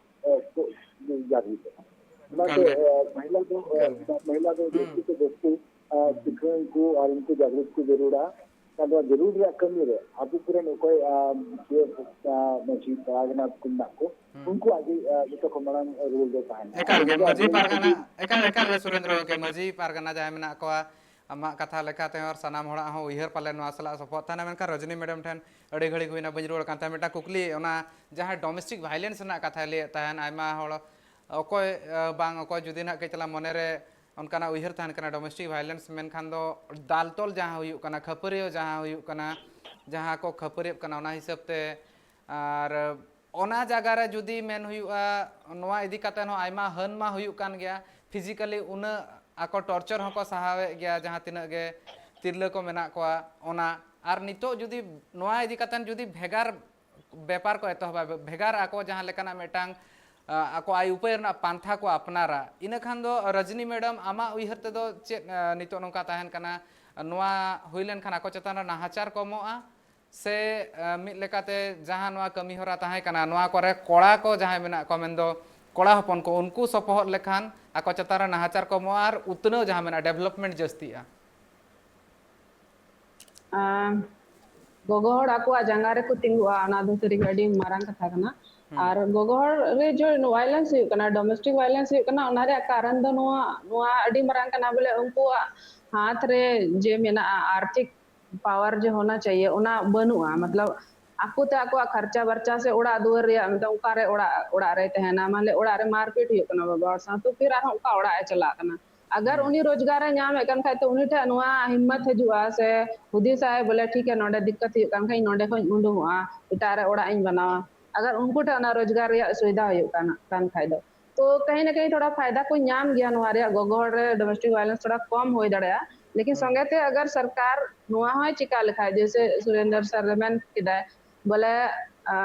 ᱟ, ᱠᱚ ᱡᱟᱜᱽᱨᱤᱛ ᱞᱮᱱᱟ᱾ ᱚᱱᱟᱛᱮ, ᱮᱠᱟᱞ ᱜᱮ᱾ ᱟ, ᱢᱚᱦᱤᱞᱟ ᱫᱚ, ᱟ, ᱮᱠᱟᱞ ᱜᱮ᱾ ᱢᱚᱦᱤᱞᱟ ᱫᱚ ᱦᱩᱸ᱾ ᱡᱟᱹᱥᱛᱤ ᱛᱮ ᱡᱟᱹᱥᱛᱤ, ᱟ, ᱦᱩᱸ᱾ ᱥᱤᱠᱷᱱᱟᱹᱛ ᱠᱚ ᱟᱨ ᱩᱱᱠᱩ ᱡᱟᱜᱽᱨᱤᱛ ᱠᱚ ᱡᱟᱹᱨᱩᱲᱟ᱾ ᱟᱫᱚ ᱡᱟᱹᱨᱩᱲ ᱨᱮᱭᱟᱜ ᱠᱟᱹᱢᱤ ᱨᱮ ᱟᱵᱚ ᱠᱚᱨᱮᱱ ᱚᱠᱚᱭ, ᱟ, ᱡᱮ, ᱟ, ᱢᱟᱹᱡᱷᱤ ᱯᱟᱨᱜᱟᱱᱟ ᱠᱚ ᱢᱮᱱᱟᱜ ᱠᱚ, ᱦᱩᱸ᱾ ᱩᱱᱠᱩᱣᱟᱜ ᱜᱮ, ᱟ, ᱡᱚᱛᱚ ᱠᱷᱚᱱ ᱢᱟᱲᱟᱝ ᱨᱳᱞ ᱫᱚ ᱛᱟᱦᱮᱱᱟ᱾ ᱮᱠᱟᱞ ᱜᱮ, ᱟᱫᱚ ᱢᱟᱹᱡᱷᱤ ᱟᱵᱚ ᱯᱟᱨᱜᱟᱱᱟ, ᱡᱩᱫᱤ ᱮᱠᱟᱞ, ᱮᱠᱟᱞ ᱜᱮ ᱥᱩᱨᱮᱱᱫᱨᱚ ᱜᱚᱢᱠᱮ, ᱢᱟᱹᱡᱷᱤ ᱯᱟᱨᱜᱟᱱᱟ ᱡᱟᱦᱟᱸᱭ ᱢᱮᱱᱟᱜ ᱠᱚᱣᱟ, ᱟᱢᱟᱜ ᱠᱟᱛᱷᱟ ᱞᱮᱠᱟᱛᱮ ᱟᱨ ᱥᱟᱱᱟᱢ ᱦᱚᱲᱟᱜ ᱦᱚᱸ ᱩᱭᱦᱟᱹᱨ ᱯᱟᱞᱮ ᱱᱚᱣᱟ ᱥᱟᱞᱟᱜ ᱥᱚᱯᱚᱦᱚᱫ ᱛᱟᱦᱮᱱᱟ, ᱢᱮᱱᱠᱷᱟᱱ ᱨᱚᱡᱽᱱᱤ ᱢᱮᱰᱟᱢ ᱴᱷᱮᱱ ᱟᱹᱰᱤ ᱜᱷᱟᱹᱲᱤᱡ ᱦᱩᱭᱱᱟ, ᱵᱟᱹᱧ ᱨᱩᱣᱟᱹᱲ ᱠᱟᱱ ᱛᱟᱦᱮᱸᱫ᱾ ᱢᱤᱫᱴᱟᱝ ᱠᱩᱠᱞᱤ, ᱚᱱᱟ ᱡᱟᱦᱟᱸ ᱰᱚᱢᱮᱥᱴᱤᱠ ᱵᱷᱟᱭᱞᱮᱱᱥ ᱨᱮᱱᱟᱜ ᱠᱟᱛᱷᱟᱭ ᱞᱟᱹᱭᱮᱫ ᱛᱟᱦᱮᱸᱫ, ᱟᱭᱢᱟ ᱦᱚᱲ ᱚᱠᱚᱭ, ᱟ, ᱵᱟᱝ ᱚᱠᱚᱭ ᱡᱩᱫᱤ ᱱᱟᱦᱟᱜ ᱠᱟᱹᱡ ᱪᱟᱞᱟᱝ ᱢᱚᱱᱮᱨᱮ ᱚᱱᱠᱟᱱᱟᱜ ᱩᱭᱦᱟᱹᱨ ᱛᱟᱦᱮᱱ ᱠᱟᱱᱟ, ᱰᱚᱢᱮᱥᱴᱤᱠ ᱵᱷᱟᱭᱞᱮᱱᱥ ᱢᱮᱱᱠᱷᱟᱱ ᱫᱚ ᱫᱟᱞ ᱛᱚᱞ ᱡᱟᱦᱟᱸ ᱦᱩᱭᱩᱜ ᱠᱟᱱᱟ, ᱠᱷᱟᱹᱯᱟᱹᱨᱤᱭᱟᱹ ᱡᱟᱦᱟᱸ ᱦᱩᱭᱩᱜ ᱠᱟᱱᱟ, ᱡᱟᱦᱟᱸ ᱠᱚ ᱠᱷᱟᱹᱯᱟᱹᱨᱤᱭᱟᱹᱜ ᱠᱟᱱᱟ, ᱚᱱᱟ ᱦᱤᱥᱟᱹᱵ ᱛᱮ᱾ ᱟᱨ ᱚᱱᱟ ᱡᱟᱭᱜᱟ ᱨᱮ ᱡᱩᱫᱤ ᱢᱮᱱ ᱦᱩᱭᱩᱜᱼᱟ, ᱱᱚᱣᱟ ᱤᱫᱤ ᱠᱟᱛᱮ ᱦᱚᱸ ᱟᱭᱢᱟ ᱦᱟᱹᱱ ᱢᱟ ᱦᱩᱭᱩᱜ ᱠᱟᱱ ᱜᱮᱭᱟ, ᱯᱷᱤᱡᱤᱠᱟᱞᱤ ᱩᱱᱟᱹᱜ ᱟᱠᱚ ᱴᱚᱨᱪᱟᱨ ᱦᱚᱸᱠᱚ ᱥᱟᱦᱟᱣᱮᱫ ᱜᱮᱭᱟ, ᱡᱟᱦᱟᱸ ᱛᱤᱱᱟᱹᱜ ᱜᱮ ᱛᱤᱨᱞᱟᱹ ᱠᱚ ᱢᱮᱱᱟᱜ ᱠᱚᱣᱟ᱾ ᱚᱱᱟ ᱟᱨ ᱱᱤᱛᱚᱜ ᱡᱩᱫᱤ ᱱᱚᱣᱟ ᱤᱫᱤ ᱠᱟᱛᱮ ᱡᱩᱫᱤ ᱵᱷᱮᱜᱟᱨ ᱵᱮᱯᱟᱨ ᱠᱚ ᱮᱛᱚᱦᱚᱵᱟ, ᱵᱷᱮᱜᱟᱨ ᱟᱠᱚ ᱡᱟᱦᱟᱸ ᱞᱮᱠᱟᱱᱟᱜ ᱢᱤᱫᱴᱟᱝ, ᱟ, ᱟᱠᱚ ᱟᱭ ᱩᱯᱟᱹᱭ ᱨᱮᱱᱟᱜ ᱯᱟᱱᱛᱷᱟ ᱠᱚ ᱟᱯᱱᱟᱨᱟ, ᱤᱱᱟᱹ ᱠᱷᱟᱱ ᱫᱚ ᱨᱚᱡᱽᱱᱤ ᱢᱮᱰᱟᱢ, ᱟᱢᱟᱜ ᱩᱭᱦᱟᱹᱨ ᱛᱮᱫᱚ ᱪᱮᱫ, ᱟ, ᱱᱤᱛᱚᱜ ᱱᱚᱝᱠᱟ ᱛᱟᱦᱮᱱ ᱠᱟᱱᱟ, ᱱᱚᱣᱟ ᱦᱩᱭ ᱞᱮᱱᱠᱷᱟᱱ ᱟᱠᱚ ᱪᱮᱛᱟᱱ ᱨᱮ ᱱᱟᱦᱟᱪᱟᱨ ᱠᱚᱢᱚᱜᱼᱟ ᱥᱮ, ᱟ, ᱢᱤᱫ ᱞᱮᱠᱟᱛᱮ ᱡᱟᱦᱟᱸ ᱱᱚᱣᱟ ᱠᱟᱹᱢᱤ ᱦᱚᱨᱟ ᱛᱟᱦᱮᱸ ᱠᱟᱱᱟ, ᱱᱚᱣᱟ ᱠᱚᱨᱮ ᱠᱚᱲᱟ ᱠᱚ ᱡᱟᱦᱟᱸᱭ ᱢᱮᱱᱟᱜ ᱠᱚᱣᱟ, ᱢᱮᱱᱫᱚ ᱠᱚᱲᱟ ᱦᱚᱯᱚᱱ ᱠᱚ, ᱩᱱᱠᱩ ᱥᱚᱯᱚᱦᱚᱫ ᱞᱮᱠᱷᱟᱱ ᱟᱠᱚ ᱪᱮᱛᱟᱱ ᱨᱮ ᱱᱟᱦᱟᱪᱟᱨ ᱠᱚᱢᱚᱜᱼᱟ ᱟᱨ ᱩᱛᱱᱟᱹᱣ ᱡᱟᱦᱟᱸ ᱢᱮᱱᱟᱜᱼᱟ, ᱰᱮᱵᱷᱞᱚᱯᱢᱮᱱᱴ ᱡᱟᱹᱥᱛᱤᱜᱼᱟ? ᱟᱸ, ᱜᱚᱜᱚ ᱦᱚᱲ ᱟᱠᱚᱣᱟᱜ ᱡᱟᱸᱜᱟ ᱨᱮᱠᱚ ᱛᱤᱸᱜᱩᱜᱼᱟ, ᱚᱱᱟ ᱫᱚ ᱥᱟᱹᱨᱤᱜᱮ ᱟᱹᱰᱤ ᱢᱟᱨᱟᱝ ᱠᱟᱛᱷᱟ ᱠᱟᱱᱟ᱾ ᱟᱨ ᱜᱚᱜᱚ ᱦᱚᱲ ᱨᱮ ᱡᱮ violence ᱦᱩᱭᱩᱜ ᱠᱟᱱᱟ, domestic violence ᱦᱩᱭᱩᱜ ᱠᱟᱱᱟ, ᱚᱱᱟ ᱨᱮᱭᱟᱜ ᱠᱟᱨᱚᱱ ᱫᱚ ᱱᱚᱣᱟ, ᱱᱚᱣᱟ ᱟᱹᱰᱤ ᱢᱟᱨᱟᱝ ᱠᱟᱱᱟ, ᱵᱚᱞᱮ ᱩᱱᱠᱩᱣᱟᱜ ᱦᱟᱛ ᱨᱮ ᱡᱮ ᱢᱮᱱᱟᱜᱼᱟ ᱟᱨᱛᱷᱤᱠ power ᱡᱮ ᱦᱳᱱᱟ ᱪᱟᱦᱤᱭᱮ, ᱚᱱᱟ ᱵᱟᱹᱱᱩᱜᱼᱟ᱾ ᱢᱚᱛᱞᱚᱵ ᱟᱠᱚ ᱛᱮ ᱟᱠᱚᱣᱟᱜ ᱠᱷᱟᱨᱪᱟ ᱵᱟᱨᱪᱟ ᱥᱮ ᱚᱲᱟᱜ ᱫᱩᱣᱟᱹᱨ ᱨᱮᱭᱟᱜ, ᱢᱚᱛᱞᱚᱵ ᱚᱠᱟᱨᱮ ᱚᱲᱟᱜ, ᱚᱲᱟᱜ ᱨᱮᱭ ᱛᱟᱦᱮᱱᱟ, ᱢᱟᱱᱞᱮ ᱚᱲᱟᱜ ᱨᱮ ᱢᱟᱨᱯᱤᱴ ᱦᱩᱭᱩᱜ ᱠᱟᱱᱟ ᱵᱟᱵᱟ ᱦᱚᱲ ᱥᱟᱶ, ᱛᱚ ᱯᱷᱤᱨ ᱟᱨᱦᱚᱸ ᱚᱠᱟ ᱚᱲᱟᱜ ᱮ ᱪᱟᱞᱟᱜ ᱠᱟᱱᱟ? ᱟᱜᱟᱨ ᱩᱱᱤ ᱨᱳᱡᱽᱜᱟᱨ ᱮ ᱧᱟᱢᱮᱫ ᱠᱟᱱ ᱠᱷᱟᱡ, ᱛᱚ ᱩᱱᱤ ᱴᱷᱮᱱ ᱱᱚᱣᱟ ᱦᱤᱢᱢᱚᱛ ᱦᱤᱡᱩᱜᱼᱟ ᱥᱮ ᱦᱩᱫᱤᱥᱟᱭ, ᱵᱚᱞᱮ ᱴᱷᱤᱠ ᱜᱮᱭᱟ, ᱱᱚᱰᱮ ᱫᱤᱠᱠᱟᱛ ᱦᱩᱭᱩᱜ ᱠᱟᱱ ᱠᱷᱟᱡ, ᱤᱧ ᱱᱚᱰᱮ ᱠᱷᱚᱱ ᱤᱧ ᱩᱰᱩᱝᱚᱜᱼᱟ, ᱮᱴᱟᱜ ᱨᱮ ᱚᱲᱟᱜ ᱤᱧ ᱵᱮᱱᱟᱣᱟ᱾ ᱟᱜᱟᱨ ᱩᱱᱠᱩ ᱴᱷᱮᱱ ᱚᱱᱟ ᱨᱳᱡᱽᱜᱟᱨ ᱨᱮᱭᱟᱜ ᱥᱩᱵᱤᱫᱷᱟ ᱦᱩᱭᱩᱜ ᱠᱟᱱ, ᱠᱟᱱ ᱠᱷᱟᱡ ᱫᱚ, ᱛᱚ ᱠᱟᱹᱦᱤ ᱱᱟ ᱠᱟᱹᱦᱤ ᱛᱷᱚᱲᱟ ᱯᱷᱟᱭᱫᱟ ᱠᱚ ᱧᱟᱢ ᱜᱮᱭᱟ ᱱᱚᱣᱟ ᱨᱮᱭᱟᱜ, ᱜᱚᱜᱚ ᱦᱚᱲ ᱨᱮ domestic violence ᱛᱷᱚᱲᱟ ᱠᱚᱢ ᱦᱩᱭ ᱫᱟᱲᱮᱭᱟᱜᱼᱟ᱾ ᱞᱮᱠᱤᱱ ᱥᱚᱸᱜᱮ ᱛᱮ ᱟᱜᱟᱨ ᱥᱚᱨᱠᱟᱨ ᱱᱚᱣᱟ ᱦᱚᱸᱭ ᱪᱤᱠᱟ ᱞᱮᱠᱷᱟᱡ, ᱡᱮᱭᱥᱮ ᱥᱩᱨᱮᱱᱫᱨ ᱥᱟᱨ ᱨᱮ ᱢᱮᱱ ᱠᱮᱫᱟᱭ, ᱵᱚᱞᱮ, ᱟ,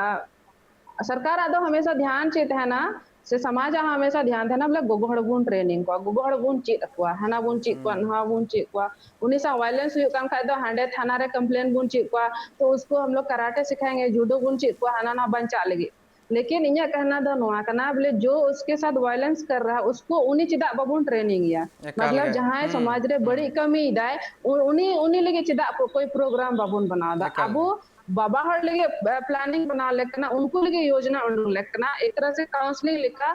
ᱥᱚᱨᱠᱟᱨᱟᱜ ᱫᱚ ᱦᱟᱢᱮᱥᱟ ᱫᱷᱮᱭᱟᱱ ᱪᱮᱫ ᱛᱟᱦᱮᱱᱟ, ᱥᱮ ᱥᱚᱢᱟᱡᱟᱜ ᱦᱚᱸ ᱦᱟᱢᱮᱥᱟ ᱫᱷᱮᱭᱟᱱ ᱛᱟᱦᱮᱱᱟ, ᱵᱚᱞᱮ ᱜᱚᱜᱚ ᱦᱚᱲ ᱵᱚᱱ training ᱠᱚᱣᱟ, ᱜᱚᱜᱚ ᱦᱚᱲ ᱵᱚᱱ ᱪᱮᱫ ᱟᱠᱚᱣᱟ, ᱦᱟᱱᱟ ᱵᱚᱱ ᱪᱮᱫ ᱠᱚᱣᱟ, ᱱᱚᱣᱟ ᱵᱚᱱ ᱪᱮᱫ ᱠᱚᱣᱟ᱾ ᱩᱱᱤ ᱥᱟᱶ violence ᱦᱩᱭᱩᱜ ᱠᱟᱱ ᱠᱷᱟᱡ ᱫᱚ ᱦᱟᱸᱰᱮ ᱛᱷᱟᱱᱟ ᱨᱮ complain ᱵᱚᱱ ᱪᱮᱫ ᱠᱚᱣᱟ, ᱛᱚ ᱩᱥᱠᱚ ᱦᱟᱢ ᱞᱳᱜ ᱠᱟᱨᱟᱴᱮ ᱥᱤᱠᱷᱟᱭᱮᱸᱜᱮ, ᱡᱩᱰᱳ ᱵᱚᱱ ᱪᱮᱫ ᱠᱚᱣᱟ, ᱦᱟᱱᱟ ᱱᱟᱣᱟ ᱵᱟᱧᱪᱟᱜ ᱞᱟᱹᱜᱤᱫ᱾ ᱞᱮᱠᱤᱱ ᱤᱧᱟᱹᱜ ᱠᱟᱦᱱᱟ ᱫᱚ ᱱᱚᱣᱟ ᱠᱟᱱᱟ, ᱵᱚᱞᱮ ᱡᱚ ᱩᱥᱠᱮ ᱥᱟᱛᱷ violence ᱠᱟᱨ ᱨᱟᱦᱟ, ᱩᱥᱠᱚ, ᱩᱱᱤ ᱪᱮᱫᱟᱜ ᱵᱟᱵᱚᱱ training ᱮᱭᱟ? ᱮᱠᱟᱞ ᱢᱚᱛᱞᱚᱵ ᱜᱮ᱾ ᱡᱟᱦᱟᱸᱭ ᱦᱩᱸ, ᱥᱚᱢᱟᱡᱽ ᱨᱮ ᱦᱩᱸ᱾ ᱵᱟᱹᱲᱤᱡ ᱠᱟᱹᱢᱤᱭᱮᱫᱟᱭ, ᱩ-, ᱩᱱᱤ, ᱩᱱᱤ ᱞᱟᱹᱜᱤᱫ ᱪᱮᱫᱟᱜ ᱠᱚ-, ᱠᱳᱭ program ᱵᱟᱵᱚᱱ ᱵᱮᱱᱟᱣ ᱮᱫᱟ? ᱮᱠᱟᱞ ᱟᱵᱚ ᱜᱮ᱾ ᱵᱟᱵᱟ ᱦᱚᱲ ᱞᱟᱹᱜᱤᱫ, ᱟ, planning ᱵᱮᱱᱟᱣ ᱞᱮᱠ ᱠᱟᱱᱟ, ᱩᱱᱠᱩ ᱞᱟᱹᱜᱤᱫ ᱭᱳᱡᱽᱱᱟ ᱩᱰᱩᱝ ᱞᱮᱠ ᱠᱟᱱᱟ, ᱮᱠ ᱛᱚᱨᱦ ᱥᱮ counselling ᱞᱮᱠᱟ,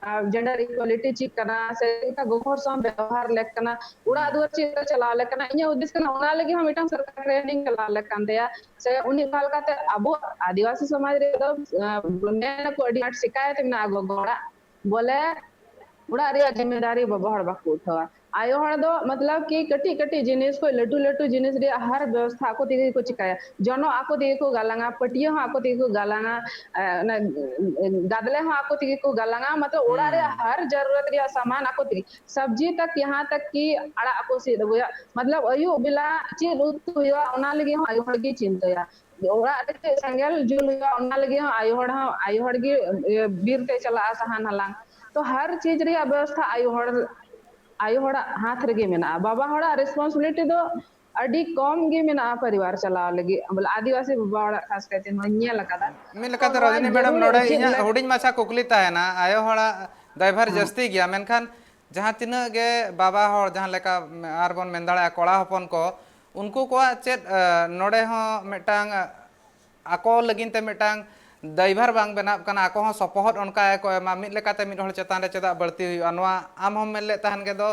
ᱟ, gender equality ᱪᱮᱫ ᱠᱟᱱᱟ, ᱥᱮ ᱪᱮᱫ ᱞᱮᱠᱟ ᱜᱚᱜᱚ ᱦᱚᱲ ᱥᱟᱶ ᱵᱮᱵᱚᱦᱟᱨ ᱞᱮᱠ ᱠᱟᱱᱟ, ᱚᱲᱟᱜ ᱦᱩᱸ᱾ ᱫᱩᱣᱟᱹᱨ ᱪᱮᱫ ᱞᱮᱠᱟ ᱪᱟᱞᱟᱣ ᱞᱮᱠ ᱠᱟᱱᱟ, ᱤᱧᱟᱹᱜ ᱦᱩᱫᱤᱥ ᱠᱟᱱᱟ ᱚᱱᱟ ᱞᱟᱹᱜᱤᱫ ᱦᱚᱸ ᱢᱤᱫᱴᱟᱝ ᱥᱚᱨᱠᱟᱨ training ᱪᱟᱞᱟᱣ ᱞᱮᱠ ᱠᱟᱱ ᱛᱟᱭᱟ᱾ ᱥᱮ ᱩᱱᱤ ᱚᱠᱟ ᱞᱮᱠᱟᱛᱮ ᱟᱵᱚ ᱟᱹᱫᱤᱵᱟᱹᱥᱤ ᱥᱚᱢᱟᱡᱽ ᱨᱮᱫᱚ, ᱟ, ᱢᱮᱱ ᱟᱠᱚ ᱟᱹᱰᱤ ᱟᱸᱴ ᱥᱤᱠᱟᱭᱚᱛ ᱢᱮᱱᱟᱜᱼᱟ ᱜᱚᱜᱚ ᱦᱚᱲᱟᱜ, ᱵᱚᱞᱮ ᱚᱲᱟᱜ ᱨᱮᱭᱟᱜ ᱡᱤᱢᱢᱮᱫᱟᱨᱤ ᱵᱟᱵᱟ ᱦᱚᱲ ᱵᱟᱠᱚ ᱩᱴᱷᱟᱹᱣᱟ᱾ ᱟᱭᱳ ᱦᱚᱲ ᱫᱚ ᱢᱚᱛᱞᱚᱵ ᱠᱤ ᱠᱟᱹᱴᱤᱡ ᱠᱟᱹᱴᱤᱡ ᱡᱤᱱᱤᱥ ᱠᱷᱚᱱ ᱞᱟᱹᱴᱩ ᱞᱟᱹᱴᱩ ᱡᱤᱱᱤᱥ ᱨᱮᱭᱟᱜ ᱦᱟᱨ ᱵᱮᱵᱚᱥᱛᱷᱟ ᱟᱠᱚ ᱛᱮᱜᱮ ᱠᱚ ᱪᱤᱠᱟᱹᱭᱟ᱾ ᱡᱚᱱᱚᱜ ᱟᱠᱚ ᱛᱮᱜᱮ ᱠᱚ ᱜᱟᱞᱟᱝᱟ, ᱯᱟᱹᱴᱭᱟᱹ ᱦᱚᱸ ᱟᱠᱚ ᱛᱮᱜᱮ ᱠᱚ ᱜᱟᱞᱟᱝᱟ, ᱮ, ᱚᱱᱟ, ᱮ, ᱜᱟᱫᱽᱞᱮ ᱦᱚᱸ ᱟᱠᱚ ᱛᱮᱜᱮ ᱠᱚ ᱜᱟᱞᱟᱝᱟ, ᱢᱚᱛᱞᱚᱵ ᱚᱲᱟᱜ ᱨᱮᱭᱟᱜ ᱦᱩᱸ᱾ ᱦᱟᱨ ᱡᱟᱨᱩᱨᱟᱛ ᱨᱮᱭᱟᱜ ᱥᱟᱢᱟᱱ ᱟᱠᱚ ᱛᱮᱜᱮ᱾ ᱥᱚᱵᱽᱡᱤ ᱛᱟᱠ, ᱭᱟᱦᱟᱸ ᱛᱟᱠ ᱠᱤ ᱟᱲᱟᱜ ᱠᱚ ᱥᱤᱫ ᱟᱹᱜᱩᱭᱟ, ᱢᱚᱛᱞᱚᱵ ᱟᱹᱭᱩᱵ ᱵᱮᱞᱟ ᱪᱮᱫ ᱩᱛᱩ ᱦᱩᱭᱩᱜᱼᱟ, ᱚᱱᱟ ᱞᱟᱹᱜᱤᱫ ᱦᱚᱸ ᱟᱭᱳ ᱦᱚᱲ ᱜᱮ ᱪᱤᱱᱛᱟᱹᱭᱟ᱾ ᱚᱲᱟᱜ ᱨᱮ ᱪᱮᱫ ᱥᱮᱸᱜᱮᱞ ᱡᱩᱞ ᱦᱩᱭᱩᱜᱼᱟ, ᱚᱱᱟ ᱞᱟᱹᱜᱤᱫ ᱦᱚᱸ ᱟᱭᱳ ᱦᱚᱲ ᱦᱚᱸ, ᱟᱭᱳ ᱦᱚᱲ ᱜᱮ, ᱤᱭᱟᱹ, ᱵᱤᱨ ᱛᱮ ᱪᱟᱞᱟᱜᱼᱟ ᱥᱟᱦᱟᱱ ᱦᱟᱞᱟᱝ᱾ ᱛᱚ ᱦᱟᱨ ᱪᱤᱡᱽ ᱨᱮᱭᱟᱜ ᱵᱮᱵᱚᱥᱛᱷᱟ ᱟᱭᱳ ᱦᱚᱲ, ᱟᱭᱳ ᱦᱚᱲᱟᱜ ᱦᱟᱛ ᱨᱮᱜᱮ ᱢᱮᱱᱟᱜᱼᱟ᱾ ᱵᱟᱵᱟ ᱦᱚᱲᱟᱜ responsibility ᱫᱚ ᱟᱹᱰᱤ ᱠᱚᱢ ᱜᱮ ᱢᱮᱱᱟᱜᱼᱟ ᱯᱚᱨᱤᱵᱟᱨ ᱪᱟᱞᱟᱣ ᱞᱟᱹᱜᱤᱫ, ᱵᱚᱞᱮ ᱟᱫᱤᱵᱟᱥᱤ ᱵᱟᱵᱟ ᱦᱚᱲᱟᱜ ᱠᱷᱟᱥ ᱠᱟᱭᱛᱮ ᱱᱚᱣᱟᱧ ᱧᱮᱞ ᱟᱠᱟᱫᱟ᱾ ᱢᱤᱫ ᱛᱚ ᱞᱮᱠᱟᱛᱮ ᱱᱚᱣᱟ ᱨᱚᱡᱚᱱᱤ ᱢᱮᱰᱟᱢ, ᱡᱟᱹᱨᱩᱲ ᱱᱚᱰᱮ ᱪᱮᱫ ᱤᱧᱟᱹᱜ ᱞᱮᱠ- ᱦᱩᱰᱤᱧ ᱢᱟᱪᱷᱟ ᱠᱩᱠᱞᱤ ᱛᱟᱦᱮᱱᱟ, ᱟᱭᱳ ᱦᱚᱲᱟᱜ ᱫᱟᱭᱵᱷᱟᱨ ᱦᱮᱸ᱾ ᱡᱟᱹᱥᱛᱤ ᱜᱮᱭᱟ, ᱢᱮᱱᱠᱷᱟᱱ ᱡᱟᱦᱟᱸ ᱛᱤᱱᱟᱹᱜ ᱜᱮ ᱵᱟᱵᱟ ᱦᱚᱲ, ᱡᱟᱦᱟᱸ ᱞᱮᱠᱟ ᱟᱨᱵᱚᱱ ᱢᱮᱱ ᱫᱟᱲᱮᱭᱟᱜᱼᱟ ᱠᱚᱲᱟ ᱦᱚᱯᱚᱱ ᱠᱚ, ᱩᱱᱠᱩ ᱠᱚᱣᱟᱜ ᱪᱮᱫ, ᱮ, ᱱᱚᱰᱮ ᱦᱚᱸ ᱢᱤᱫᱴᱟᱝ, ᱮ, ᱟᱠᱚ ᱞᱟᱹᱜᱤᱫ ᱛᱮ ᱢᱤᱫᱴᱟᱝ, ᱫᱟᱭᱵᱷᱟᱨ ᱵᱟᱝ ᱵᱮᱱᱟᱜ ᱠᱟᱱᱟ, ᱟᱠᱚ ᱦᱚᱸ ᱥᱚᱯᱚᱦᱚᱫ ᱚᱱᱠᱟ ᱜᱮᱠᱚ ᱮᱢᱟ᱾ ᱢᱤᱫ ᱞᱮᱠᱟᱛᱮ ᱢᱤᱫ ᱦᱚᱲ ᱪᱮᱛᱟᱱ ᱨᱮ ᱪᱮᱫᱟᱜ ᱵᱟᱹᱲᱛᱤ ᱦᱩᱭᱩᱜᱼᱟ? ᱱᱚᱣᱟ ᱟᱢ ᱦᱚᱸᱢ ᱢᱮᱱ ᱞᱮᱫ ᱛᱟᱦᱮᱱ ᱜᱮ ᱫᱚ,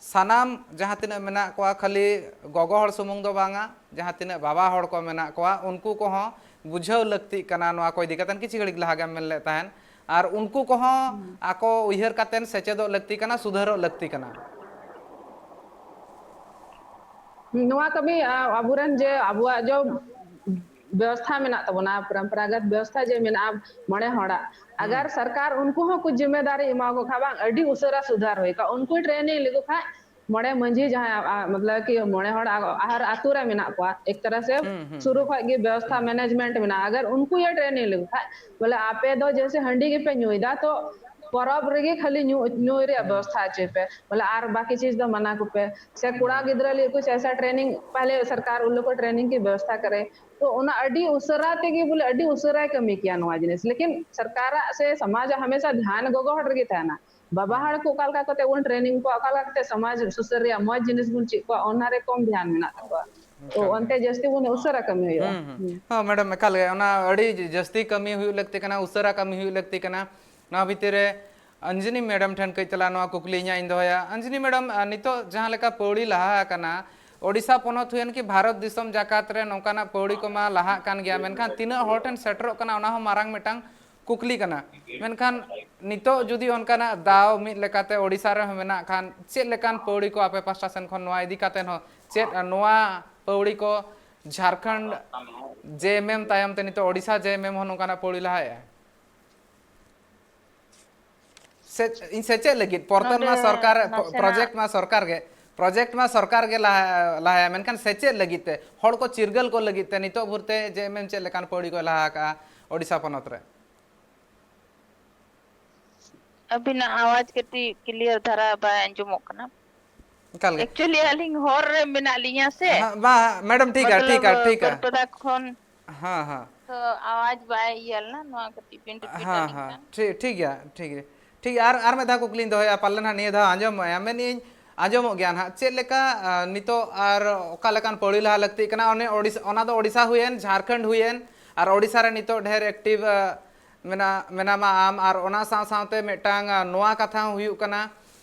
ᱥᱟᱱᱟᱢ ᱡᱟᱦᱟᱸ ᱛᱤᱱᱟᱹᱜ ᱢᱮᱱᱟᱜ ᱠᱚᱣᱟ, ᱠᱷᱟᱹᱞᱤ ᱜᱚᱜᱚ ᱦᱚᱲ ᱥᱩᱢᱩᱝ ᱫᱚ ᱵᱟᱝᱟ, ᱡᱟᱦᱟᱸ ᱛᱤᱱᱟᱹᱜ ᱵᱟᱵᱟ ᱦᱚᱲ ᱠᱚ ᱢᱮᱱᱟᱜ ᱠᱚᱣᱟ, ᱩᱱᱠᱩ ᱠᱚᱦᱚᱸ ᱵᱩᱡᱷᱟᱹᱣ ᱞᱟᱹᱠᱛᱤᱜ ᱠᱟᱱᱟ ᱱᱚᱣᱟ ᱠᱚ ᱤᱫᱤ ᱠᱟᱛᱮ᱾ ᱠᱤᱪᱷᱩ ᱜᱷᱟᱹᱲᱤᱡ ᱞᱟᱦᱟ ᱜᱮᱢ ᱢᱮᱱ ᱞᱮᱫ ᱛᱟᱦᱮᱱ, ᱟᱨ ᱩᱱᱠᱩ ᱠᱚᱦᱚᱸ ᱟᱠᱚ ᱩᱭᱦᱟᱹᱨ ᱠᱟᱛᱮ ᱥᱮᱪᱮᱫᱚᱜ ᱞᱟᱹᱠᱛᱤ ᱠᱟᱱᱟ, ᱥᱩᱫᱷᱟᱹᱨᱚᱜ ᱞᱟᱹᱠᱛᱤ ᱠᱟᱱᱟ᱾ ᱱᱚᱣᱟ ᱠᱟᱹᱢᱤ, ᱟ, ᱟᱵᱚᱨᱮᱱ ᱡᱮ ᱟᱵᱚᱣᱟᱜ ᱡᱚ ᱵᱮᱵᱚᱥᱛᱷᱟ ᱢᱮᱱᱟᱜ ᱛᱟᱵᱚᱱᱟ, ᱯᱚᱨᱚᱢᱯᱚᱨᱟᱜᱚᱛ ᱵᱮᱵᱚᱥᱛᱷᱟ ᱡᱮ ᱢᱮᱱᱟᱜᱼᱟ ᱢᱚᱬᱮ ᱦᱚᱲᱟᱜ, ᱟᱜᱟᱨ ᱥᱚᱨᱠᱟᱨ ᱩᱱᱠᱩ ᱦᱚᱸ ᱠᱩᱪ ᱡᱤᱢᱢᱮᱫᱟᱨᱤ ᱮᱢᱟ ᱠᱚ ᱠᱷᱟᱱ ᱵᱟᱝ, ᱟᱹᱰᱤ ᱩᱥᱟᱹᱨᱟ ᱥᱩᱫᱷᱟᱨ ᱦᱩᱭ ᱠᱚᱜᱼᱟ᱾ ᱩᱱᱠᱩ training ᱞᱮᱠᱚ ᱠᱷᱟᱱ ᱢᱚᱬᱮ ᱢᱟᱺᱡᱷᱤ ᱡᱟᱦᱟᱸᱭ, ᱟ, ᱢᱚᱛᱞᱚᱵ ᱠᱤ ᱢᱚᱬᱮ ᱦᱚᱲ ᱟ-, ᱟᱦᱟᱨ ᱟᱛᱳ ᱨᱮ ᱢᱮᱱᱟᱜ ᱠᱚᱣᱟ, ᱮᱠ ᱛᱚᱨᱦ ᱥᱮ ᱥᱩᱨᱩ ᱠᱷᱚᱱ ᱜᱮ ᱵᱮᱵᱚᱥᱛᱷᱟ management ᱢᱮᱱᱟᱜᱼᱟ᱾ ᱟᱜᱟᱨ ᱩᱱᱠᱩ ᱜᱮ training ᱞᱮᱠᱚ ᱠᱷᱟᱱ, ᱵᱚᱞᱮ ᱟᱯᱮ ᱫᱚ ᱡᱮᱭᱥᱮ ᱦᱟᱺᱰᱤ ᱜᱮᱯᱮ ᱧᱩᱭᱮᱫᱟ, ᱛᱚ ᱯᱚᱨᱚᱵᱽ ᱨᱮᱜᱮ ᱠᱷᱟᱹᱞᱤ ᱧᱩ, ᱧᱩᱭ ᱨᱮᱭᱟᱜ ᱵᱮᱵᱚᱥᱛᱷᱟ ᱦᱚᱪᱚᱭ ᱯᱮ, ᱵᱚᱞᱮ ᱟᱨ ᱵᱟᱠᱤ ᱪᱤᱡᱽ ᱫᱚ ᱢᱟᱱᱟ ᱠᱚᱯᱮ᱾ ᱥᱮ ᱠᱚᱲᱟ ᱜᱤᱫᱽᱨᱟᱹ ᱞᱟᱹᱜᱤᱫ ᱠᱩᱪ ᱮᱥᱟ training, ᱯᱟᱦᱞᱮ ᱥᱚᱨᱠᱟᱨ ᱩᱱ ᱞᱳᱜ ᱠᱚ training ᱠᱤ ᱵᱮᱵᱚᱥᱛᱷᱟ ᱠᱟᱨᱮ, ᱛᱚ ᱚᱱᱟ ᱟᱹᱰᱤ ᱩᱥᱟᱹᱨᱟ ᱛᱮᱜᱮ ᱵᱚᱞᱮ ᱟᱹᱰᱤ ᱩᱥᱟᱹᱨᱟᱭ ᱠᱟᱹᱢᱤ ᱠᱮᱭᱟ ᱱᱚᱣᱟ ᱡᱤᱱᱤᱥ, ᱞᱮᱠᱤᱱ ᱥᱚᱨᱠᱟᱨᱟᱜ ᱥᱮ ᱥᱚᱢᱟᱡᱽ ᱟᱜ ᱦᱟᱢᱮᱥᱟ ᱫᱷᱮᱭᱟᱱ ᱜᱚᱜᱚ ᱦᱚᱲ ᱨᱮᱜᱮ ᱛᱟᱦᱮᱱᱟ᱾ ᱵᱟᱵᱟ ᱦᱚᱲ ᱠᱚ ᱚᱠᱟ ᱞᱮᱠᱟ ᱠᱟᱛᱮ ᱵᱚᱱ training ᱠᱚᱣᱟ, ᱚᱠᱟ ᱞᱮᱠᱟ ᱠᱟᱛᱮ ᱥᱚᱢᱟᱡᱽ ᱥᱩᱥᱟᱹᱨ ᱨᱮᱭᱟᱜ ᱢᱚᱡᱽ ᱡᱤᱱᱤᱥ ᱵᱚᱱ ᱪᱮᱫ ᱠᱚᱣᱟ, ᱚᱱᱟ ᱨᱮ ᱠᱚᱢ ᱫᱷᱮᱭᱟᱱ ᱢᱮᱱᱟᱜ ᱛᱟᱠᱚᱣᱟ᱾ ᱛᱚ ᱮᱠᱟᱞ ᱜᱮ᱾ ᱚᱱᱛᱮ ᱡᱟᱹᱥᱛᱤ ᱵᱚᱱ ᱩᱥᱟᱹᱨᱟ ᱠᱟᱹᱢᱤ ᱦᱩᱭᱩᱜᱼᱟ᱾ ᱦᱩᱸ, ᱦᱩᱸ᱾ ᱦᱩᱸ᱾ ᱦᱚᱸ, madam, ᱮᱠᱟᱞ ᱜᱮ᱾ ᱚᱱᱟ ᱟᱹᱰᱤ ᱡᱟᱹᱥᱛᱤ ᱠᱟᱹᱢᱤ ᱦᱩᱭᱩᱜ ᱞᱟᱹᱠᱛᱤ ᱠᱟᱱᱟ, ᱩᱥᱟᱹᱨᱟ ᱠᱟᱹᱢᱤ ᱦᱩᱭᱩᱜ ᱞᱟᱹᱠᱛᱤ ᱠᱟᱱᱟ᱾ ᱱᱚᱣᱟ ᱵᱷᱤᱛᱤᱨ ᱨᱮ ᱚᱧᱡᱚᱱᱤ madam ᱴᱷᱮᱱ ᱠᱟᱹᱡ ᱪᱟᱞᱟᱜ ᱱᱚᱣᱟ ᱠᱩᱠᱞᱤ ᱤᱧᱟᱹᱜ ᱤᱧ ᱫᱚᱦᱚᱭᱟ᱾ ᱚᱧᱡᱚᱱᱤ madam, ᱟᱨ ᱱᱤᱛᱚᱜ ᱡᱟᱦᱟᱸ ᱞᱮᱠᱟ ᱯᱟᱹᱣᱲᱤ ᱞᱟᱦᱟ ᱟᱠᱟᱱᱟ, ᱳᱰᱤᱥᱟ ᱯᱚᱱᱚᱛ ᱦᱩᱭᱮᱱ ᱠᱤ ᱵᱷᱟᱨᱚᱛ ᱫᱤᱥᱚᱢ ᱡᱟᱠᱟᱛ ᱨᱮ ᱱᱚᱝᱠᱟᱱᱟᱜ ᱯᱟᱹᱣᱲᱤ ᱠᱚᱢᱟ ᱞᱟᱦᱟᱜ ᱠᱟᱱ ᱜᱮᱭᱟ, ᱢᱮᱱᱠᱷᱟᱱ ᱛᱤᱱᱟᱹᱜ ᱦᱚᱲ ᱴᱷᱮᱱ ᱥᱮᱴᱮᱨᱚᱜ ᱠᱟᱱᱟ, ᱚᱱᱟ ᱦᱚᱸ ᱢᱟᱨᱟᱝ ᱢᱤᱫᱴᱟᱝ ᱠᱩᱠᱞᱤ ᱠᱟᱱᱟ᱾ ᱢᱮᱱᱠᱷᱟᱱ ᱱᱤᱛᱚᱜ ᱡᱩᱫᱤ ᱚᱱᱠᱟᱱᱟᱜ ᱫᱟᱣ ᱢᱤᱫ ᱞᱮᱠᱟᱛᱮ ᱳᱰᱤᱥᱟ ᱨᱮᱦᱚᱸ ᱢᱮᱱᱟᱜ ᱠᱷᱟᱱ, ᱪᱮᱫ ᱞᱮᱠᱟᱱ ᱯᱟᱹᱣᱲᱤ ᱠᱚ ᱟᱯᱮ ᱯᱟᱥᱴᱟ ᱥᱮᱱ ᱠᱷᱚᱱ ᱱᱚᱣᱟ ᱤᱫᱤ ᱠᱟᱛᱮ ᱦᱚᱸ, ᱪᱮᱫ ᱱᱚᱣᱟ ᱯᱟᱹᱣᱲᱤ ᱠᱚ ᱡᱷᱟᱲᱠᱷᱚᱸᱰ JMM ᱛᱟᱭᱚᱢ ᱛᱮ ᱱᱤᱛᱚᱜ ᱳᱰᱤᱥᱟ JMM ᱦᱚᱸ ᱱᱚᱝᱠᱟᱱᱟᱜ ᱯᱟᱹᱣᱲᱤ ᱞᱟᱦᱟᱭᱮᱜᱼᱟ? ᱥᱮ ᱤᱧ ᱥᱮᱪᱮᱫ ᱞᱟᱹᱜᱤᱫ ᱯᱚᱨᱛᱚᱱ ᱱᱚᱰᱮ ᱢᱟ ᱥᱚᱨᱠᱟᱨ, ᱱᱟᱥᱮᱱᱟᱜ ᱯᱨᱚᱡᱮᱠᱴ ᱢᱟ ᱥᱚᱨᱠᱟᱨ ᱜᱮ, ᱯᱨᱚᱡᱮᱠᱴ ᱢᱟ ᱥᱚᱨᱠᱟᱨ ᱜᱮ ᱞᱟᱦᱟ, ᱞᱟᱦᱟᱭᱟ, ᱢᱮᱱᱠᱷᱟᱱ ᱥᱮᱪᱮᱫ ᱞᱟᱹᱜᱤᱫ ᱛᱮ, ᱦᱚᱲ ᱠᱚ ᱪᱤᱨᱜᱟᱹᱞ ᱠᱚ ᱞᱟᱹᱜᱤᱫ ᱛᱮ ᱱᱤᱛᱚᱜ ᱵᱷᱳᱨ ᱛᱮ JMM ᱪᱮᱫ ᱞᱮᱠᱟᱱ ᱯᱟᱹᱣᱲᱤ ᱠᱚ ᱞᱟᱦᱟ ᱟᱠᱟᱜᱼᱟ ᱳᱰᱤᱥᱟ ᱯᱚᱱᱚᱛ ᱨᱮ? ᱟᱹᱵᱤᱱᱟᱜ ᱟᱣᱟᱡ ᱠᱟᱹᱴᱤᱡ clear ᱫᱷᱟᱨᱟ ᱵᱟᱭ ᱟᱸᱡᱚᱢᱚᱜ ᱠᱟᱱᱟ᱾ ᱮᱠᱟᱞ ᱜᱮ᱾ Actually ᱟᱹᱞᱤᱧ ᱦᱚᱨ ᱨᱮ ᱢᱮᱱᱟᱜ ᱞᱤᱧᱟ ᱥᱮ᱾ ᱦᱮᱸ, ᱵᱟ, madam, ᱴᱷᱤᱠᱟ, ᱢᱚᱛᱞᱚᱵ, ᱴᱷᱤᱠᱟ, ᱴᱷᱤᱠᱟ᱾ ᱵᱟᱨᱯᱟᱫᱟ ᱠᱷᱚᱱ ᱦᱮᱸ, ᱦᱮᱸ᱾ ᱛᱚ ᱟᱣᱟᱡ ᱵᱟᱭ ᱤᱭᱟᱹ ᱞᱮᱱᱟ, ᱱᱚᱣᱟ ᱠᱟᱹᱴᱤᱡ ᱵᱤᱱ repeat ᱦᱮᱸ, ᱟᱹᱞᱤᱧ ᱦᱮᱸ, ᱠᱷᱟᱱ᱾ ᱴᱷᱤᱠ, ᱴᱷᱤᱠ ᱜᱮᱭᱟ, ᱴᱷᱤᱠ ᱜᱮᱭᱟ᱾ ᱴᱷᱤᱠ ᱜᱮᱭᱟ, ᱟᱨ, ᱟᱨ ᱢᱤᱫ ᱫᱷᱟᱣ ᱠᱩᱠᱞᱤᱧ ᱫᱚᱦᱚᱭᱟ, ᱯᱟᱞᱮ ᱱᱟᱦᱟᱜ ᱱᱤᱭᱟᱹ ᱫᱷᱟᱣ ᱟᱸᱡᱚᱢᱚᱜᱼᱟ, ᱢᱮᱱᱮᱫ ᱟᱹᱧ ᱟᱸᱡᱚᱢᱚᱜ ᱜᱮᱭᱟ ᱱᱟᱦᱟᱜ, ᱪᱮᱫ ᱞᱮᱠᱟ, ᱟ, ᱱᱤᱛᱚᱜ ᱟᱨ ᱚᱠᱟ ᱞᱮᱠᱟᱱ ᱯᱟᱹᱣᱲᱤ ᱞᱟᱦᱟ ᱞᱟᱹᱠᱛᱤᱜ ᱠᱟᱱᱟ? ᱚᱱᱮ ᱳᱰᱤᱥᱟ, ᱚᱱᱟ ᱫᱚ ᱳᱰᱤᱥᱟ ᱦᱩᱭᱮᱱ, ᱡᱷᱟᱲᱠᱷᱚᱸᱰ ᱦᱩᱭᱮᱱ, ᱟᱨ ᱳᱰᱤᱥᱟ ᱨᱮ ᱱᱤᱛᱚᱜ ᱰᱷᱮᱨ active, ᱟ, ᱢᱮᱱᱟ-, ᱢᱮᱱᱟᱢᱟ ᱟᱢ, ᱟᱨ ᱚᱱᱟ ᱥᱟᱶ ᱥᱟᱶᱛᱮ ᱢᱤᱫᱴᱟᱝ, ᱟ, ᱱᱚᱣᱟ ᱠᱟᱛᱷᱟ ᱦᱚᱸ ᱦᱩᱭᱩᱜ ᱠᱟᱱᱟ,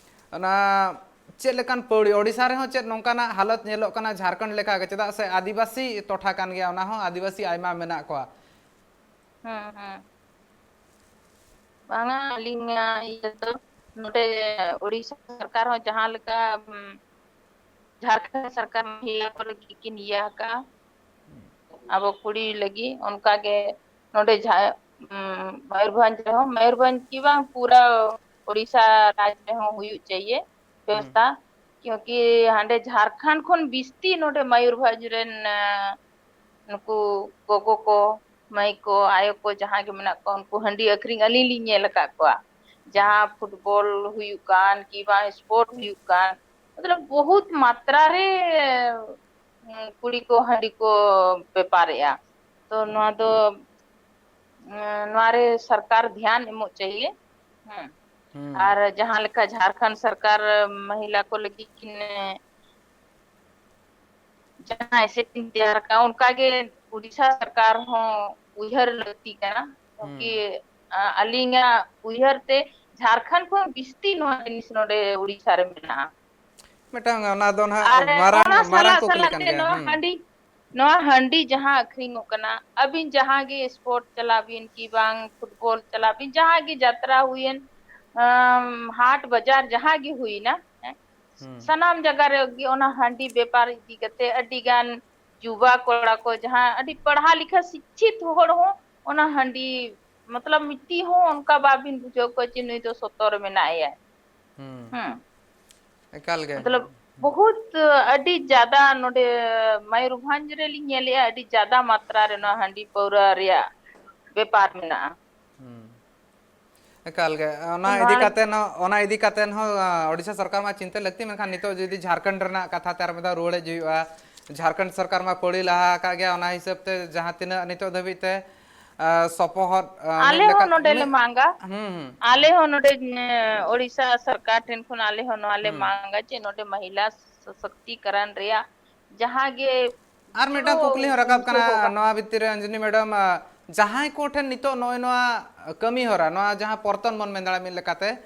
ᱚᱱᱟ ᱪᱮᱫ ᱞᱮᱠᱟᱱ ᱯᱟᱹᱣᱲᱤ, ᱳᱰᱤᱥᱟ ᱨᱮᱦᱚᱸ ᱪᱮᱫ ᱱᱚᱝᱠᱟᱱᱟᱜ ᱦᱟᱞᱚᱛ ᱧᱮᱞᱚᱜ ᱠᱟᱱᱟ ᱡᱷᱟᱲᱠᱷᱚᱸᱰ ᱞᱮᱠᱟ ᱜᱮ, ᱪᱮᱫᱟᱜ ᱥᱮ ᱟᱹᱫᱤᱵᱟᱹᱥᱤ ᱴᱚᱴᱷᱟ ᱠᱟᱱ ᱜᱮᱭᱟ, ᱚᱱᱟ ᱦᱚᱸ ᱟᱹᱫᱤᱵᱟᱹᱥᱤ ᱟᱭᱢᱟ ᱢᱮᱱᱟᱜ ᱠᱚᱣᱟ᱾ ᱦᱮᱸ, ᱦᱮᱸ᱾ ᱵᱟᱝᱟ, ᱟᱹᱞᱤᱧᱟᱜ ᱤᱭᱟᱹ ᱫᱚ ᱱᱚᱰᱮ ᱳᱰᱤᱥᱟ ᱥᱚᱨᱠᱟᱨ ᱦᱚᱸ ᱡᱟᱦᱟᱸ ᱞᱮᱠᱟ, ᱩᱢ, ᱡᱷᱟᱲᱠᱷᱚᱸᱰ ᱥᱚᱨᱠᱟᱨ ᱢᱚᱦᱤᱞᱟ ᱠᱚ ᱞᱟᱹᱜᱤᱫ ᱠᱤᱱ ᱤᱭᱟᱹ ᱟᱠᱟᱜᱼᱟ, ᱟᱵᱚ ᱠᱩᱲᱤ ᱞᱟᱹᱜᱤᱫ, ᱚᱱᱠᱟ ᱜᱮ ᱱᱚᱰᱮ ᱡᱷᱟ-, ᱩᱢ, ᱢᱚᱭᱩᱨᱵᱷᱚᱸᱡᱽ ᱨᱮᱦᱚᱸ, ᱢᱚᱭᱩᱨᱵᱷᱚᱸᱡᱽ ᱠᱤ ᱵᱟᱝ ᱯᱩᱨᱟᱹ ᱳᱰᱤᱥᱟ ᱨᱟᱡᱽ ᱨᱮᱦᱚᱸ ᱦᱩᱭᱩᱜ ᱪᱟᱦᱤᱭᱮ ᱦᱩᱸ᱾ ᱵᱮᱵᱚᱥᱛᱷᱟ, ᱠᱤᱭᱩᱸᱠᱤ ᱦᱟᱸᱰᱮ ᱡᱷᱟᱲᱠᱷᱚᱸᱰ ᱠᱷᱚᱱ ᱵᱤᱥᱛᱤ ᱱᱚᱰᱮ ᱢᱚᱭᱩᱨᱵᱷᱚᱸᱡᱽ ᱨᱮᱱ, ᱟ, ᱱᱩᱠᱩ ᱜᱚᱜᱚ ᱠᱚ, ᱢᱟᱹᱭ ᱠᱚ, ᱟᱭᱳ ᱠᱚ ᱡᱟᱦᱟᱸ ᱜᱮ ᱢᱮᱱᱟᱜ ᱠᱚᱣᱟ, ᱩᱱᱠᱩ ᱦᱟᱺᱰᱤ ᱟᱹᱠᱷᱨᱤᱧ ᱟᱹᱞᱤᱧ ᱞᱤᱧ ᱧᱮᱞ ᱟᱠᱟᱫ ᱠᱚᱣᱟ᱾ ᱦᱩᱸ᱾ ᱡᱟᱦᱟᱸ ᱯᱷᱩᱴᱵᱚᱞ ᱦᱩᱭᱩᱜ ᱠᱟᱱ, ᱠᱤ ᱵᱟᱝ ᱥᱯᱳᱨᱴ ᱦᱩᱭᱩᱜ ᱠᱟᱱ, ᱢᱚᱛᱞᱚᱵ ᱵᱚᱦᱩᱛ ᱢᱟᱛᱨᱟ ᱨᱮ, ᱩᱸ, ᱠᱩᱲᱤ ᱠᱚ ᱦᱟᱺᱰᱤ ᱠᱚ ᱵᱮᱯᱟᱨᱮᱜᱼᱟ᱾ ᱛᱚ ᱦᱩᱸ᱾ ᱱᱚᱣᱟ ᱫᱚ, ᱩᱸ, ᱱᱚᱣᱟ ᱨᱮ ᱥᱚᱨᱠᱟᱨ ᱫᱷᱮᱭᱟᱱ ᱮᱢᱚᱜ ᱪᱟᱦᱤᱭᱮ᱾ ᱦᱩᱸ᱾ ᱦᱩᱸ᱾ ᱟᱨ ᱡᱟᱦᱟᱸ ᱞᱮᱠᱟ ᱡᱷᱟᱲᱠᱷᱚᱸᱰ ᱥᱚᱨᱠᱟᱨ ᱢᱚᱦᱤᱞᱟ ᱠᱚ ᱞᱟᱹᱜᱤᱫ ᱠᱤᱱ ᱡᱟᱦᱟᱸ ᱮᱥᱮᱫ ᱤᱧ ᱛᱮᱭᱟᱨ ᱟᱠᱟᱫ, ᱚᱱᱠᱟ ᱜᱮ ᱩᱰᱤᱥᱟ ᱥᱚᱨᱠᱟᱨ ᱦᱚᱸ ᱩᱭᱦᱟᱹᱨ ᱞᱟᱹᱠᱛᱤ ᱠᱟᱱᱟ᱾ ᱠᱤ, ᱦᱩᱸ᱾ ᱟ-, ᱟᱹᱞᱤᱧᱟᱜ ᱩᱭᱦᱟᱹᱨ ᱛᱮ ᱡᱷᱟᱲᱠᱷᱚᱸᱰ ᱠᱷᱚᱱ ᱵᱤᱥᱛᱤ ᱱᱚᱣᱟ ᱡᱤᱱᱤᱥ ᱱᱚᱰᱮ ᱩᱰᱤᱥᱟ ᱨᱮ ᱢᱮᱱᱟᱜᱼᱟ᱾ ᱢᱤᱫᱴᱟᱝ ᱚᱱᱟ ᱫᱚ ᱱᱟᱦᱟᱜ ᱟᱨ ᱢᱟᱨᱟᱝ, ᱚᱱᱟ ᱢᱟᱨᱟᱝ ᱥᱟᱞᱟᱜ ᱠᱩᱠᱞᱤ ᱥᱟᱞᱟᱜ ᱠᱟᱱ ᱛᱮ ᱜᱮᱭᱟ᱾ ᱱᱚᱣᱟ ᱦᱩᱸ᱾ ᱦᱟᱺᱰᱤ, ᱱᱚᱣᱟ ᱦᱟᱺᱰᱤ ᱡᱟᱦᱟᱸ ᱟᱹᱠᱷᱨᱤᱧᱚᱜ ᱠᱟᱱᱟ, ᱟᱹᱵᱤᱱ ᱡᱟᱦᱟᱸ ᱜᱮ ᱥᱯᱳᱨᱴ ᱪᱟᱞᱟᱜ ᱵᱤᱱ ᱠᱤ ᱵᱟᱝ ᱯᱷᱩᱴᱵᱚᱞ ᱪᱟᱞᱟᱜ ᱵᱤᱱ, ᱡᱟᱦᱟᱸ ᱜᱮ ᱡᱟᱛᱨᱟ ᱦᱩᱭᱮᱱ, ᱟᱢ, ᱦᱟᱴ ᱵᱟᱡᱟᱨ ᱡᱟᱦᱟᱸ ᱜᱮ ᱦᱩᱭᱱᱟ, ᱦᱮᱸ, ᱦᱩᱸ᱾ ᱥᱟᱱᱟᱢ ᱡᱟᱭᱜᱟ ᱨᱮᱜᱮ ᱚᱱᱟ ᱦᱟᱺᱰᱤ ᱵᱮᱯᱟᱨ ᱤᱫᱤ ᱠᱟᱛᱮ ᱟᱹᱰᱤ ᱜᱟᱱ ᱡᱩᱵᱟ ᱠᱚᱲᱟ ᱠᱚ ᱡᱟᱦᱟᱸ ᱟᱹᱰᱤ ᱯᱟᱲᱦᱟᱣ ᱞᱮᱠᱷᱟ ᱥᱤᱠᱠᱷᱤᱛ ᱦᱚᱲ ᱦᱚᱸ ᱚᱱᱟ ᱦᱟᱺᱰᱤ, ᱢᱚᱛᱞᱚᱵ, ᱢᱤᱫᱴᱤᱡ ᱦᱚᱸ ᱚᱱᱠᱟ ᱵᱟᱵᱤᱱ ᱵᱩᱡᱷᱟᱹᱣ ᱠᱚᱣᱟ ᱡᱮ ᱱᱩᱭ ᱫᱚ ᱥᱚᱛᱚ ᱨᱮ ᱢᱮᱱᱟᱭᱟ᱾ ᱦᱩᱸ᱾ ᱦᱮᱸ᱾ ᱮᱠᱟᱞ ᱜᱮ᱾ ᱢᱚᱛᱞᱚᱵ, ᱵᱚᱦᱩᱛ, ᱟᱹᱰᱤ ᱡᱟᱫᱟ ᱱᱚᱰᱮ ᱢᱚᱭᱩᱨᱵᱷᱚᱸᱡᱽ ᱨᱮᱞᱤᱧ ᱧᱮᱞᱮᱜᱼᱟ, ᱟᱹᱰᱤ ᱡᱟᱫᱟ ᱢᱟᱛᱨᱟ ᱨᱮ ᱱᱚᱣᱟ ᱦᱟᱺᱰᱤ ᱯᱟᱹᱣᱨᱟᱹ ᱨᱮᱭᱟᱜ ᱵᱮᱯᱟᱨ ᱢᱮᱱᱟᱜᱼᱟ᱾ ᱦᱩᱸ᱾ ᱮᱠᱟᱞ ᱜᱮ᱾ ᱚᱱᱟ ᱛᱚ ᱤᱫᱤ ᱱᱚᱣᱟ ᱠᱟᱛᱮ ᱦᱚᱸ, ᱚᱱᱟ ᱤᱫᱤ ᱠᱟᱛᱮ ᱦᱚᱸ, ᱟ, ᱳᱰᱤᱥᱟ ᱥᱚᱨᱠᱟᱨ ᱢᱟ ᱪᱤᱱᱛᱟᱹ ᱞᱟᱹᱠᱛᱤ, ᱢᱮᱱᱠᱷᱟᱱ ᱱᱤᱛᱚᱜ ᱡᱩᱫᱤ ᱡᱷᱟᱲᱠᱷᱚᱸᱰ ᱨᱮᱱᱟᱜ ᱠᱟᱛᱷᱟ ᱛᱮ ᱟᱨ ᱢᱤᱫ ᱫᱷᱟᱣ ᱨᱩᱣᱟᱹᱲ ᱦᱮᱡ ᱦᱩᱭᱩᱜᱼᱟ, ᱡᱷᱟᱲᱠᱷᱚᱸᱰ ᱥᱚᱨᱠᱟᱨ ᱢᱟ ᱯᱟᱹᱲᱤ ᱞᱟᱦᱟ ᱟᱠᱟᱫ ᱜᱮᱭᱟ, ᱚᱱᱟ ᱦᱤᱥᱟᱹᱵ ᱛᱮ ᱡᱟᱦᱟᱸ ᱛᱤᱱᱟᱹᱜ ᱱᱤᱛᱚᱜ ᱫᱷᱟᱹᱵᱤᱡ ᱛᱮ, ᱟ, ᱥᱚᱯᱚᱦᱚᱫ, ᱟ, ᱢᱤᱫ ᱟᱞᱮ ᱞᱮᱠᱟ, ᱦᱚᱸ ᱱᱚᱰᱮ ᱞᱮ ᱢᱤᱫ, ᱢᱟᱜᱟ᱾ ᱦᱩᱸ, ᱦᱩᱸ᱾ ᱟᱞᱮ ᱦᱚᱸ ᱱᱚᱰᱮ, ᱮ, ᱳᱰᱤᱥᱟ ᱥᱚᱨᱠᱟᱨ ᱴᱷᱮᱱ ᱠᱷᱚᱱ ᱟᱞᱮ ᱦᱚᱸ ᱱᱚᱣᱟ ᱞᱮ ᱦᱩᱸ᱾ ᱢᱟᱜᱟ ᱡᱮ ᱱᱚᱰᱮ ᱢᱟᱦᱤᱞᱟ ᱥᱚᱥᱚᱠᱛᱤᱠᱚᱨᱚᱱ ᱨᱮᱭᱟᱜ ᱡᱟᱦᱟᱸ ᱜᱮ ᱟᱨ ᱢᱤᱫᱴᱟᱝ ᱠᱩᱠᱞᱤ ᱦᱚᱸ ᱨᱟᱠᱟᱵ ᱠᱟᱱᱟ ᱱᱚᱣᱟ ᱵᱷᱤᱛᱤᱨ ᱨᱮ, ᱚᱧᱡᱚᱱᱤ ᱢᱮᱰᱟᱢ, ᱟᱸ, ᱡᱟᱦᱟᱸᱭ ᱠᱚ ᱴᱷᱮᱱ ᱱᱤᱛᱚᱜ ᱱᱚᱜᱼᱚᱭ ᱱᱚᱣᱟ ᱠᱟᱹᱢᱤ ᱦᱚᱨᱟ, ᱱᱚᱣᱟ ᱡᱟᱦᱟᱸ ᱯᱚᱨᱛᱚᱱ ᱵᱚᱱ ᱢᱮᱱ ᱫᱟᱲᱮᱭᱟᱜᱼᱟ ᱢᱤᱫ ᱞᱮᱠᱟᱛᱮ,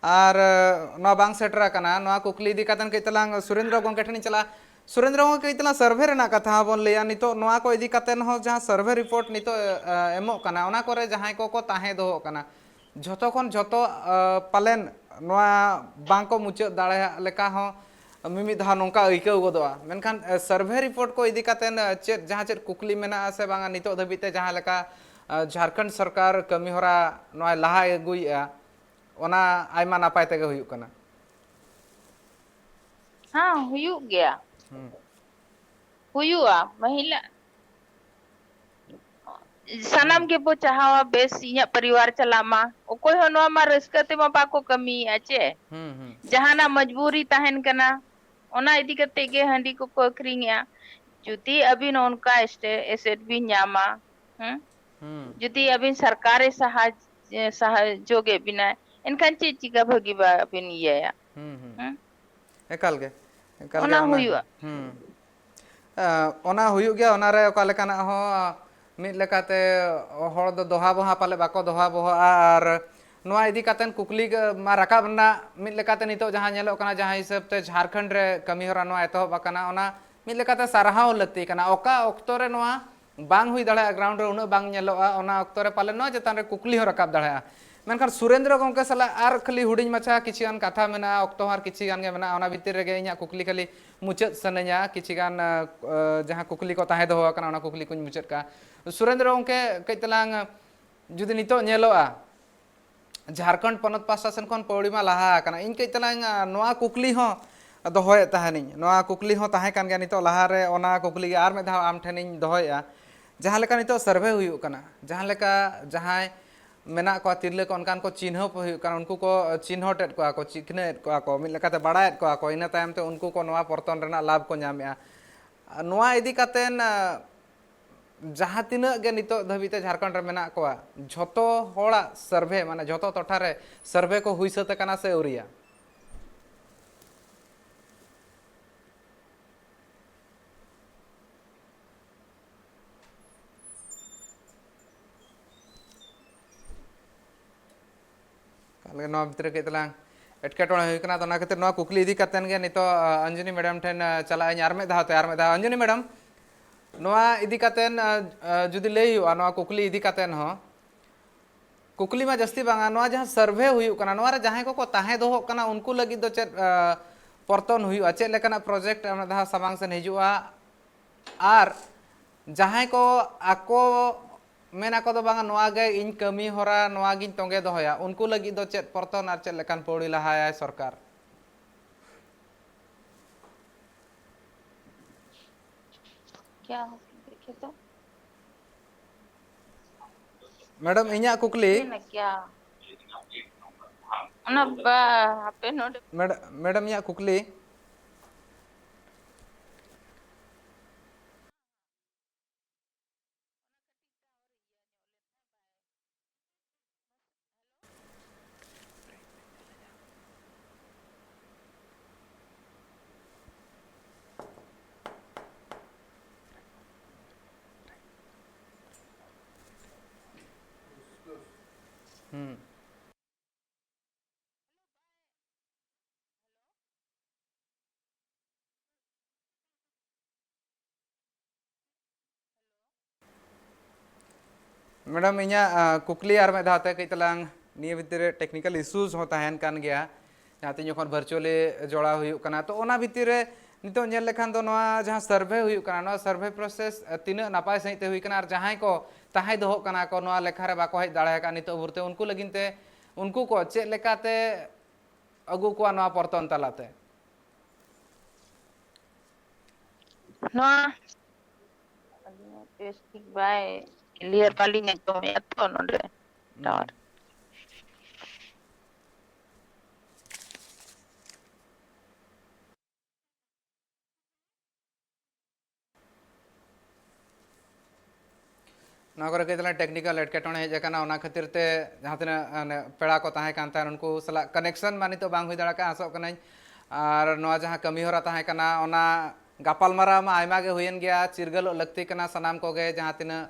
ᱟᱨ, ᱟᱸ, ᱱᱚᱣᱟ ᱵᱟᱝ ᱥᱮᱴᱮᱨ ᱟᱠᱟᱱᱟ, ᱱᱚᱣᱟ ᱠᱩᱠᱞᱤ ᱤᱫᱤ ᱠᱟᱛᱮ ᱠᱟᱹᱡ ᱛᱟᱞᱟᱝ ᱥᱩᱨᱮᱱᱫᱨᱚ ᱜᱚᱢᱠᱮ ᱴᱷᱮᱱᱤᱧ ᱪᱟᱞᱟᱜᱼᱟ᱾ ᱥᱩᱨᱮᱱᱫᱨᱚ ᱜᱚᱢᱠᱮ, ᱠᱟᱹᱡ ᱛᱟᱞᱟᱝ ᱥᱟᱨᱵᱷᱮ ᱨᱮᱱᱟᱜ ᱠᱟᱛᱷᱟ ᱦᱚᱸ ᱵᱚᱱ ᱞᱟᱹᱭᱟ᱾ ᱱᱤᱛᱚᱜ ᱱᱚᱣᱟ ᱠᱚ ᱤᱫᱤ ᱠᱟᱛᱮ ᱦᱚᱸ ᱡᱟᱦᱟᱸ ᱥᱟᱨᱵᱷᱮ ᱨᱤᱯᱳᱨᱴ ᱱᱤᱛᱚᱜ, ᱟᱸ, ᱮᱢᱚᱜ ᱠᱟᱱᱟ, ᱚᱱᱟ ᱠᱚᱨᱮ ᱡᱟᱦᱟᱸᱭ ᱠᱚᱠᱚ ᱛᱟᱦᱮᱸ ᱫᱚᱦᱚᱜ ᱠᱟᱱᱟ, ᱡᱷᱚᱛᱚ ᱠᱷᱚᱱ ᱡᱷᱚᱛᱚ, ᱟᱸ, ᱯᱟᱞᱮᱱ ᱱᱚᱣᱟ ᱵᱟᱝ ᱠᱚ ᱢᱩᱪᱟᱹᱫ ᱫᱟᱲᱮᱭᱟᱜ ᱞᱮᱠᱟ ᱦᱚᱸ ᱢᱤᱢᱤᱫ ᱫᱷᱟᱣ ᱱᱚᱝᱠᱟ ᱟᱹᱭᱠᱟᱹᱣ ᱜᱚᱫᱚᱜᱼᱟ᱾ ᱢᱮᱱᱠᱷᱟᱱ, ᱮ, ᱥᱟᱨᱵᱷᱮ ᱨᱤᱯᱳᱨᱴ ᱠᱚ ᱤᱫᱤ ᱠᱟᱛᱮ, ᱮ, ᱪᱮᱫ, ᱡᱟᱦᱟᱸ ᱪᱮᱫ ᱠᱩᱠᱞᱤ ᱢᱮᱱᱟᱜᱼᱟ ᱥᱮ ᱵᱟᱝᱟ, ᱱᱤᱛᱚᱜ ᱫᱷᱟᱹᱵᱤᱡ ᱛᱮ ᱡᱟᱦᱟᱸ ᱞᱮᱠᱟ, ᱮ, ᱡᱷᱟᱲᱠᱷᱚᱸᱰ ᱥᱚᱨᱠᱟᱨ ᱠᱟᱹᱢᱤ ᱦᱚᱨᱟ ᱱᱚᱣᱟᱭ ᱞᱟᱦᱟ ᱟᱹᱜᱩᱭᱮᱫᱼᱟ, ᱚᱱᱟ ᱟᱭᱢᱟ ᱱᱟᱯᱟᱭ ᱛᱮᱜᱮ ᱦᱩᱭᱩᱜ ᱠᱟᱱᱟ? ᱦᱮᱸ, ᱦᱩᱭᱩᱜ ᱜᱮᱭᱟ᱾ ᱦᱩᱸ᱾ ᱦᱩᱭᱩᱜᱼᱟ᱾ ᱢᱟᱹᱦᱤᱞᱟ ᱥᱟᱱᱟᱢ ᱦᱩᱸ᱾ ᱜᱮᱵᱚ ᱪᱟᱦᱟᱣᱟ ᱵᱮᱥ ᱤᱧᱟᱹᱜ ᱯᱚᱨᱤᱵᱟᱨ ᱪᱟᱞᱟᱜ ᱢᱟ᱾ ᱚᱠᱚᱭ ᱦᱚᱸ ᱱᱚᱣᱟ ᱢᱟ ᱨᱟᱹᱥᱠᱟᱹ ᱛᱮᱢᱟ ᱵᱟᱠᱚ ᱠᱟᱹᱢᱤᱭᱮᱫᱼᱟ ᱪᱮ? ᱦᱩᱸ, ᱦᱩᱸ᱾ ᱡᱟᱦᱟᱱᱟᱜ ᱢᱚᱡᱽᱵᱩᱨᱤ ᱛᱟᱦᱮᱱ ᱠᱟᱱᱟ, ᱚᱱᱟ ᱤᱫᱤ ᱠᱟᱛᱮ ᱜᱮ ᱦᱟᱺᱰᱤ ᱠᱚᱠᱚ ᱟᱹᱠᱷᱨᱤᱧᱮᱜᱼᱟ᱾ ᱡᱩᱫᱤ ᱟᱹᱵᱤᱱ ᱚᱱᱠᱟ ᱮᱥᱮ-, ᱮᱥᱮᱫ ᱵᱤᱱ ᱧᱟᱢᱟ, ᱦᱮᱸ? ᱦᱩᱸ᱾ ᱡᱩᱫᱤ ᱟᱹᱵᱤᱱ ᱥᱚᱨᱠᱟᱨᱮ ᱥᱟᱦᱟᱡᱽ-, ᱥᱟᱦᱟᱡᱽᱡᱚ ᱠᱮᱫ ᱵᱤᱱᱟᱭ, ᱮᱱᱠᱷᱟᱱ ᱪᱮᱫ ᱪᱤᱠᱟ ᱵᱷᱟᱹᱜᱤ ᱵᱟ-, ᱵᱤᱱ ᱤᱭᱟᱹᱭᱟ? ᱦᱩᱸ, ᱦᱩᱸ᱾ ᱦᱮᱸ? ᱮᱠᱟᱞ ᱜᱮ, ᱮᱠᱟᱞ ᱜᱮ ᱚᱱᱟ ᱚᱱᱟ ᱜᱮ᱾ ᱦᱩᱭᱩᱜᱼᱟ᱾ ᱦᱩᱸ᱾ ᱮ, ᱚᱱᱟ ᱦᱩᱭᱩᱜ ᱜᱮᱭᱟ, ᱚᱱᱟ ᱨᱮ ᱚᱠᱟ ᱞᱮᱠᱟᱱᱟᱜ ᱦᱚᱸ ᱢᱤᱫ ᱞᱮᱠᱟᱛᱮ ᱦᱚᱲ ᱫᱚ ᱫᱚᱦᱟ ᱵᱚᱦᱟ ᱯᱟᱞᱮ ᱵᱟᱠᱚ ᱫᱚᱦᱟ ᱵᱚᱦᱟᱜᱼᱟ᱾ ᱟᱨ ᱱᱚᱣᱟ ᱤᱫᱤ ᱠᱟᱛᱮᱱ ᱠᱩᱠᱞᱤ ᱜᱮ ᱢᱟ ᱨᱟᱠᱟᱵ ᱨᱮᱱᱟᱜ ᱢᱤᱫ ᱞᱮᱠᱟᱛᱮ ᱱᱤᱛᱚᱜ ᱡᱟᱦᱟᱸ ᱧᱮᱞᱚᱜ ᱠᱟᱱᱟ, ᱡᱟᱦᱟᱸ ᱦᱤᱥᱟᱹᱵ ᱛᱮ ᱡᱷᱟᱲᱠᱷᱚᱸᱰ ᱨᱮ ᱠᱟᱹᱢᱤ ᱦᱚᱨᱟ ᱱᱚᱣᱟ ᱮᱛᱚᱦᱚᱵ ᱟᱠᱟᱱᱟ, ᱚᱱᱟ ᱢᱤᱫ ᱞᱮᱠᱟᱛᱮ ᱥᱟᱨᱦᱟᱣ ᱞᱟᱹᱠᱛᱤ ᱠᱟᱱᱟ᱾ ᱚᱠᱟ ᱚᱠᱛᱚ ᱨᱮ ᱱᱚᱣᱟ ᱵᱟᱝ ᱦᱩᱭ ᱫᱟᱲᱮᱭᱟᱜᱼᱟ, ground ᱨᱮ ᱩᱱᱟᱹᱜ ᱵᱟᱝ ᱧᱮᱞᱚᱜᱼᱟ, ᱚᱱᱟ ᱚᱠᱛᱚ ᱨᱮ ᱯᱟᱞᱮ ᱱᱚᱣᱟ ᱪᱮᱛᱟᱱ ᱨᱮ ᱠᱩᱠᱞᱤ ᱦᱚᱸ ᱨᱟᱠᱟᱵ ᱫᱟᱲᱮᱭᱟᱜᱼᱟ᱾ ᱢᱮᱱᱠᱷᱟᱱ ᱥᱩᱨᱮᱱᱫᱨᱚ ᱜᱚᱢᱠᱮ ᱥᱟᱞᱟᱜ ᱟᱨ ᱠᱷᱟᱹᱞᱤ ᱦᱩᱰᱤᱧ ᱢᱟᱪᱷᱟ ᱠᱤᱪᱷᱩ ᱜᱟᱱ ᱠᱟᱛᱷᱟ ᱢᱮᱱᱟᱜᱼᱟ, ᱚᱠᱛᱚ ᱦᱚᱸ ᱟᱨ ᱠᱤᱪᱷᱩ ᱜᱟᱱ ᱜᱮ ᱢᱮᱱᱟᱜᱼᱟ, ᱚᱱᱟ ᱵᱷᱤᱛᱤᱨ ᱨᱮᱜᱮ ᱤᱧᱟᱹᱜ ᱠᱩᱠᱞᱤ ᱠᱷᱟᱹᱞᱤ ᱢᱩᱪᱟᱹᱫ ᱥᱟᱱᱟᱧᱟ, ᱠᱤᱪᱷᱩ ᱜᱟᱱ, ᱟᱸ, ᱡᱟᱦᱟᱸ ᱠᱩᱠᱞᱤ ᱠᱚ ᱛᱟᱦᱮᱸ ᱫᱚᱦᱚ ᱟᱠᱟᱱᱟ, ᱚᱱᱟ ᱠᱩᱠᱞᱤ ᱠᱚᱧ ᱢᱩᱪᱟᱹᱫ ᱠᱟᱜᱼᱟ᱾ ᱥᱩᱨᱮᱱᱫᱨᱚ ᱜᱚᱢᱠᱮ, ᱠᱟᱹᱡ ᱛᱟᱞᱟᱝ ᱡᱩᱫᱤ ᱱᱤᱛᱚᱜ ᱧᱮᱞᱚᱜᱼᱟ, ᱡᱷᱟᱲᱠᱷᱚᱸᱰ ᱯᱚᱱᱚᱛ ᱯᱟᱦᱴᱟ ᱥᱮᱱ ᱠᱷᱚᱱ ᱯᱟᱹᱣᱲᱤ ᱢᱟ ᱞᱟᱦᱟ ᱟᱠᱟᱱᱟ, ᱤᱧ ᱠᱟᱹᱡ ᱛᱟᱞᱟᱝ, ᱟᱸ, ᱱᱚᱣᱟ ᱠᱩᱠᱞᱤ ᱦᱚᱸ ᱫᱚᱦᱚᱭᱮᱫ ᱛᱟᱦᱮᱱᱤᱧ, ᱱᱚᱣᱟ ᱠᱩᱠᱞᱤ ᱦᱚᱸ ᱛᱟᱦᱮᱸ ᱠᱟᱱ ᱜᱮᱭᱟ, ᱱᱤᱛᱚᱜ ᱞᱟᱦᱟᱨᱮ ᱚᱱᱟ ᱠᱩᱠᱞᱤ ᱜᱮ ᱟᱨ ᱢᱤᱫ ᱫᱷᱟᱣ ᱟᱢ ᱴᱷᱮᱱᱤᱧ ᱫᱚᱦᱚᱭᱮᱫᱼᱟ᱾ ᱡᱟᱦᱟᱸ ᱞᱮᱠᱟ ᱱᱤᱛᱚᱜ survey ᱦᱩᱭᱩᱜ ᱠᱟᱱᱟ, ᱡᱟᱦᱟᱸ ᱞᱮᱠᱟ ᱡᱟᱦᱟᱸᱭ ᱢᱮᱱᱟᱜ ᱠᱚᱣᱟ ᱛᱤᱨᱞᱟᱹ ᱠᱚ, ᱚᱱᱠᱟᱱ ᱠᱚ ᱪᱤᱱᱦᱟᱹᱯ ᱦᱩᱭᱩᱜ ᱠᱟᱱᱟ, ᱩᱱᱠᱩ ᱠᱚ ᱪᱤᱱᱦᱟᱹᱣᱮᱫ ᱠᱚᱣᱟ ᱠᱚ, ᱪᱤᱠᱷᱱᱟᱹᱭᱮᱫ ᱠᱚᱣᱟ ᱠᱚ, ᱢᱤᱫ ᱞᱮᱠᱟᱛᱮ ᱵᱟᱲᱟᱭᱮᱫ ᱠᱚᱣᱟ ᱠᱚ, ᱤᱱᱟᱹ ᱛᱟᱭᱚᱢ ᱛᱮ ᱩᱱᱠᱩ ᱠᱚ ᱱᱚᱣᱟ ᱯᱚᱨᱛᱚᱱ ᱨᱮᱱᱟᱜ ᱞᱟᱵᱷ ᱠᱚ ᱧᱟᱢᱮᱫᱼᱟ᱾ ᱱᱚᱣᱟ ᱤᱫᱤ ᱠᱟᱛᱮᱱ, ᱟᱸ, ᱡᱟᱦᱟᱸ ᱛᱤᱱᱟᱹᱜ ᱜᱮ ᱱᱤᱛᱚᱜ ᱫᱷᱟᱹᱵᱤᱡ ᱛᱮ ᱡᱷᱟᱲᱠᱷᱚᱸᱰ ᱨᱮ ᱢᱮᱱᱟᱜ ᱠᱚᱣᱟ, ᱡᱷᱚᱛᱚ ᱦᱚᱲᱟᱜ survey, ᱢᱟᱱᱮ ᱡᱷᱚᱛᱚ ᱴᱚᱴᱷᱟ ᱨᱮ survey ᱠᱚ ᱦᱩᱭ ᱥᱟᱹᱛ ᱟᱠᱟᱱᱟ ᱥᱮ ᱟᱹᱣᱨᱤᱭᱟ? ᱱᱚᱣᱟ ᱵᱷᱤᱛᱨᱤ ᱨᱮ ᱠᱟᱹᱡ ᱛᱟᱞᱟᱝ ᱮᱴᱠᱮᱴᱚᱬᱮ ᱦᱩᱭ ᱠᱟᱱᱟ᱾ ᱟᱫᱚ ᱚᱱᱟ ᱠᱷᱟᱹᱛᱤᱨ ᱱᱚᱣᱟ ᱠᱩᱠᱞᱤ ᱤᱫᱤ ᱠᱟᱛᱮᱱ ᱜᱮ ᱱᱤᱛᱚᱜ, ᱟ, ᱚᱧᱡᱚᱱᱤ ᱢᱮᱰᱟᱢ ᱴᱷᱮᱱ, ᱟ, ᱪᱟᱞᱟᱜ ᱟᱹᱧ ᱟᱨ ᱢᱤᱫ ᱫᱷᱟᱣ ᱛᱮ, ᱟᱨ ᱢᱤᱫ ᱫᱷᱟᱣ᱾ ᱚᱧᱡᱚᱱᱤ ᱢᱮᱰᱟᱢ, ᱱᱚᱣᱟ ᱤᱫᱤ ᱠᱟᱛᱮᱱ, ᱟ, ᱟ, ᱡᱩᱫᱤ ᱞᱟᱹᱭ ᱦᱩᱭᱩᱜᱼᱟ, ᱱᱚᱣᱟ ᱠᱩᱠᱞᱤ ᱤᱫᱤ ᱠᱟᱛᱮᱱ ᱦᱚᱸ, ᱠᱩᱠᱞᱤ ᱢᱟ ᱡᱟᱹᱥᱛᱤ ᱵᱟᱝᱟ, ᱱᱚᱣᱟ ᱡᱟᱦᱟᱸ survey ᱦᱩᱭᱩᱜ ᱠᱟᱱᱟ, ᱱᱚᱣᱟ ᱨᱮ ᱡᱟᱦᱟᱸᱭ ᱠᱚᱠᱚ ᱛᱟᱦᱮᱸ ᱫᱚᱦᱚᱜ ᱠᱟᱱᱟ, ᱩᱱᱠᱩ ᱞᱟᱹᱜᱤᱫ ᱫᱚ ᱪᱮᱫ, ᱟ, ᱯᱚᱨᱛᱚᱱ ᱦᱩᱭᱩᱜᱼᱟ? ᱪᱮᱫ ᱞᱮᱠᱟᱱᱟᱜ project ᱚᱱᱟ ᱡᱟᱦᱟᱸ ᱥᱟᱢᱟᱝ ᱥᱮᱱ ᱦᱤᱡᱩᱜᱼᱟ? ᱟᱨ ᱡᱟᱦᱟᱸᱭ ᱠᱚ ᱟᱠᱚ ᱢᱮᱱ ᱟᱠᱚ ᱫᱚ ᱵᱟᱝᱟ, ᱱᱚᱣᱟ ᱜᱮ ᱤᱧ ᱠᱟᱹᱢᱤ ᱦᱚᱨᱟ, ᱱᱚᱣᱟ ᱜᱤᱧ ᱛᱚᱸᱜᱮ ᱫᱚᱦᱚᱭᱟ, ᱩᱱᱠᱩ ᱞᱟᱹᱜᱤᱫ ᱫᱚ ᱪᱮᱫ ᱯᱚᱨᱛᱚᱱ ᱟᱨ ᱪᱮᱫ ᱞᱮᱠᱟᱱ ᱯᱟᱹᱣᱲᱤ ᱞᱟᱦᱟᱭᱟᱭ ᱥᱚᱨᱠᱟᱨ? क्या हो देखे तो ᱢᱮᱰᱟᱢ, ᱤᱧᱟᱹᱜ ᱠᱩᱠᱞᱤ, ᱦᱩᱭᱱᱟ ᱠᱭᱟ? ᱚᱱᱟ ᱵᱟ-, ᱦᱟᱯᱮ ᱱᱚᱰᱮ᱾ ᱢᱮᱰ-, ᱢᱮᱰᱟᱢ, ᱤᱧᱟᱹᱜ ᱠᱩᱠᱞᱤ᱾ ᱦᱩᱸ᱾ ᱢᱮᱰᱟᱢ, ᱤᱧᱟᱹᱜ, ᱟ, ᱠᱩᱠᱞᱤ ᱟᱨ ᱢᱤᱫ ᱫᱷᱟᱣ ᱛᱮ ᱠᱟᱹᱡ ᱛᱟᱞᱟᱝ, ᱱᱤᱭᱟᱹ ᱵᱷᱤᱛᱤᱨ ᱨᱮ technical issues ᱦᱚᱸ ᱛᱟᱦᱮᱱ ᱠᱟᱱ ᱜᱮᱭᱟ, ᱡᱟᱦᱟᱸ ᱛᱤᱱ ᱡᱚᱠᱷᱚᱱ virtually ᱡᱚᱲᱟᱣ ᱦᱩᱭᱩᱜ ᱠᱟᱱᱟ᱾ ᱛᱚ, ᱚᱱᱟ ᱵᱷᱤᱛᱤᱨ ᱨᱮ ᱱᱤᱛᱚᱜ ᱧᱮᱞ ᱞᱮᱠᱷᱟᱱ ᱫᱚ ᱱᱚᱣᱟ ᱡᱟᱦᱟᱸ survey ᱦᱩᱭᱩᱜ ᱠᱟᱱᱟ, ᱱᱚᱣᱟ survey process, ᱟ, ᱛᱤᱱᱟᱹᱜ ᱱᱟᱯᱟᱭ ᱥᱟᱺᱦᱤᱡ ᱛᱮ ᱦᱩᱭ ᱠᱟᱱᱟ ᱟᱨ ᱡᱟᱦᱟᱸᱭ ᱠᱚ ᱛᱟᱦᱮᱸ ᱫᱚᱦᱚᱜ ᱠᱟᱱᱟ ᱠᱚ, ᱱᱚᱣᱟ ᱞᱮᱠᱷᱟ ᱨᱮ ᱵᱟᱠᱚ ᱦᱮᱡ ᱫᱟᱲᱮ ᱟᱠᱟᱫ ᱱᱤᱛᱚᱜ ᱵᱷᱳᱨ ᱛᱮ, ᱩᱱᱠᱩ ᱞᱟᱹᱜᱤᱫ ᱛᱮ, ᱩᱱᱠᱩ ᱠᱚ ᱪᱮᱫ ᱞᱮᱠᱟᱛᱮ ᱟᱹᱜᱩ ᱠᱚᱣᱟ ᱱᱚᱣᱟ ᱯᱚᱨᱛᱚᱱ ᱛᱟᱞᱟᱛᱮ? ᱱᱚᱣᱟ ᱟᱹᱞᱤᱧᱟᱜ ᱵᱮᱥ ᱴᱷᱤᱠ ᱵᱟᱭ clear, ᱵᱟᱹᱞᱤᱧ ᱟᱸᱡᱚᱢᱮᱫᱼᱟ ᱛᱚ ᱱᱚᱰᱮ ᱦᱩᱸ᱾ Tower᱾ ᱱᱚᱣᱟ ᱠᱚᱨᱮ ᱠᱟᱹᱡ ᱛᱟᱞᱟᱝ technical ᱮᱴᱠᱮᱴᱚᱬᱮ ᱦᱮᱡ ᱟᱠᱟᱱᱟ, ᱚᱱᱟ ᱠᱷᱟᱹᱛᱤᱨ ᱛᱮ ᱡᱟᱦᱟᱸ ᱛᱤᱱᱟᱹᱜ, ᱢᱟᱱᱮ, ᱯᱮᱲᱟ ᱠᱚ ᱛᱟᱦᱮᱸ ᱠᱟᱱ ᱛᱟᱦᱮᱸᱫ, ᱩᱱᱠᱩ ᱥᱟᱞᱟᱜ connection ᱢᱟ ᱱᱤᱛᱚᱜ ᱵᱟᱝ ᱦᱩᱭ ᱫᱟᱲᱮᱭᱟᱜ ᱠᱟᱱᱟ, ᱟᱥᱚᱜ ᱠᱟᱹᱱᱟᱹᱧ᱾ ᱟᱨ ᱱᱚᱣᱟ ᱡᱟᱦᱟᱸ ᱠᱟᱹᱢᱤ ᱦᱚᱨᱟ ᱛᱟᱦᱮᱸ ᱠᱟᱱᱟ, ᱚᱱᱟ ᱜᱟᱯᱟᱞᱢᱟᱨᱟᱣ ᱢᱟ ᱟᱭᱢᱟ ᱜᱮ ᱦᱩᱭᱮᱱ ᱜᱮᱭᱟ, ᱪᱤᱨᱜᱟᱹᱞᱚᱜ ᱞᱟᱹᱠᱛᱤ ᱠᱟᱱᱟ ᱥᱟᱱᱟᱢ ᱠᱚᱜᱮ, ᱡᱟᱦᱟᱸ ᱛᱤᱱᱟᱹᱜ,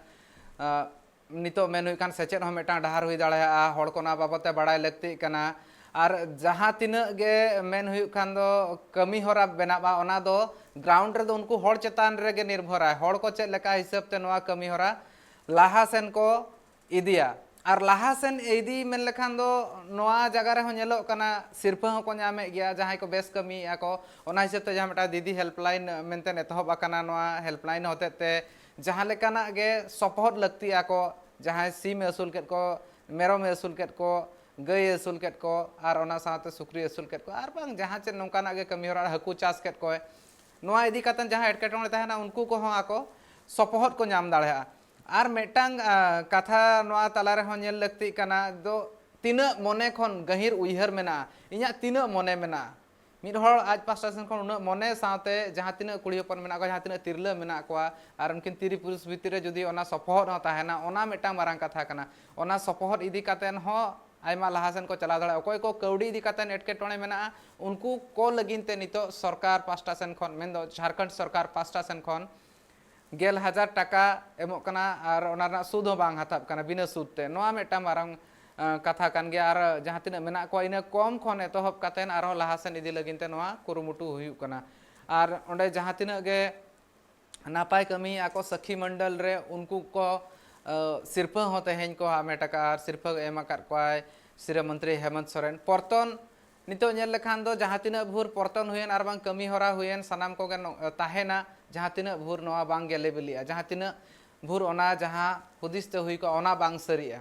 ᱟᱸ, ᱱᱤᱛᱚᱜ ᱢᱮᱱ ᱦᱩᱭᱩᱜ ᱠᱷᱟᱱ ᱥᱮᱪᱮᱫ ᱦᱚᱸ ᱢᱤᱫᱴᱟᱝ ᱰᱟᱦᱟᱨ ᱦᱩᱭ ᱫᱟᱲᱮᱭᱟᱜᱼᱟ, ᱦᱚᱲ ᱠᱚ ᱚᱱᱟ ᱵᱟᱵᱚᱫ ᱛᱮ ᱵᱟᱲᱟᱭ ᱞᱟᱹᱠᱛᱤᱜ ᱠᱟᱱᱟ᱾ ᱟᱨ ᱡᱟᱦᱟᱸ ᱛᱤᱱᱟᱹᱜ ᱜᱮ ᱢᱮᱱ ᱦᱩᱭᱩᱜ ᱠᱷᱟᱱ ᱫᱚ ᱠᱟᱹᱢᱤ ᱦᱚᱨᱟ ᱵᱮᱱᱟᱜᱼᱟ, ᱚᱱᱟ ᱫᱚ ᱜᱨᱟᱣᱩᱱᱰ ᱨᱮᱫᱚ ᱩᱱᱠᱩ ᱦᱚᱲ ᱪᱮᱛᱟᱱ ᱨᱮᱜᱮ ᱱᱤᱨᱵᱷᱚᱨᱟᱭ, ᱦᱚᱲ ᱠᱚ ᱪᱮᱫ ᱞᱮᱠᱟ ᱦᱤᱥᱟᱹᱵ ᱛᱮ ᱱᱚᱣᱟ ᱠᱟᱹᱢᱤ ᱦᱚᱨᱟ ᱞᱟᱦᱟ ᱥᱮᱱ ᱠᱚ ᱤᱫᱤᱭᱟ᱾ ᱟᱨ ᱞᱟᱦᱟ ᱥᱮᱱ ᱤᱫᱤ ᱢᱮᱱ ᱞᱮᱠᱷᱟᱱ ᱫᱚ ᱱᱚᱣᱟ ᱡᱟᱭᱜᱟ ᱨᱮᱦᱚᱸ ᱧᱮᱞᱚᱜ ᱠᱟᱱᱟ, ᱥᱤᱨᱯᱟᱹ ᱦᱚᱸᱠᱚ ᱧᱟᱢᱮᱫ ᱜᱮᱭᱟ ᱡᱟᱦᱟᱸᱭ ᱠᱚ ᱵᱮᱥ ᱠᱟᱹᱢᱤᱭᱮᱫᱼᱟ ᱠᱚ᱾ ᱚᱱᱟ ᱦᱤᱥᱟᱹᱵ ᱛᱮ ᱡᱟᱦᱟᱸ ᱢᱤᱫᱴᱟᱝ ᱫᱤᱫᱤ ᱦᱮᱞᱯᱞᱟᱭᱤᱱ ᱢᱮᱱᱛᱮ ᱮᱛᱚᱦᱚᱵ ᱟᱠᱟᱱᱟ, ᱱᱚᱣᱟ ᱦᱮᱞᱯᱞᱟᱭᱤᱱ ᱦᱚᱛᱮᱡ ᱛᱮ ᱡᱟᱦᱟᱸ ᱞᱮᱠᱟᱱᱟᱜ ᱜᱮ ᱥᱚᱯᱚᱦᱚᱫ ᱞᱟᱹᱠᱛᱤᱜᱼᱟ ᱠᱚ, ᱡᱟᱦᱟᱸᱭ ᱥᱤᱢᱮ ᱟᱹᱥᱩᱞ ᱠᱮᱫ ᱠᱚ, ᱢᱮᱨᱚᱢᱮ ᱟᱹᱥᱩᱞ ᱠᱮᱫ ᱠᱚ, ᱜᱟᱹᱭᱮ ᱟᱹᱥᱩᱞ ᱠᱮᱫ ᱠᱚ, ᱟᱨ ᱚᱱᱟ ᱥᱟᱶᱛᱮ ᱥᱩᱠᱨᱤ ᱟᱹᱥᱩᱞ ᱠᱮᱫ ᱠᱚ, ᱟᱨ ᱵᱟᱝ ᱡᱟᱦᱟᱸ ᱪᱮᱫ ᱱᱚᱝᱠᱟᱱᱟᱜ ᱜᱮ ᱠᱟᱹᱢᱤ ᱦᱚᱨᱟ, ᱦᱟᱹᱠᱩ ᱪᱟᱥ ᱠᱮᱫ ᱠᱚᱣᱟᱭ, ᱱᱚᱣᱟ ᱤᱫᱤ ᱠᱟᱛᱮ ᱡᱟᱦᱟᱸ ᱮᱴᱠᱮᱴᱚᱬᱮ ᱛᱟᱦᱮᱱᱟ, ᱩᱱᱠᱩ ᱠᱚᱦᱚᱸ ᱟᱠᱚ ᱥᱚᱯᱚᱦᱚᱫ ᱠᱚ ᱧᱟᱢ ᱫᱟᱲᱮᱭᱟᱜᱼᱟ᱾ ᱟᱨ ᱢᱤᱫᱴᱟᱝ, ᱟ, ᱠᱟᱛᱷᱟ ᱱᱚᱣᱟ ᱛᱟᱞᱟ ᱨᱮᱦᱚᱸ ᱧᱮᱞ ᱞᱟᱹᱠᱛᱤᱜ ᱠᱟᱱᱟ ᱫᱚ, ᱛᱤᱱᱟᱹᱜ ᱢᱚᱱᱮ ᱠᱷᱚᱱ ᱜᱟᱹᱦᱤᱨ ᱩᱭᱦᱟᱹᱨ ᱢᱮᱱᱟᱜᱼᱟ, ᱤᱧᱟᱹᱜ ᱛᱤᱱᱟᱹᱜ ᱢᱚᱱᱮ ᱢᱮᱱᱟᱜᱼᱟ᱾ ᱢᱤᱫ ᱦᱚᱲ ᱟᱡ ᱯᱟᱥᱴᱟ ᱥᱮᱱ ᱠᱷᱚᱱ ᱩᱱᱟᱹᱜ ᱢᱚᱱᱮ ᱥᱟᱶᱛᱮ ᱡᱟᱦᱟᱸ ᱛᱤᱱᱟᱹᱜ ᱠᱩᱲᱤ ᱦᱚᱯᱚᱱ ᱢᱮᱱᱟᱜ ᱠᱚᱣᱟ, ᱡᱟᱦᱟᱸ ᱛᱤᱱᱟᱹᱜ ᱛᱤᱨᱞᱟᱹ ᱢᱮᱱᱟᱜ ᱠᱚᱣᱟ, ᱟᱨ ᱩᱱᱠᱤᱱ ᱛᱤᱨᱤ ᱯᱩᱨᱩᱥ ᱵᱷᱤᱛᱤᱨ ᱨᱮ ᱡᱩᱫᱤ ᱚᱱᱟ ᱥᱚᱯᱚᱦᱚᱫ ᱦᱚᱸ ᱛᱟᱦᱮᱱᱟ, ᱚᱱᱟ ᱢᱤᱫᱴᱟᱝ ᱢᱟᱨᱟᱝ ᱠᱟᱛᱷᱟ ᱠᱟᱱᱟ᱾ ᱚᱱᱟ ᱥᱚᱯᱚᱦᱚᱫ ᱤᱫᱤ ᱠᱟᱛᱮᱱ ᱦᱚᱸ ᱟᱭᱢᱟ ᱞᱟᱦᱟ ᱥᱮᱱ ᱠᱚ ᱪᱟᱞᱟᱣ ᱫᱟᱲᱮᱭᱟᱜᱼᱟ᱾ ᱚᱠᱚᱭ ᱠᱚ ᱠᱟᱹᱣᱰᱤ ᱤᱫᱤ ᱠᱟᱛᱮᱱ ᱮᱴᱠᱮᱴᱚᱬᱮ ᱢᱮᱱᱟᱜᱼᱟ, ᱩᱱᱠᱩ ᱠᱚ ᱞᱟᱹᱜᱤᱫ ᱛᱮ ᱱᱤᱛᱚᱜ ᱥᱚᱨᱠᱟᱨ ᱯᱟᱥᱴᱟ ᱥᱮᱱ ᱠᱷᱚᱱ, ᱢᱮᱱᱫᱚ ᱡᱷᱟᱲᱠᱷᱚᱸᱰ ᱥᱚᱨᱠᱟᱨ ᱯᱟᱥᱴᱟ ᱥᱮᱱ ᱠᱷᱚᱱ ᱜᱮᱞ ᱦᱟᱡᱟᱨ ᱴᱟᱠᱟ ᱮᱢᱚᱜ ᱠᱟᱱᱟ ᱟᱨ ᱚᱱᱟ ᱨᱮᱱᱟᱜ ᱥᱩᱫᱽ ᱦᱚᱸ ᱵᱟᱝ ᱦᱟᱛᱟᱣ ᱠᱟᱱᱟ, ᱵᱤᱱᱟᱹ ᱥᱩᱫᱽ ᱛᱮ᱾ ᱱᱚᱣᱟ ᱢᱤᱫᱴᱟᱝ ᱢᱟᱨᱟᱝ, ᱟᱸ, ᱠᱟᱛᱷᱟ ᱠᱟᱱ ᱜᱮᱭᱟ᱾ ᱟᱨ ᱡᱟᱦᱟᱸ ᱛᱤᱱᱟᱹᱜ ᱢᱮᱱᱟᱜ ᱠᱚᱣᱟ, ᱤᱱᱟᱹ ᱠᱚᱢ ᱠᱷᱚᱱ ᱮᱛᱚᱦᱚᱵ ᱠᱟᱛᱮᱱ ᱟᱨᱦᱚᱸ ᱞᱟᱦᱟ ᱥᱮᱱ ᱤᱫᱤ ᱞᱟᱹᱜᱤᱫ ᱛᱮ ᱱᱚᱣᱟ ᱠᱩᱨᱩᱢᱩᱴᱩ ᱦᱩᱭᱩᱜ ᱠᱟᱱᱟ᱾ ᱟᱨ ᱚᱸᱰᱮ ᱡᱟᱦᱟᱸ ᱛᱤᱱᱟᱹᱜ ᱜᱮ ᱱᱟᱯᱟᱭ ᱠᱟᱹᱢᱤᱭᱮᱫᱼᱟ ᱠᱚ ᱥᱟᱹᱠᱷᱤ ᱢᱚᱱᱰᱚᱞ ᱨᱮ, ᱩᱱᱠᱩ ᱠᱚ, ᱟᱸ, ᱥᱤᱨᱯᱟᱹ ᱦᱚᱸ ᱛᱮᱦᱮᱧ ᱠᱚ ᱦᱟᱢᱮᱴ ᱟᱠᱟᱫᱼᱟ ᱟᱨ ᱥᱤᱨᱯᱟᱹ ᱮᱢ ᱟᱠᱟᱫ ᱠᱚᱣᱟᱭ ᱥᱤᱨᱟᱹ ᱢᱚᱱᱛᱨᱤ ᱦᱮᱢᱚᱱᱛ ᱥᱚᱨᱮᱱ᱾ ᱯᱚᱨᱛᱚᱱ ᱱᱤᱛᱚᱜ ᱧᱮᱞ ᱞᱮᱠᱷᱟᱱ ᱫᱚ ᱡᱟᱦᱟᱸ ᱛᱤᱱᱟᱹᱜ ᱵᱷᱳᱨ ᱯᱚᱨᱛᱚᱱ ᱦᱩᱭᱮᱱ ᱟᱨ ᱵᱟᱝ ᱠᱟᱹᱢᱤ ᱦᱚᱨᱟ ᱦᱩᱭᱮᱱ, ᱥᱟᱱᱟᱢ ᱠᱚᱜᱮ ᱱᱚ-, ᱛᱟᱦᱮᱱᱟ, ᱡᱟᱦᱟᱸ ᱛᱤᱱᱟᱹᱜ ᱵᱷᱳᱨ ᱱᱚᱣᱟ ᱵᱟᱝ ᱜᱮᱞᱮ ᱵᱤᱞᱤᱜᱼᱟ, ᱡᱟᱦᱟᱸ ᱛᱤᱱᱟᱹᱜ ᱵᱷᱳᱨ ᱚᱱᱟ ᱡᱟᱦᱟᱸ ᱦᱩᱫᱤᱥ ᱛᱮ ᱦᱩᱭ ᱠᱚᱜᱼᱟ, ᱚᱱᱟ ᱵᱟᱝ ᱥᱟᱹᱨᱤᱜᱼᱟ᱾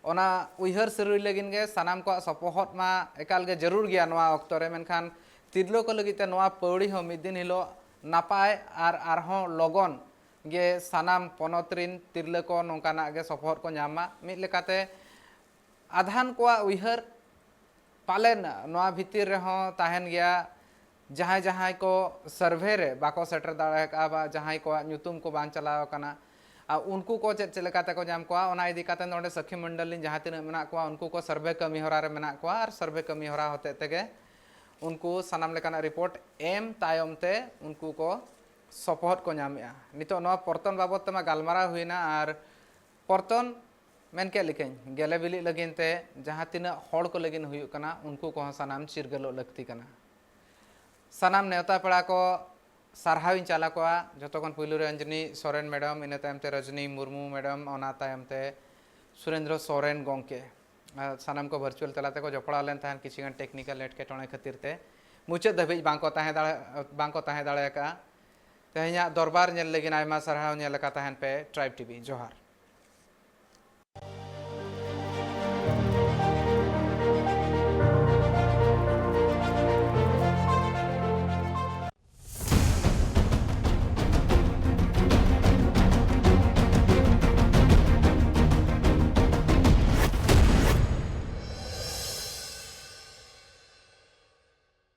ᱚᱱᱟ ᱩᱭᱦᱟᱹᱨ ᱥᱟᱹᱨᱤ ᱞᱟᱹᱜᱤᱫ ᱜᱮ ᱥᱟᱱᱟᱢ ᱠᱚᱣᱟᱜ ᱥᱚᱯᱚᱦᱚᱫ ᱢᱟ ᱮᱠᱟᱞ ᱜᱮ ᱡᱟᱹᱨᱩᱲ ᱜᱮᱭᱟ ᱱᱚᱣᱟ ᱚᱠᱛᱚ ᱨᱮ, ᱢᱮᱱᱠᱷᱟᱱ ᱛᱤᱨᱞᱟᱹ ᱠᱚ ᱞᱟᱹᱜᱤᱫ ᱛᱮ ᱱᱚᱣᱟ ᱯᱟᱹᱣᱲᱤ ᱦᱚᱸ ᱢᱤᱫ ᱫᱤᱱ ᱦᱤᱞᱳᱜ ᱱᱟᱯᱟᱭ ᱟᱨ ᱟᱨᱦᱚᱸ ᱞᱚᱜᱚᱱ ᱜᱮ ᱥᱟᱱᱟᱢ ᱯᱚᱱᱚᱛ ᱨᱤᱱ ᱛᱤᱨᱞᱟᱹ ᱠᱚ ᱱᱚᱝᱠᱟᱱᱟᱜ ᱜᱮ ᱥᱚᱯᱚᱦᱚᱫ ᱠᱚ ᱧᱟᱢ ᱢᱟ᱾ ᱢᱤᱫ ᱞᱮᱠᱟᱛᱮ ᱟᱫᱷᱟᱱ ᱠᱚᱣᱟᱜ ᱩᱭᱦᱟᱹᱨ ᱯᱟᱞᱮᱱ ᱱᱚᱣᱟ ᱵᱷᱤᱛᱤᱨ ᱨᱮᱦᱚᱸ ᱛᱟᱦᱮᱱ ᱜᱮᱭᱟ, ᱡᱟᱦᱟᱸᱭ ᱡᱟᱦᱟᱸᱭ ᱠᱚ ᱥᱟᱨᱵᱷᱮ ᱨᱮ ᱵᱟᱠᱚ ᱥᱮᱴᱮᱨ ᱫᱟᱲᱮ ᱟᱠᱟᱫᱼᱟ ᱵᱟ ᱡᱟᱦᱟᱸᱭ ᱠᱚᱣᱟᱜ ᱧᱩᱛᱩᱢ ᱠᱚ ᱵᱟᱝ ᱪᱟᱞᱟᱣ ᱟᱠᱟᱱᱟ, ᱟᱨ ᱩᱱᱠᱩ ᱠᱚ ᱪᱮᱫ ᱪᱮᱫ ᱞᱮᱠᱟ ᱛᱮᱠᱚ ᱧᱟᱢ ᱠᱚᱣᱟ, ᱚᱱᱟ ᱤᱫᱤ ᱠᱟᱛᱮ ᱱᱚᱰᱮ ᱥᱟᱹᱠᱷᱤ ᱢᱚᱱᱰᱚᱞ ᱨᱤᱱ ᱡᱟᱦᱟᱸ ᱛᱤᱱᱟᱹᱜ ᱢᱮᱱᱟᱜ ᱠᱚᱣᱟ, ᱩᱱᱠᱩ ᱠᱚ ᱥᱟᱨᱵᱷᱮ ᱠᱟᱹᱢᱤ ᱦᱚᱨᱟ ᱨᱮ ᱢᱮᱱᱟᱜ ᱠᱚᱣᱟ ᱟᱨ ᱥᱟᱨᱵᱷᱮ ᱠᱟᱹᱢᱤ ᱦᱚᱨᱟ ᱦᱚᱛᱮᱡ ᱛᱮᱜᱮ ᱩᱱᱠᱩ ᱥᱟᱱᱟᱢ ᱞᱮᱠᱟᱱᱟᱜ ᱨᱤᱯᱳᱨᱴ ᱮᱢ ᱛᱟᱭᱚᱢ ᱛᱮ ᱩᱱᱠᱩ ᱠᱚ ᱥᱚᱯᱚᱦᱚᱫ ᱠᱚ ᱧᱟᱢᱮᱜᱼᱟ᱾ ᱱᱤᱛᱚᱜ ᱱᱚᱣᱟ ᱯᱚᱨᱛᱚᱱ ᱵᱟᱵᱚᱫ ᱛᱮᱢᱟ ᱜᱟᱞᱢᱟᱨᱟᱣ ᱦᱩᱭᱱᱟ, ᱟᱨ ᱯᱚᱨᱛᱚᱱ, ᱢᱮᱱ ᱠᱮᱫ ᱞᱮᱠᱟᱧ, ᱜᱮᱞᱮ ᱵᱤᱞᱤᱜ ᱞᱟᱹᱜᱤᱫ ᱛᱮ ᱡᱟᱦᱟᱸ ᱛᱤᱱᱟᱹᱜ ᱦᱚᱲ ᱠᱚ ᱞᱟᱹᱜᱤᱫ ᱦᱩᱭᱩᱜ ᱠᱟᱱᱟ, ᱩᱱᱠᱩ ᱠᱚᱦᱚᱸ ᱥᱟᱱᱟᱢ ᱪᱤᱨᱜᱟᱹᱞᱚᱜ ᱞᱟᱹᱠᱛᱤ ᱠᱟᱱᱟ᱾ ᱥᱟᱱᱟᱢ ᱱᱮᱣᱛᱟ ᱯᱮᱲᱟ ᱠᱚ ᱥᱟᱨᱦᱟᱣ ᱤᱧ ᱪᱟᱞ ᱟᱠᱚᱣᱟ᱾ ᱡᱷᱚᱛᱚ ᱠᱷᱚᱱ ᱯᱩᱭᱞᱩ ᱨᱮ ᱚᱧᱡᱚᱱᱤ ᱥᱚᱨᱮᱱ ᱢᱮᱰᱟᱢ, ᱤᱱᱟᱹ ᱛᱟᱭᱚᱢ ᱛᱮ ᱨᱚᱡᱽᱱᱤ ᱢᱩᱨᱢᱩ ᱢᱮᱰᱟᱢ, ᱚᱱᱟ ᱛᱟᱭᱚᱢ ᱛᱮ ᱥᱩᱨᱮᱱᱫᱨᱚ ᱥᱚᱨᱮᱱ ᱜᱚᱢᱠᱮ᱾ ᱟᱨ ᱥᱟᱱᱟᱢ ᱠᱚ ᱵᱷᱟᱨᱪᱩᱣᱟᱞ ᱛᱟᱞᱟ ᱛᱮᱠᱚ ᱡᱚᱯᱲᱟᱣ ᱞᱮᱱ ᱛᱟᱦᱮᱸᱫ, ᱠᱤᱪᱷᱩ ᱜᱟᱱ ᱴᱮᱠᱱᱤᱠᱟᱞ ᱮᱴᱠᱮᱴᱚᱬᱮ ᱠᱷᱟᱹᱛᱤᱨ ᱛᱮ ᱢᱩᱪᱟᱹᱫ ᱫᱷᱟᱹᱵᱤᱡ ᱵᱟᱝᱠᱚ ᱛᱟᱦᱮᱸ ᱫᱟᱲᱮ, ᱵᱟᱝᱠᱚ ᱛᱟᱦᱮᱸ ᱫᱟᱲᱮ ᱟᱠᱟᱫᱼᱟ᱾ ᱛᱮᱦᱮᱧᱟᱜ ᱫᱚᱨᱵᱟᱨ ᱧᱮᱞ ᱞᱟᱹᱜᱤᱫ ᱟᱭᱢᱟ ᱥᱟᱨᱦᱟᱣ᱾ ᱧᱮᱞ ᱟᱠᱟ ᱛᱟᱦᱮᱱ ᱯᱮ ᱴᱨᱟᱭᱤᱵᱽ ᱴᱤᱵᱷᱤ᱾ ᱡᱚᱦᱟᱨ᱾